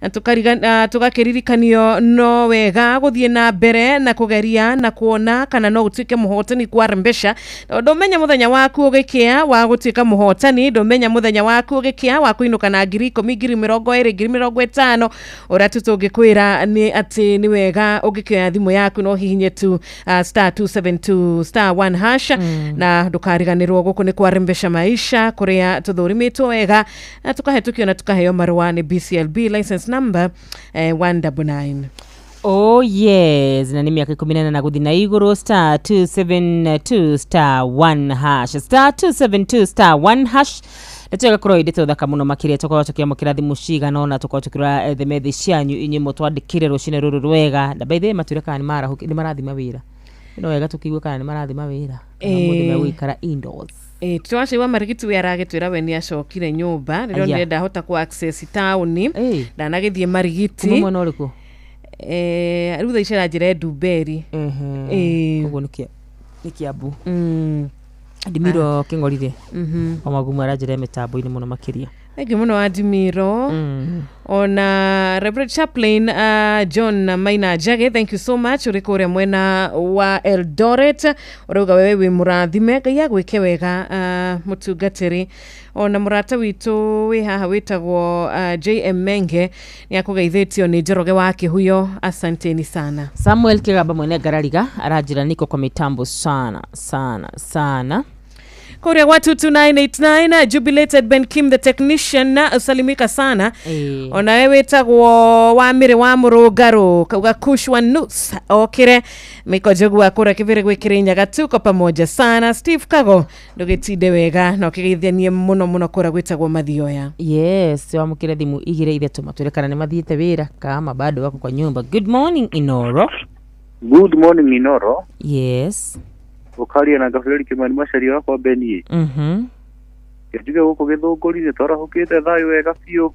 tũgakĩririkanio no wega gũthiĩ na mbere na kũgeria na kuona kana no ũtuĩke mũhotani kwa mbeca. Ndũmenya mũthenya waku ũgĩkĩa wa gũtuĩka mũhotani, ndũmenya mũthenya waku ũgĩkĩa wa kũinũka na 10,000, 20,000, 50,000. Ũrĩa tu tũngĩkwĩra nĩ atĩ nĩ wega ũngĩkĩoya thimũ yaku no hihinye tu star 272 star 1 hash na ndũkariganĩrwo gũkũ nĩ kwa mbeca maisha kũrĩa tũthũrimĩtwo wega na tũkahetũkio na tũkaheo marũa nĩ BCLB license number 199. Oh yes, na nĩ mĩaka 18 na gũthiĩ na igũrũ star 272 star 1 hash, star 272 star 1 hash. Ndeto ĩgakorwo ĩndĩte ũthaka mũno makĩria, tũkorwo tũkĩamũkĩra thimũ cigana ũna, tũkorwo tũkĩrora themethi cianyu inyuĩ mũtwandĩkĩre rũcinĩ rũrũ rwega. Na by the way matwĩre kana nĩ marathima wĩra, no wega tũkĩigue kana nĩ marathima wĩra kana mũndũ megũikara indoors. Twaciwa marigiti we aragĩtwĩra we nĩ acokire nyũmba rĩrĩa onire ndahota ku access taũni ndanagĩthiĩ marigiti. Kuma mwena ũrĩkũ? Rĩu thaa ici aranjĩra Ndumberi. Koguo nĩ Kiambu. Ndimiro Kĩng'orire o magumu aranjĩra mĩtambo-inĩ mũno makĩria. Thank you muno Adimiro. Ona Reverend Chaplain John Maina Njage, thank you so much uri kuria mwena wa Eldoret, urauga wewe wi murathime, Ngai agwike wega mutungatiri. Ona murata witu wi haha witagwo JM Menge ni akugeithitio ni Njoroge wa Kihuyo, asanteni sana. Samuel Kigamba mwene Ngarariga aranjira niko kwa mitambo sana sana sana. Korea wa 22989 Jubilated Ben Kim the technician, usalimika sana. Ona wewe tagwo wa mire wa murungaru kauga kushwa nus okire mikojogu akura kivire gwikire nyaga tuko pamoja sana. Steve Kago ndugitinde wega no kigeithanie muno muno kura gwitagwo Mathioya. Yes, wamukire thimu igire ithatũ matwire kana ni mathiite wira kama bado wako kwa nyumba. Good morning Inoro. Good morning Inoro. Yes. Ukaria na Gabriel Kimani Macharia wakwa Beni. Njuge guku githungurire twarahukite thayu wega biũ.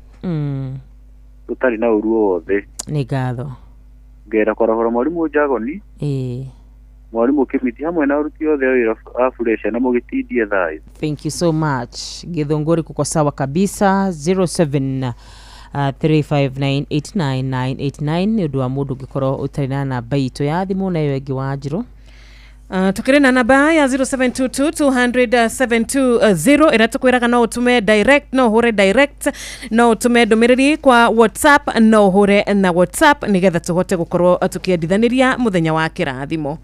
Tutari na ũru wothe. Nĩ ngatho. Ngera kwarahũra mwarimũ Njagoni. Mwarimũ Kimiti hamwe na aruti othe a wĩra a Furesha na mũgĩtindie thayũ. Thank you so much. Githunguri kuko sawa kabisa. 07 35989989 nĩ ũndũ wa mũndũ ũngĩkorwo ũtarĩ na namba itũ ya thimũ na ĩyo ĩngĩ wa Njirũ. Tukire na namba ya 0722 200 720 ira tukwiraga no utume direct, no hure direct, no utume ndumiriri kwa WhatsApp, no hure na WhatsApp nigetha tuhote gukorwo tukiendithaniria muthenya wa kirathimo.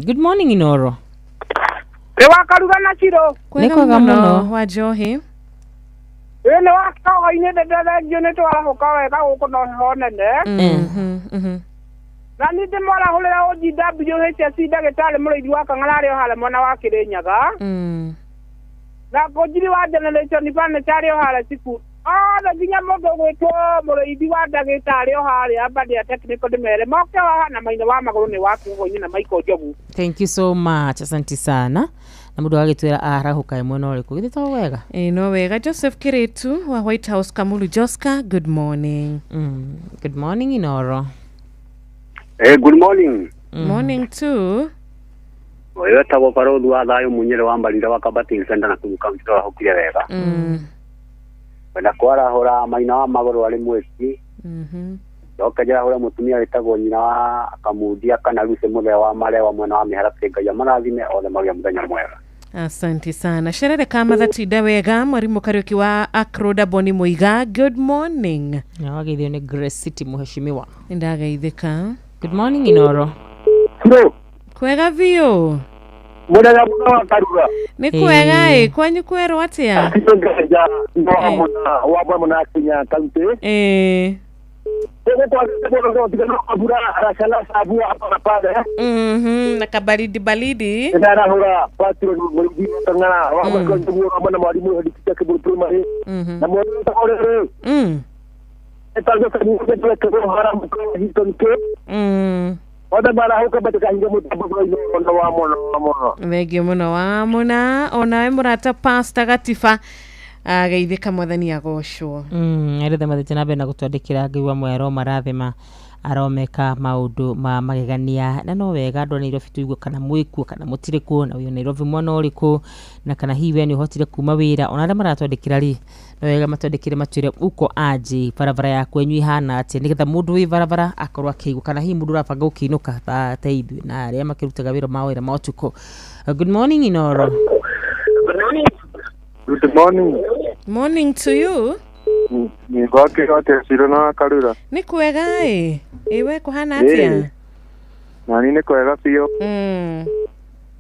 Good morning Inoro. Ni wakaruga na Ciro. Ni kwega muno wa Njohi. Ni wakogo-inĩ ndĩrethengio nĩ twarahuka wega gũkũ no heho nene. Na nĩ ndĩmwarahũrĩra OGWHSC ndagĩtarĩ mũrĩithi wa Kang'ara arĩ o harĩa mwena wa Kĩrĩnyaga. Na Ngũnjiri wa Generation Furniture arĩ o harĩa Ciku. Othe nginya mũndũ ũgwĩtwo mũrĩithi wa ndagĩtarĩ o harĩa Mbadi ya Technical ndĩmere moke haha na Maina wa Magũrũ nĩ wa Kĩgogo-inĩ na Michael Njogu. Thank you so much, asante sana. Na mũndũ agĩtwĩra arahũka mwena ũrĩkũ githĩ to wega? No wega. Joseph Kiretu wa White House Kamulu Joska, good morning. Good morning Inoro. Good morning. Morning too. Oyo tagwo barothu wa thayo munyere wa mbarira wa Kabati Center na kuruka mtoro hukire wega. Wenda kwarahũra Maina wa Magũrũ arĩ mweki. Ndoka njarahũra mũtumia wĩtagwo nyina wa Kamundia kana Lucy Mũthee wa Marewa mwena wa Mĩharatĩ. Ngai amarathime othe magĩe mũthenya mwega. Asante sana. Sherere kama thatinda wega mwarimu Kariuki wa Akroda Boni Muiga, good morning. Na wageithio nĩ Grace City mheshimiwa. Ndagaithika. Good morning Inoro. Hello. Kwega biũ. Mũthenya mũno wa Karuga. Nĩ kwega ĩ, kwanyu kwerwo atĩa? Wa mũna Kenya kaunti. Na kabaridi balidi. Ndarahũra patron mũrĩithi wa Kang'ara wa Mwaka na mwarimu Hedikita Kiburu Primary. Na mwarimu Takorere. Thengio muno wa muna onawe murata Pastor Gatiba ageithika mwathani agocwo. Arĩa mathiĩte na mbere na gũtwandĩkĩra Ngai wa mwero marathima aromeka maũndũ ma magegania na no wega andũ a Nairobi tũigue kana mwĩkuo kana mũtirĩ kuo na wĩ Nairobi mwena ũrĩkũ na kana hihi we nĩ ũhotire kuma wĩra ona arĩa maratwandĩkĩra rĩ no wega matwandĩkĩre matwĩre uko aje barabara ya kwenyu ihana atĩa nĩgetha mũndũ wĩ barabara akorwo akĩigua kana hihi mũndũ ũrabanga gũkĩinũka ta ithuĩ na arĩa makĩrutaga wĩra mawĩra ma ũtukũ. Good morning Inoro. Good morning. Morning to you. Ni gwake atĩa Ciro na Karura? Nĩ kwega ĩ. Ĩ we kũhana atĩa? Nani nĩ kwega biũ.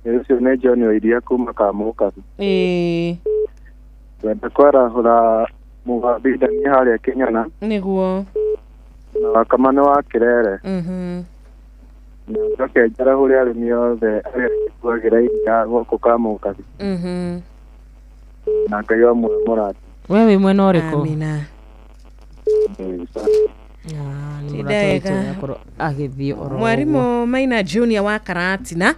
Ũcio nĩ John Wairia kuma Kamũkabi. Ĩ. Twenda kwarahũra Mũgambi Dani harĩa Kĩnyona. Nĩguo. Na Wakamano wa Kĩrere. Njoke njarahũre arĩmi othe arĩa makuagĩra iria gũkũ Kamũkabi. Na Ngai wa muoyo mũrathi. We wĩ mwena ũrĩkũ? Amina. Mwarimu Maina Junior wa Karatina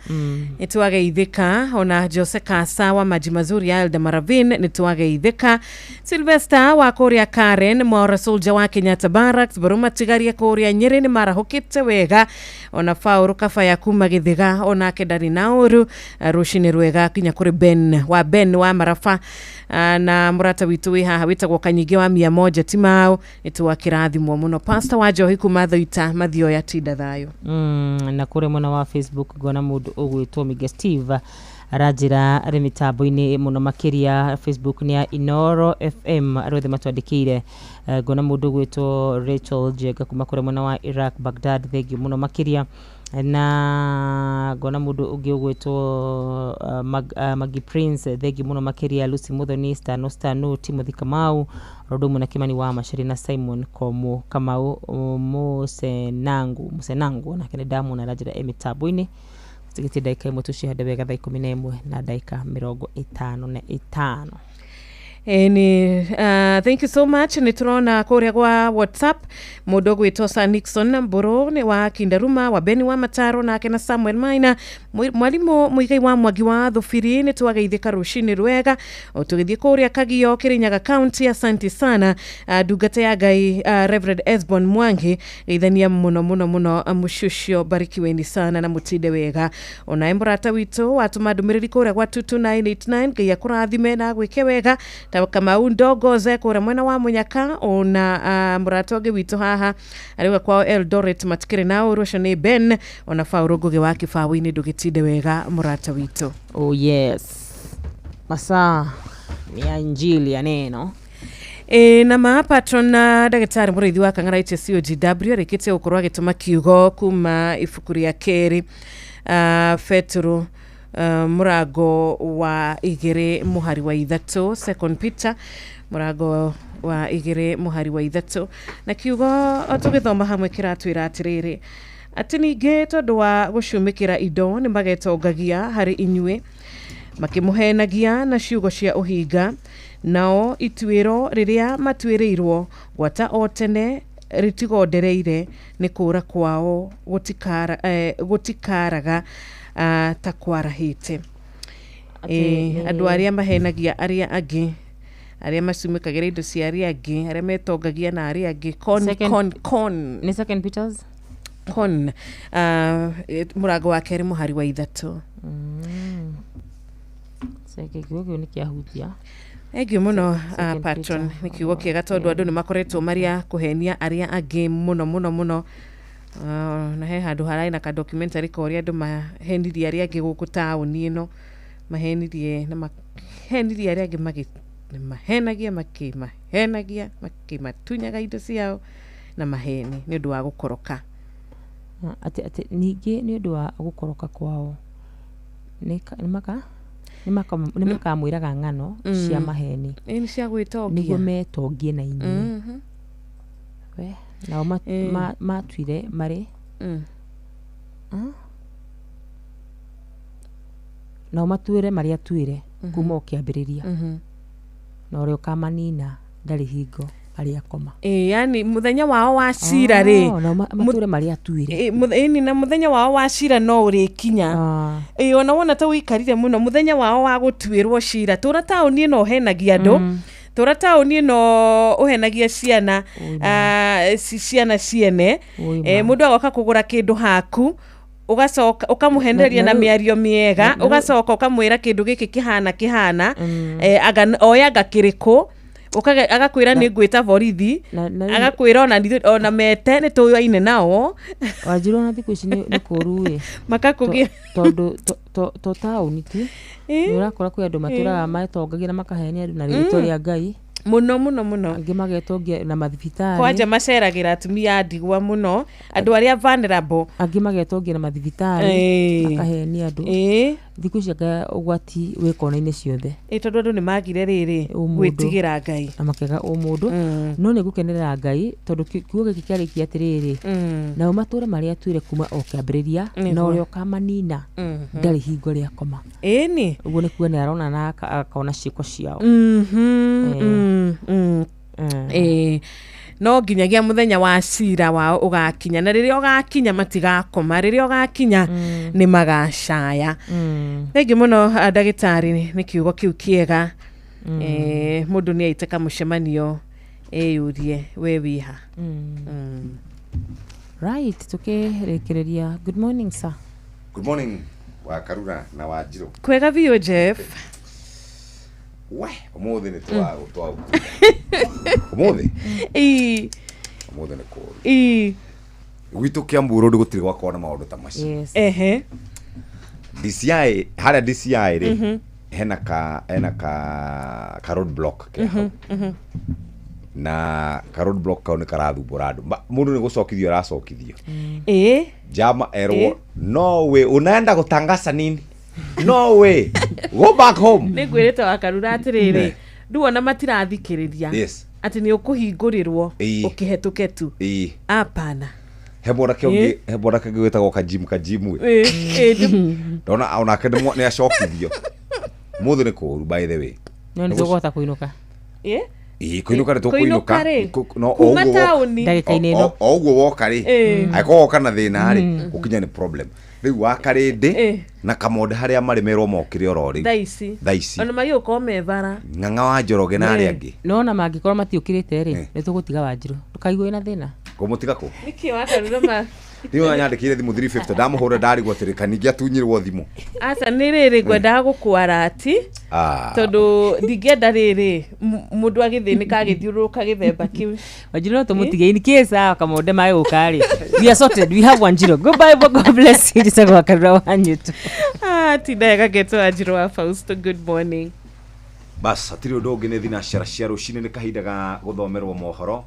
nitwageithika ona Jose Kasa wa Maji Mazuri ya Elda Maravin nitwageithika Sylvester wa Korea Karen Mwaura Soldier wa Kenyatta Barracks Baruma Tigaria Korea Nyeri ni marahukite wega ona Fauru Kabaya kuma Githiga onake ndari na uru rucini rwega kinya kuri Ben wa Marafa na murata witu wi haha witagwo Kanyingi wa 100 Timau nitwakirathimwo muno Pastor wa Njohi kuma Thoita Mathioya tinda thayo. Na kure mwena wa Facebook ngona mundu ugwitwo Mige Steve aranjira ari mitambo-ini muno makiria Facebook ni ya Inoro FM arothe matwandikire. Ngona mundu ugwitwo Rachel Jega kuma kure mwena wa Iraq Baghdad thengiũ muno makiria. Na ngona mundu ungi ugwitwo Magi Prince thengiũ muno makiria. Lucy Muthoni Stano Stano Timothy Kamau Rodomu na Kimani wa Mashari na Simon Komo Kamau Musenangu na kene damu na rajira emitambo-ini tigiti ndagika imwe tucihande wega thaa 11 na ndagika 55. Eni, thank you so much. Niturona kuria gwa WhatsApp mundu gwitwo Sir Nixon Mburu ni wa Kindaruma wa Beni wa Mataro nake na Samuel Maina mwalimu Muigai wa Mwangi wa Thubiri ni twageithika rucini rwega tugithie kuria Kagio Kirinyaga County. Asante sana ndungata ya Ngai Reverend Esbon Mwangi geithania muno muno muno mucucio barikiweni sana na mutinde wega. Ona murata witu watuma ndumiriri kuria gwa 22989 Ngai akurathime na gwike wega ta Kamau Ndogoze kura mwena wa Munyaka ona murata ũngĩ witũ haha ariuga kwao Eldoret matikire na ũru ũcio nĩ Ben ona Faũrũ Ngũgĩ wa Kĩbaũ-inĩ ndũgĩtinde wega murata witũ. Oh yes, masaa ni ya injili ya neno. Na ma patron na ndagĩtarĩ mũrĩithi wa Kang'ara HCOGW arĩkĩtie gũkorwo agĩtũma kiugo kuma ibuku rĩa kerĩ Petero mũrango wa 2 mũhari wa 3, Second Peter mũrango wa 2 mũhari wa 3, na kiugo tũgĩthoma hamwe kĩratwĩra atĩrĩrĩ atĩ ningĩ tondũ wa gũcumĩkĩra indo nĩ magetongagia harĩ inyuĩ makĩmũhenagia na ciugo cia ũhinga, nao ituĩro rĩrĩa matuĩrĩirwo gwata o tene rĩtigondereire nĩ kũra kwao gũtikaraga ta kwarahĩte. Andũ arĩa mahenagia arĩa angĩ, arĩa macumĩkagĩra indo cia arĩa angĩ, arĩa metongagia na arĩa angĩ, con ni Second Peters con mũrango wa 2 mũhari wa 3. Seke kiugo kĩu nĩ kĩahutia. Thank you muno patron nĩ kiugo kĩega tondũ andũ nĩ makoretwo marĩa kũhenia arĩa angĩ muno muno muno. Na he handũ hararĩ na ka documentary ka ũrĩa andũ mahenirie arĩa angĩ gũkũ taũni ĩno, mahenirie na mahenirie arĩa angĩ mahenagia makĩmahenagia makĩmatunyaga indo ciao na maheni nĩ ũndũ wa gũkoroka. Atĩ ningĩ nĩ ũndũ wa gũkoroka kwao nĩ makamwĩraga ng'ano cia maheni nĩ cia gwĩtongia nĩguo metongie na inyuĩ. We nao matuire marĩ nao matuire marĩa tuire kuma o kĩambĩrĩria na ũrĩa ũkamanina ndarĩ hingo arĩa koma. Yani muthenya wao wa cira rĩ nao mature marĩa tuire na muthenya wao wa cira no ũrĩkinya. Ona wona ta ũikarire mũno muthenya wao wa gũtuĩrwo cira tũra taũni ĩno ũhenagia andũ, tũra taũni ĩno ũhenagia ciana ciana ciene. Mũndũ agoka kũgũra kĩndũ haku ugacoka ukamuhenereria na mĩario mĩega, ugacoka ukamwĩra kĩndũ gĩkĩ kĩhana kĩhana, oya kĩrĩkũ, agakwĩra nĩ ngwĩta borithi, agakwĩra ona mete nĩ tũyaine nao. Wanjirwo na thikũ ici nĩ kũũru ĩ makakũgia tondũ to taũni ti nĩ ũrakora kwĩ andũ matũraga metongagia na makahenia andũ na rĩtwa rĩa Ngai muno muno muno, angĩ magetongia na mathibitarĩ kwanja maceragĩra atumia a ndigwa mũno, andũ arĩa vulnerable, angĩ magetongia na mathibitarĩ makahenia andũ. Thikũ ici anga ũgwati wĩ kona-inĩ ciothe tondũ andũ nĩ magire rĩrĩ gwĩtigĩra Ngai na makĩaga ũmũndũ. No nĩ ngũkenerera Ngai tondũ kiugo gĩkĩ kĩarĩkia atĩrĩrĩ, nao matũre marĩa atuire kuma o kĩambĩrĩria na ũrĩa ũkamanina ndarĩ hingo rĩa koma. Ĩni ũguo nĩ kuona arona na akona ciĩko ciao. No nginyagia muthenya wa cira wao ugakinya, na riria ugakinya matigakoma, riria ugakinya ni magacaya. Thengi muno ndagitari ni kiugo kiu kiega. Mundu ni aiteka mucemanio eyurie we wiha. Right, tukirikireria. Good morning sir. Good morning wa Karura na wa Njiro. Kwega biũ Jeff. We, umuthi ni twa umuthi? Ii. Umuthi ni kũũru. Ii. Gwitũ Kiambu Road gũtirĩ gwakorwo na maũndũ ta macio. Yes. Ehe. DCI, harĩa DCI rĩ, hena ka road block ke hau. Na ka road block kau nĩ karathumbũra andũ. Mũndũ nĩ gũcokithio aracokithio. Ĩĩ. Jama erwo, no way, unaenda kutangaza nini? No way. Go back home. Nĩ ngwĩrĩte wa Karura atĩrĩrĩ, nduona matirathikĩrĩria. Yes. Atĩ nĩ ũkũhingũrĩrwo ũkĩhetũke tu. Ĩĩ. Apana. He mwanake ũngĩ, he mwanake ũngĩ wĩtagwo Kajimu. Ĩĩ. Ndona onake nĩ acokithio. Mũthĩ nĩ kũũru by the way. No nĩ tũkũhota kũinũka. Ĩĩ. Ĩĩ, kũinũka nĩ tũkũinũka. No kuma taũni ndagĩka-inĩ ĩno. O ũguo woka rĩ, angĩkorwo woka na thĩna rĩ, gũkinya nĩ problem. Rĩu wa Karĩndĩ na Kamonde harĩa marĩ merwo mokĩre oro rĩu. Thaa ici. Ona magĩũka me bara. Ng'ang'a wa Njoroge na arĩa angĩ. No ona mangĩkorwo matiũkĩrĩte rĩ, nĩ tũgũtiga Wanjirũ. Ndũkaigue wĩna thĩna. Ngũmũtiga kũ? Nĩkĩ wa Karura ma? Niĩ ũranyandĩkĩire thimũ 350 ndamũhũra ndarigwo atĩrĩ kaningĩ atunyirwo thimũ. Aca nĩ rĩrĩ ngwendaga gũkũara ti tondũ ndingĩenda rĩrĩ mũndũ agĩthĩnĩka agĩthiũrũrũka gĩthemba kĩu. Wanjirũ no tũmũtige in case Kamonde magĩũka rĩ. We are sorted. We have Wanjirũ. Goodbye, God bless you. Njĩtagwo wa Karura wa Nyũtũ. Tinda wega ngetwo Wanjirũ wa Fausto. Good morning. Bas hatirĩ ũndũ ũngĩ nĩ thinacara cia rũcinĩ nĩ kahinda ga gũthomerwo mohoro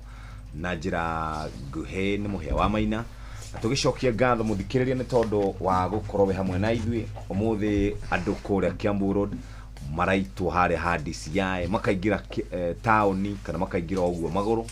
na njĩra nguhĩ nĩ Mũhĩa wa Maina. Na tũgĩcokia ngatho mũthikĩrĩria nĩ tondũ wa gũkorwo wĩ hamwe na ithuĩ ũmũthĩ. Andũ kũrĩa Kiambu Road maraitwo harĩa ha DCI makaingĩra taũni kana makaingĩra ũguo magũrũ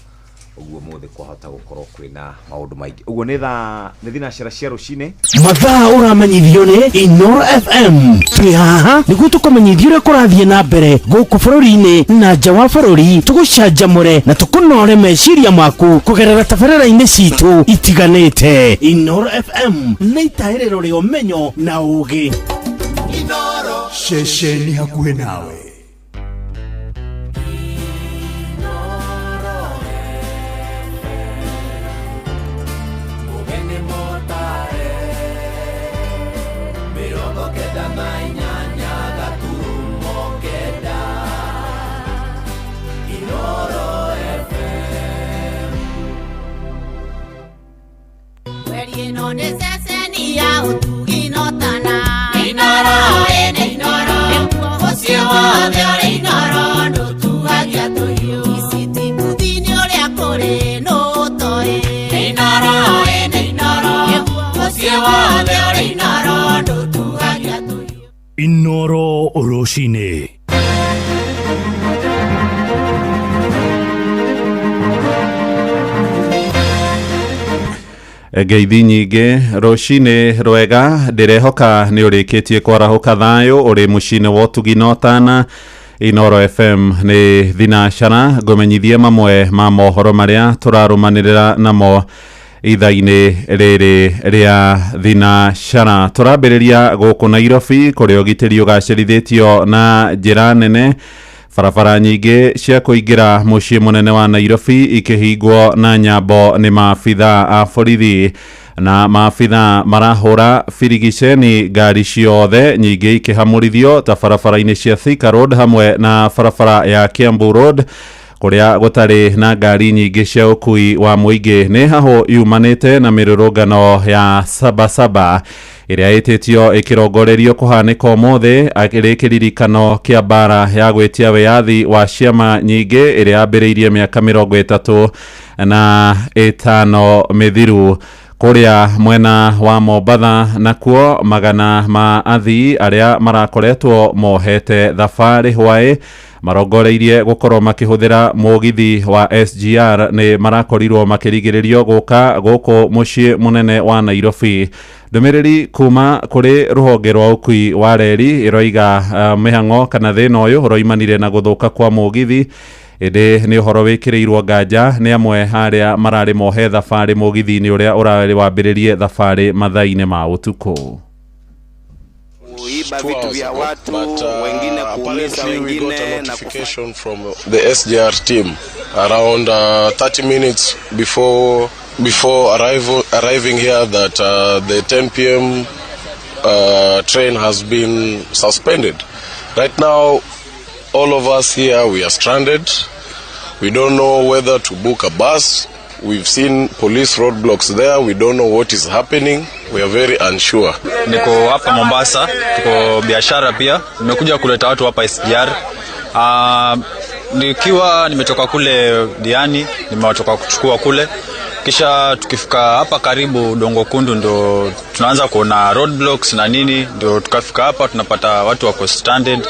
ũguo ũmũthĩ kwahota gũkorwo kwĩna maũndũ maingĩ. Ũguo nĩ thaa nĩ thinacara cia rũcinĩ. Mathaa ũramenyithio nĩ Inooro FM. Twĩ haha nĩguo tũkũmenyithie ũrĩa kũrathiĩ na mbere gũkũ bũrũri-inĩ na nja wa bũrũri, tũgũcanjamũre na tũkũnore meciria maku kũgerera tabarĩra-inĩ citũ itiganĩte. Inooro FM nĩ itaĩrĩro rĩa ũmenyo na ũũgĩ. Ceceni hakuhĩ nawe. Inooro rũcinĩ. Ngeithi nyingĩ rũcinĩ rwega, ndĩrehoka nĩ ũrĩkĩtie kwarahũka thayũ ũrĩ mũciĩ-inĩ wa ũtugi na ũtana. Inooro FM nĩ thinacara ngũmenyithie mamwe ma mohoro marĩa tũrarũmanĩrĩra namo ithaa-inĩ rĩrĩ rĩa thinacara. Tũrambĩrĩria gũkũ Nairobi kũrĩa ũgitĩri ũgacĩrithĩtio na njĩra nene. Barabara nyingĩ cia kũingĩra mũciĩ mũnene wa Nairobi ikĩhingwo na nyambo nĩ maabitha a borithi, na maabitha marahũra birigiceni ngari ciothe nyingĩ ikĩhamũrithio ta barabara-inĩ cia Thika Road hamwe na barabara ya Kiambu Road kũrĩa gũtarĩ na ngari nyingĩ cia ũkui wa mũingĩ. Nĩ hahũ yumanĩte na mĩrũrũngano ya Sabasaba ĩrĩa ĩtĩtio ĩkĩrongorerio kũhanĩka ũmũthĩ ĩrĩ kĩririkano kĩa mbara ya gwĩtia wĩyathi wa ciama nyingĩ ĩrĩa yambĩrĩirie mĩaka 35 mĩthiru. Kũrĩa mwena wa Mombatha nakuo magana ma athii arĩa marakoretwo mohete thabarĩ hwaĩ marongoreirie gũkorwo makĩhũthĩra mũgithi wa SGR nĩ marakorirwo makĩrigĩrĩrio gũka gũkũ mũciĩ mũnene wa Nairobi. Ndũmĩrĩri kuma kũrĩ rũhonge rwa ũkui wa reri ĩroiga mĩhang'o kana thĩna ũyũ ũroimanire na gũthũka kwa mũgithi Ĩndĩ nĩ ũhoro wĩkĩrĩirwo nganja nĩ amwe arĩa mararĩ mohe thabarĩ mũgithi-inĩ ũrĩa ũrarĩ wambĩrĩrie thabarĩ mathaa-inĩ ma ũtukũ. Kuiba vitu vya watu, wengine kuumiza wengine na notification from the SGR team around 30 minutes before arriving here that the 10 p.m. Train has been suspended. Right now, all of us here, we are stranded. We don't know whether to book a bus. We've seen police roadblocks there. We don't know what is happening. We are very unsure. Niko hapa Mombasa, tuko biashara pia. Nimekuja kuleta watu hapa SGR. Nikiwa nimetoka kule Diani, nimewatoka kuchukua kule. Kisha tukifika hapa karibu Dongo Kundu ndo tunaanza kuona roadblocks na nini, ndio tukafika hapa tunapata watu wako stranded.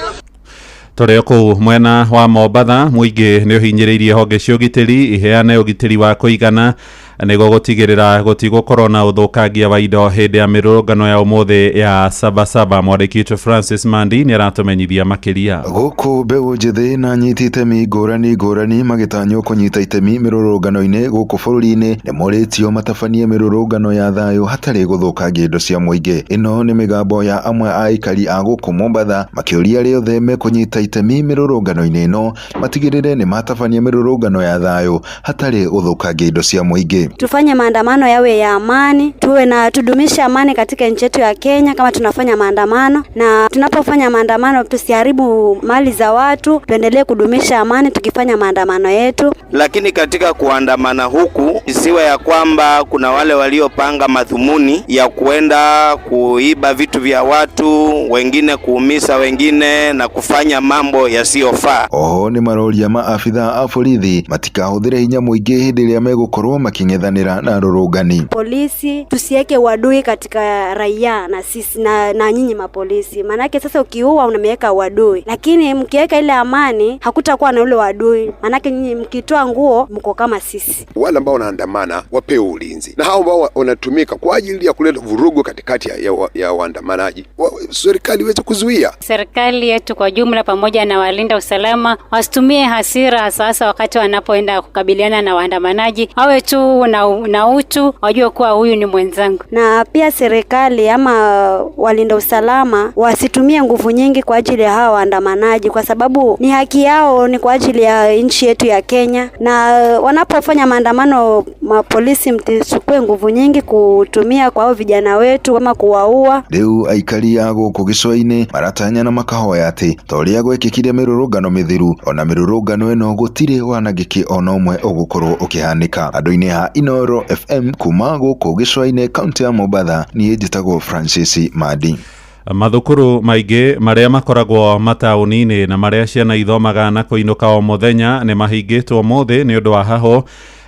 Tũrĩ kũu mwena wa Mombatha mũingĩ nĩ ũhinyĩrĩirie honge cia ũgitĩri iheane ũgitĩri wa kũigana nĩguo gũtigĩrĩra gũtigũkorwo na ũthũkangia wa indo hĩndĩ ya mĩrũrũngano ya ũmũthĩ ya Sabasaba. Mwandĩki witũ Francis Mandi nĩ aratũmenyithia makĩria. Gũkũ mbeũ njĩthĩ na anyiti itemi ngũrani ngũrani magĩtanywo kũnyita itemi mĩrũrũngano-inĩ gũkũ bũrũri-inĩ nĩ morĩtio matabanie mĩrũrũngano ya thayũ hatarĩ gũthũkangia indo cia mũingĩ. Ĩno nĩ mĩgambo ya amwe a aikari a gũkũ Mombatha makĩũria arĩa othe mekũnyita itemi mĩrũrũngano-inĩ ĩno matigĩrĩre nĩ matabania mĩrũrũngano ya thayũ hatarĩ gũthũkangia indo cia mũingĩ. Tufanye maandamano yawe ya amani, tuwe na tudumishe amani katika nchi yetu ya Kenya kama tunafanya maandamano, na tunapofanya maandamano tusiharibu mali za watu, tuendelee kudumisha amani tukifanya maandamano yetu. Lakini katika kuandamana huku isiwe ya kwamba kuna wale waliopanga madhumuni ya kuenda kuiba vitu vya watu, wengine kuumisa wengine na kufanya mambo yasiyofaa. Oho nĩ maroria maabithaa a borithi matikahũthĩre hinya mũingĩ hĩndĩ ĩrĩa megũkorwo makĩng'ethanĩra na arũrũngani. Polisi tusiweke uadui katika raia na sisi na nyinyi mapolisi. Manake sasa ukiua unameweka uadui. Lakini mkiweka ile amani hakutakuwa na ule uadui. Manake nyinyi mkitoa nguo mko kama sisi. Wale ambao wanaandamana wapewe ulinzi, na hao ambao wanatumika kwa ajili ya kuleta vurugu katikati ya waandamanaji, serikali iweze kuzuia. Serikali yetu kwa jumla pamoja na walinda usalama wasitumie hasira sasa wakati wanapoenda kukabiliana na waandamanaji, wawe tu na utu, wajue kuwa huyu ni mwenzangu. Na pia serikali ama walinda usalama wasitumie nguvu nyingi kwa ajili ya hawa waandamanaji, kwa sababu ni haki yao, ni kwa ajili ya nchi yetu ya Kenya. Na wanapofanya maandamano mapolisi msichukue nguvu nyingi kutumia kwa hao vijana wetu kama kuwaua. Rĩu aikari a gũkũ gĩcũa-inĩ maratanya na makahoya atĩ ta ũrĩa gwekĩkire mĩrũrũngano mĩthiru ona mĩrũrũngano ĩno gũtirĩ wanangĩki ona ũmwe ũgũkorwo ũkĩhanĩka. Andũ-inĩ ha Inooro FM kuma gũkũ gĩcũa-inĩ kaunti ya Mombatha, niĩ njĩtagwo Francis Mandi. Mathukuru maingĩ marĩa makoragwo mataũni-inĩ na marĩa ciana ithomaga na kũinũka o mũthenya nĩ mahingĩtwo ũmũthĩ nĩ ũndũ wa hahũ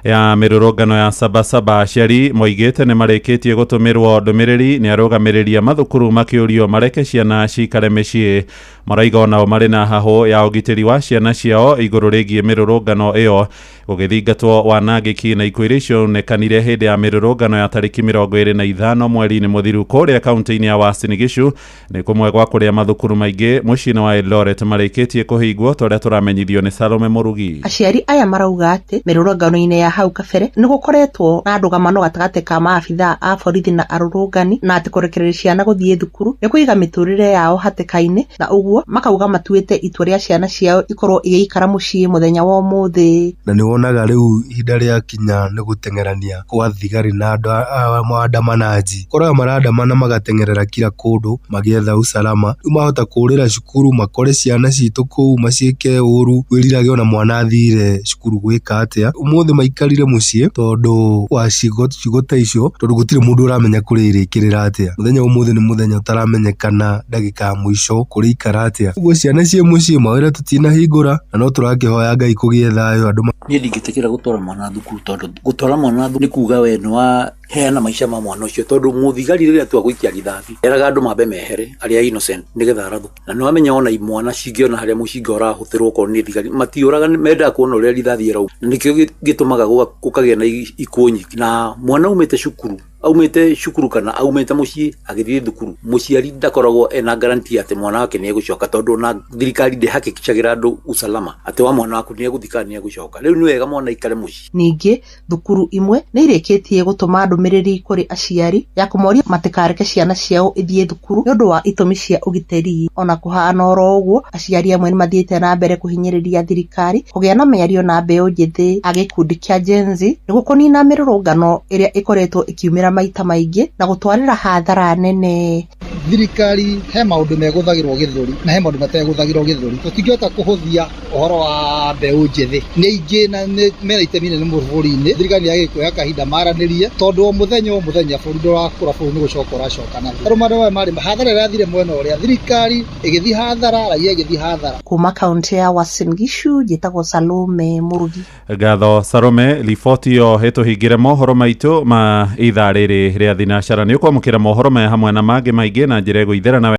ya mĩrũrũngano ya Sabasaba. Aciari moigĩte nĩ marĩkĩtie gũtũmĩrwo ndũmĩrĩri nĩ arũgamĩrĩri a mathukuru makĩũrio mareke ciana cikare mĩciĩ. Maraiga onao marĩ na hahũ ya ũgitĩri wa ciana ciao igũrũ rĩgiĩ mĩrũrũngano ĩyo gũgĩthingatwo wanangĩki na ikuũ iria cionekanire hĩndĩ ya mĩrũrũngano ya tarĩki 25 mweri-inĩ mũthiru kũrĩa kaunti-inĩ ya Uasin Gishu. Nĩ kũmwe gwa kũrĩa mathukuru maingĩ mũciĩ-inĩ wa Eldoret marĩkĩtie kũhingwo ta ũrĩa tũramenyithio nĩ Salome Mũrugi. Aciari aya marauga atĩ mĩrũrũngano-inĩ ya hau kabere nĩ gũkoretwo na ndũgamano gatagatĩ ka maabithaa a borithi na arũrũngani, na atĩ kũrekereria ciana gũthiĩ thukuru nĩ kũiga mĩtũrĩre yao hatĩka-inĩ, na ũguo makauga matuĩte itua rĩa ciana ciao ikorwo igĩikara mũciĩ mũthenya wa ũmũthĩ. Na nĩ wonaga rĩu ihinda rĩa kinya nĩ gũteng'erania kwa thigari na andũ maandamanaji koraga marandamana magateng'erera kila kũndũ magĩetha usalama. Rĩu mahota kũrĩra cukuru makore ciana citũ kũu maciĩke ũru, wĩrirage ona mwana athire cukuru gwĩka atĩa. Ũmũthĩ maikarire mũciĩ tondũ wa ciugo ta icio, tondũ gũtirĩ mũndũ ũramenya kũrĩa irĩkĩrĩra atĩa. Mũthenya ũmũthĩ nĩ mũthenya ũtaramenyekana ndagĩka ya mũico kũrĩa ikara atĩa. Ũguo ciana ciĩ mũciĩ mawĩra tũtinahingũra na no tũrakĩhoya Ngai kũgĩe thayũ andũ. Niĩ ndingĩtĩkĩra gũtwara mwana thukuru tondũ gũtwara mwana thukuru nĩ kuga we nĩ wa heana maica ma mwana ũcio, tondũ mũthigari rĩrĩa atua gũikia rithathi eraga andũ mambe mehere arĩa innocent nĩgetha arathwo. Na nĩ wamenya ona imwana cingĩona harĩa mũcinga ũrahũthĩrwo okorwo nĩ thigari matiũraga, mendaga kuona ũrĩa rithathi ĩrauma, na nĩkĩo gĩtũmaga gũkagĩa na ikuũ nyingĩ. Na mwana umĩte cukuru Aumĩte cukuru kana aumĩte mũciĩ agĩthiĩ thukuru, mũciari ndakoragwo ena guarantee atĩ mwana wake nĩ egũcoka, tondũ ona thirikari ndĩhakikicagĩra andũ usalama atĩ wa mwana waku nĩ egũthiĩ kana nĩ egũcoka. Rĩu nĩ wega mwana aikare mũciĩ. Ningĩ thukuru imwe nĩ irĩkĩtie gũtũma ndũmĩrĩri kũrĩ aciari ya kũmoria matikareke ciana ciao ithiĩ thukuru nĩ ũndũ wa itũmi cia ũgitĩri. Ona kũhana oro ũguo, aciari amwe nĩ mathiĩte na mbere kũhinyĩrĩria thirikari kũgĩa na mĩario na mbeũ njĩthĩ a gĩkundi kĩa Gen Z nĩguo kũnina mĩrũrũngano ĩrĩa ĩkoretwo ĩkiumĩra maita maingĩ na gũtwarĩra hathara nene. Thirikari he maũndũ megũthagĩrwo gĩthũri na he maũndũ mategũthagĩrwo gĩthũri. Tũtingĩhota kũhũthia ũhoro wa mbeũ njĩthĩ, nĩ aingĩ na mena itemi inene bũrũri-inĩ. Thirikari nĩ yagĩrĩirwo kuoya kahinda maranĩrie, tondũ o mũthenya o mũthenya bũrũri ndũrakũra, bũrũri nĩ gũcoka ũracoka na thĩ. Arũme marĩ hathara ĩrathire mwena ũrĩa, thirikari ĩgĩthiĩ hathara, raia ĩgĩthiĩ hathara. Kuma kaunti ya Uasin Gishu, njĩtagwo Salome Mũrugi. Ngatho Salome, riboti ĩyo ĩtũhingĩre mohoro maitũ ma ithaa rĩrĩ rĩa thinacara. Nĩ ũkwamũkĩra mohoro maya hamwe na mangĩ maingĩ na njĩra ĩgũithĩra na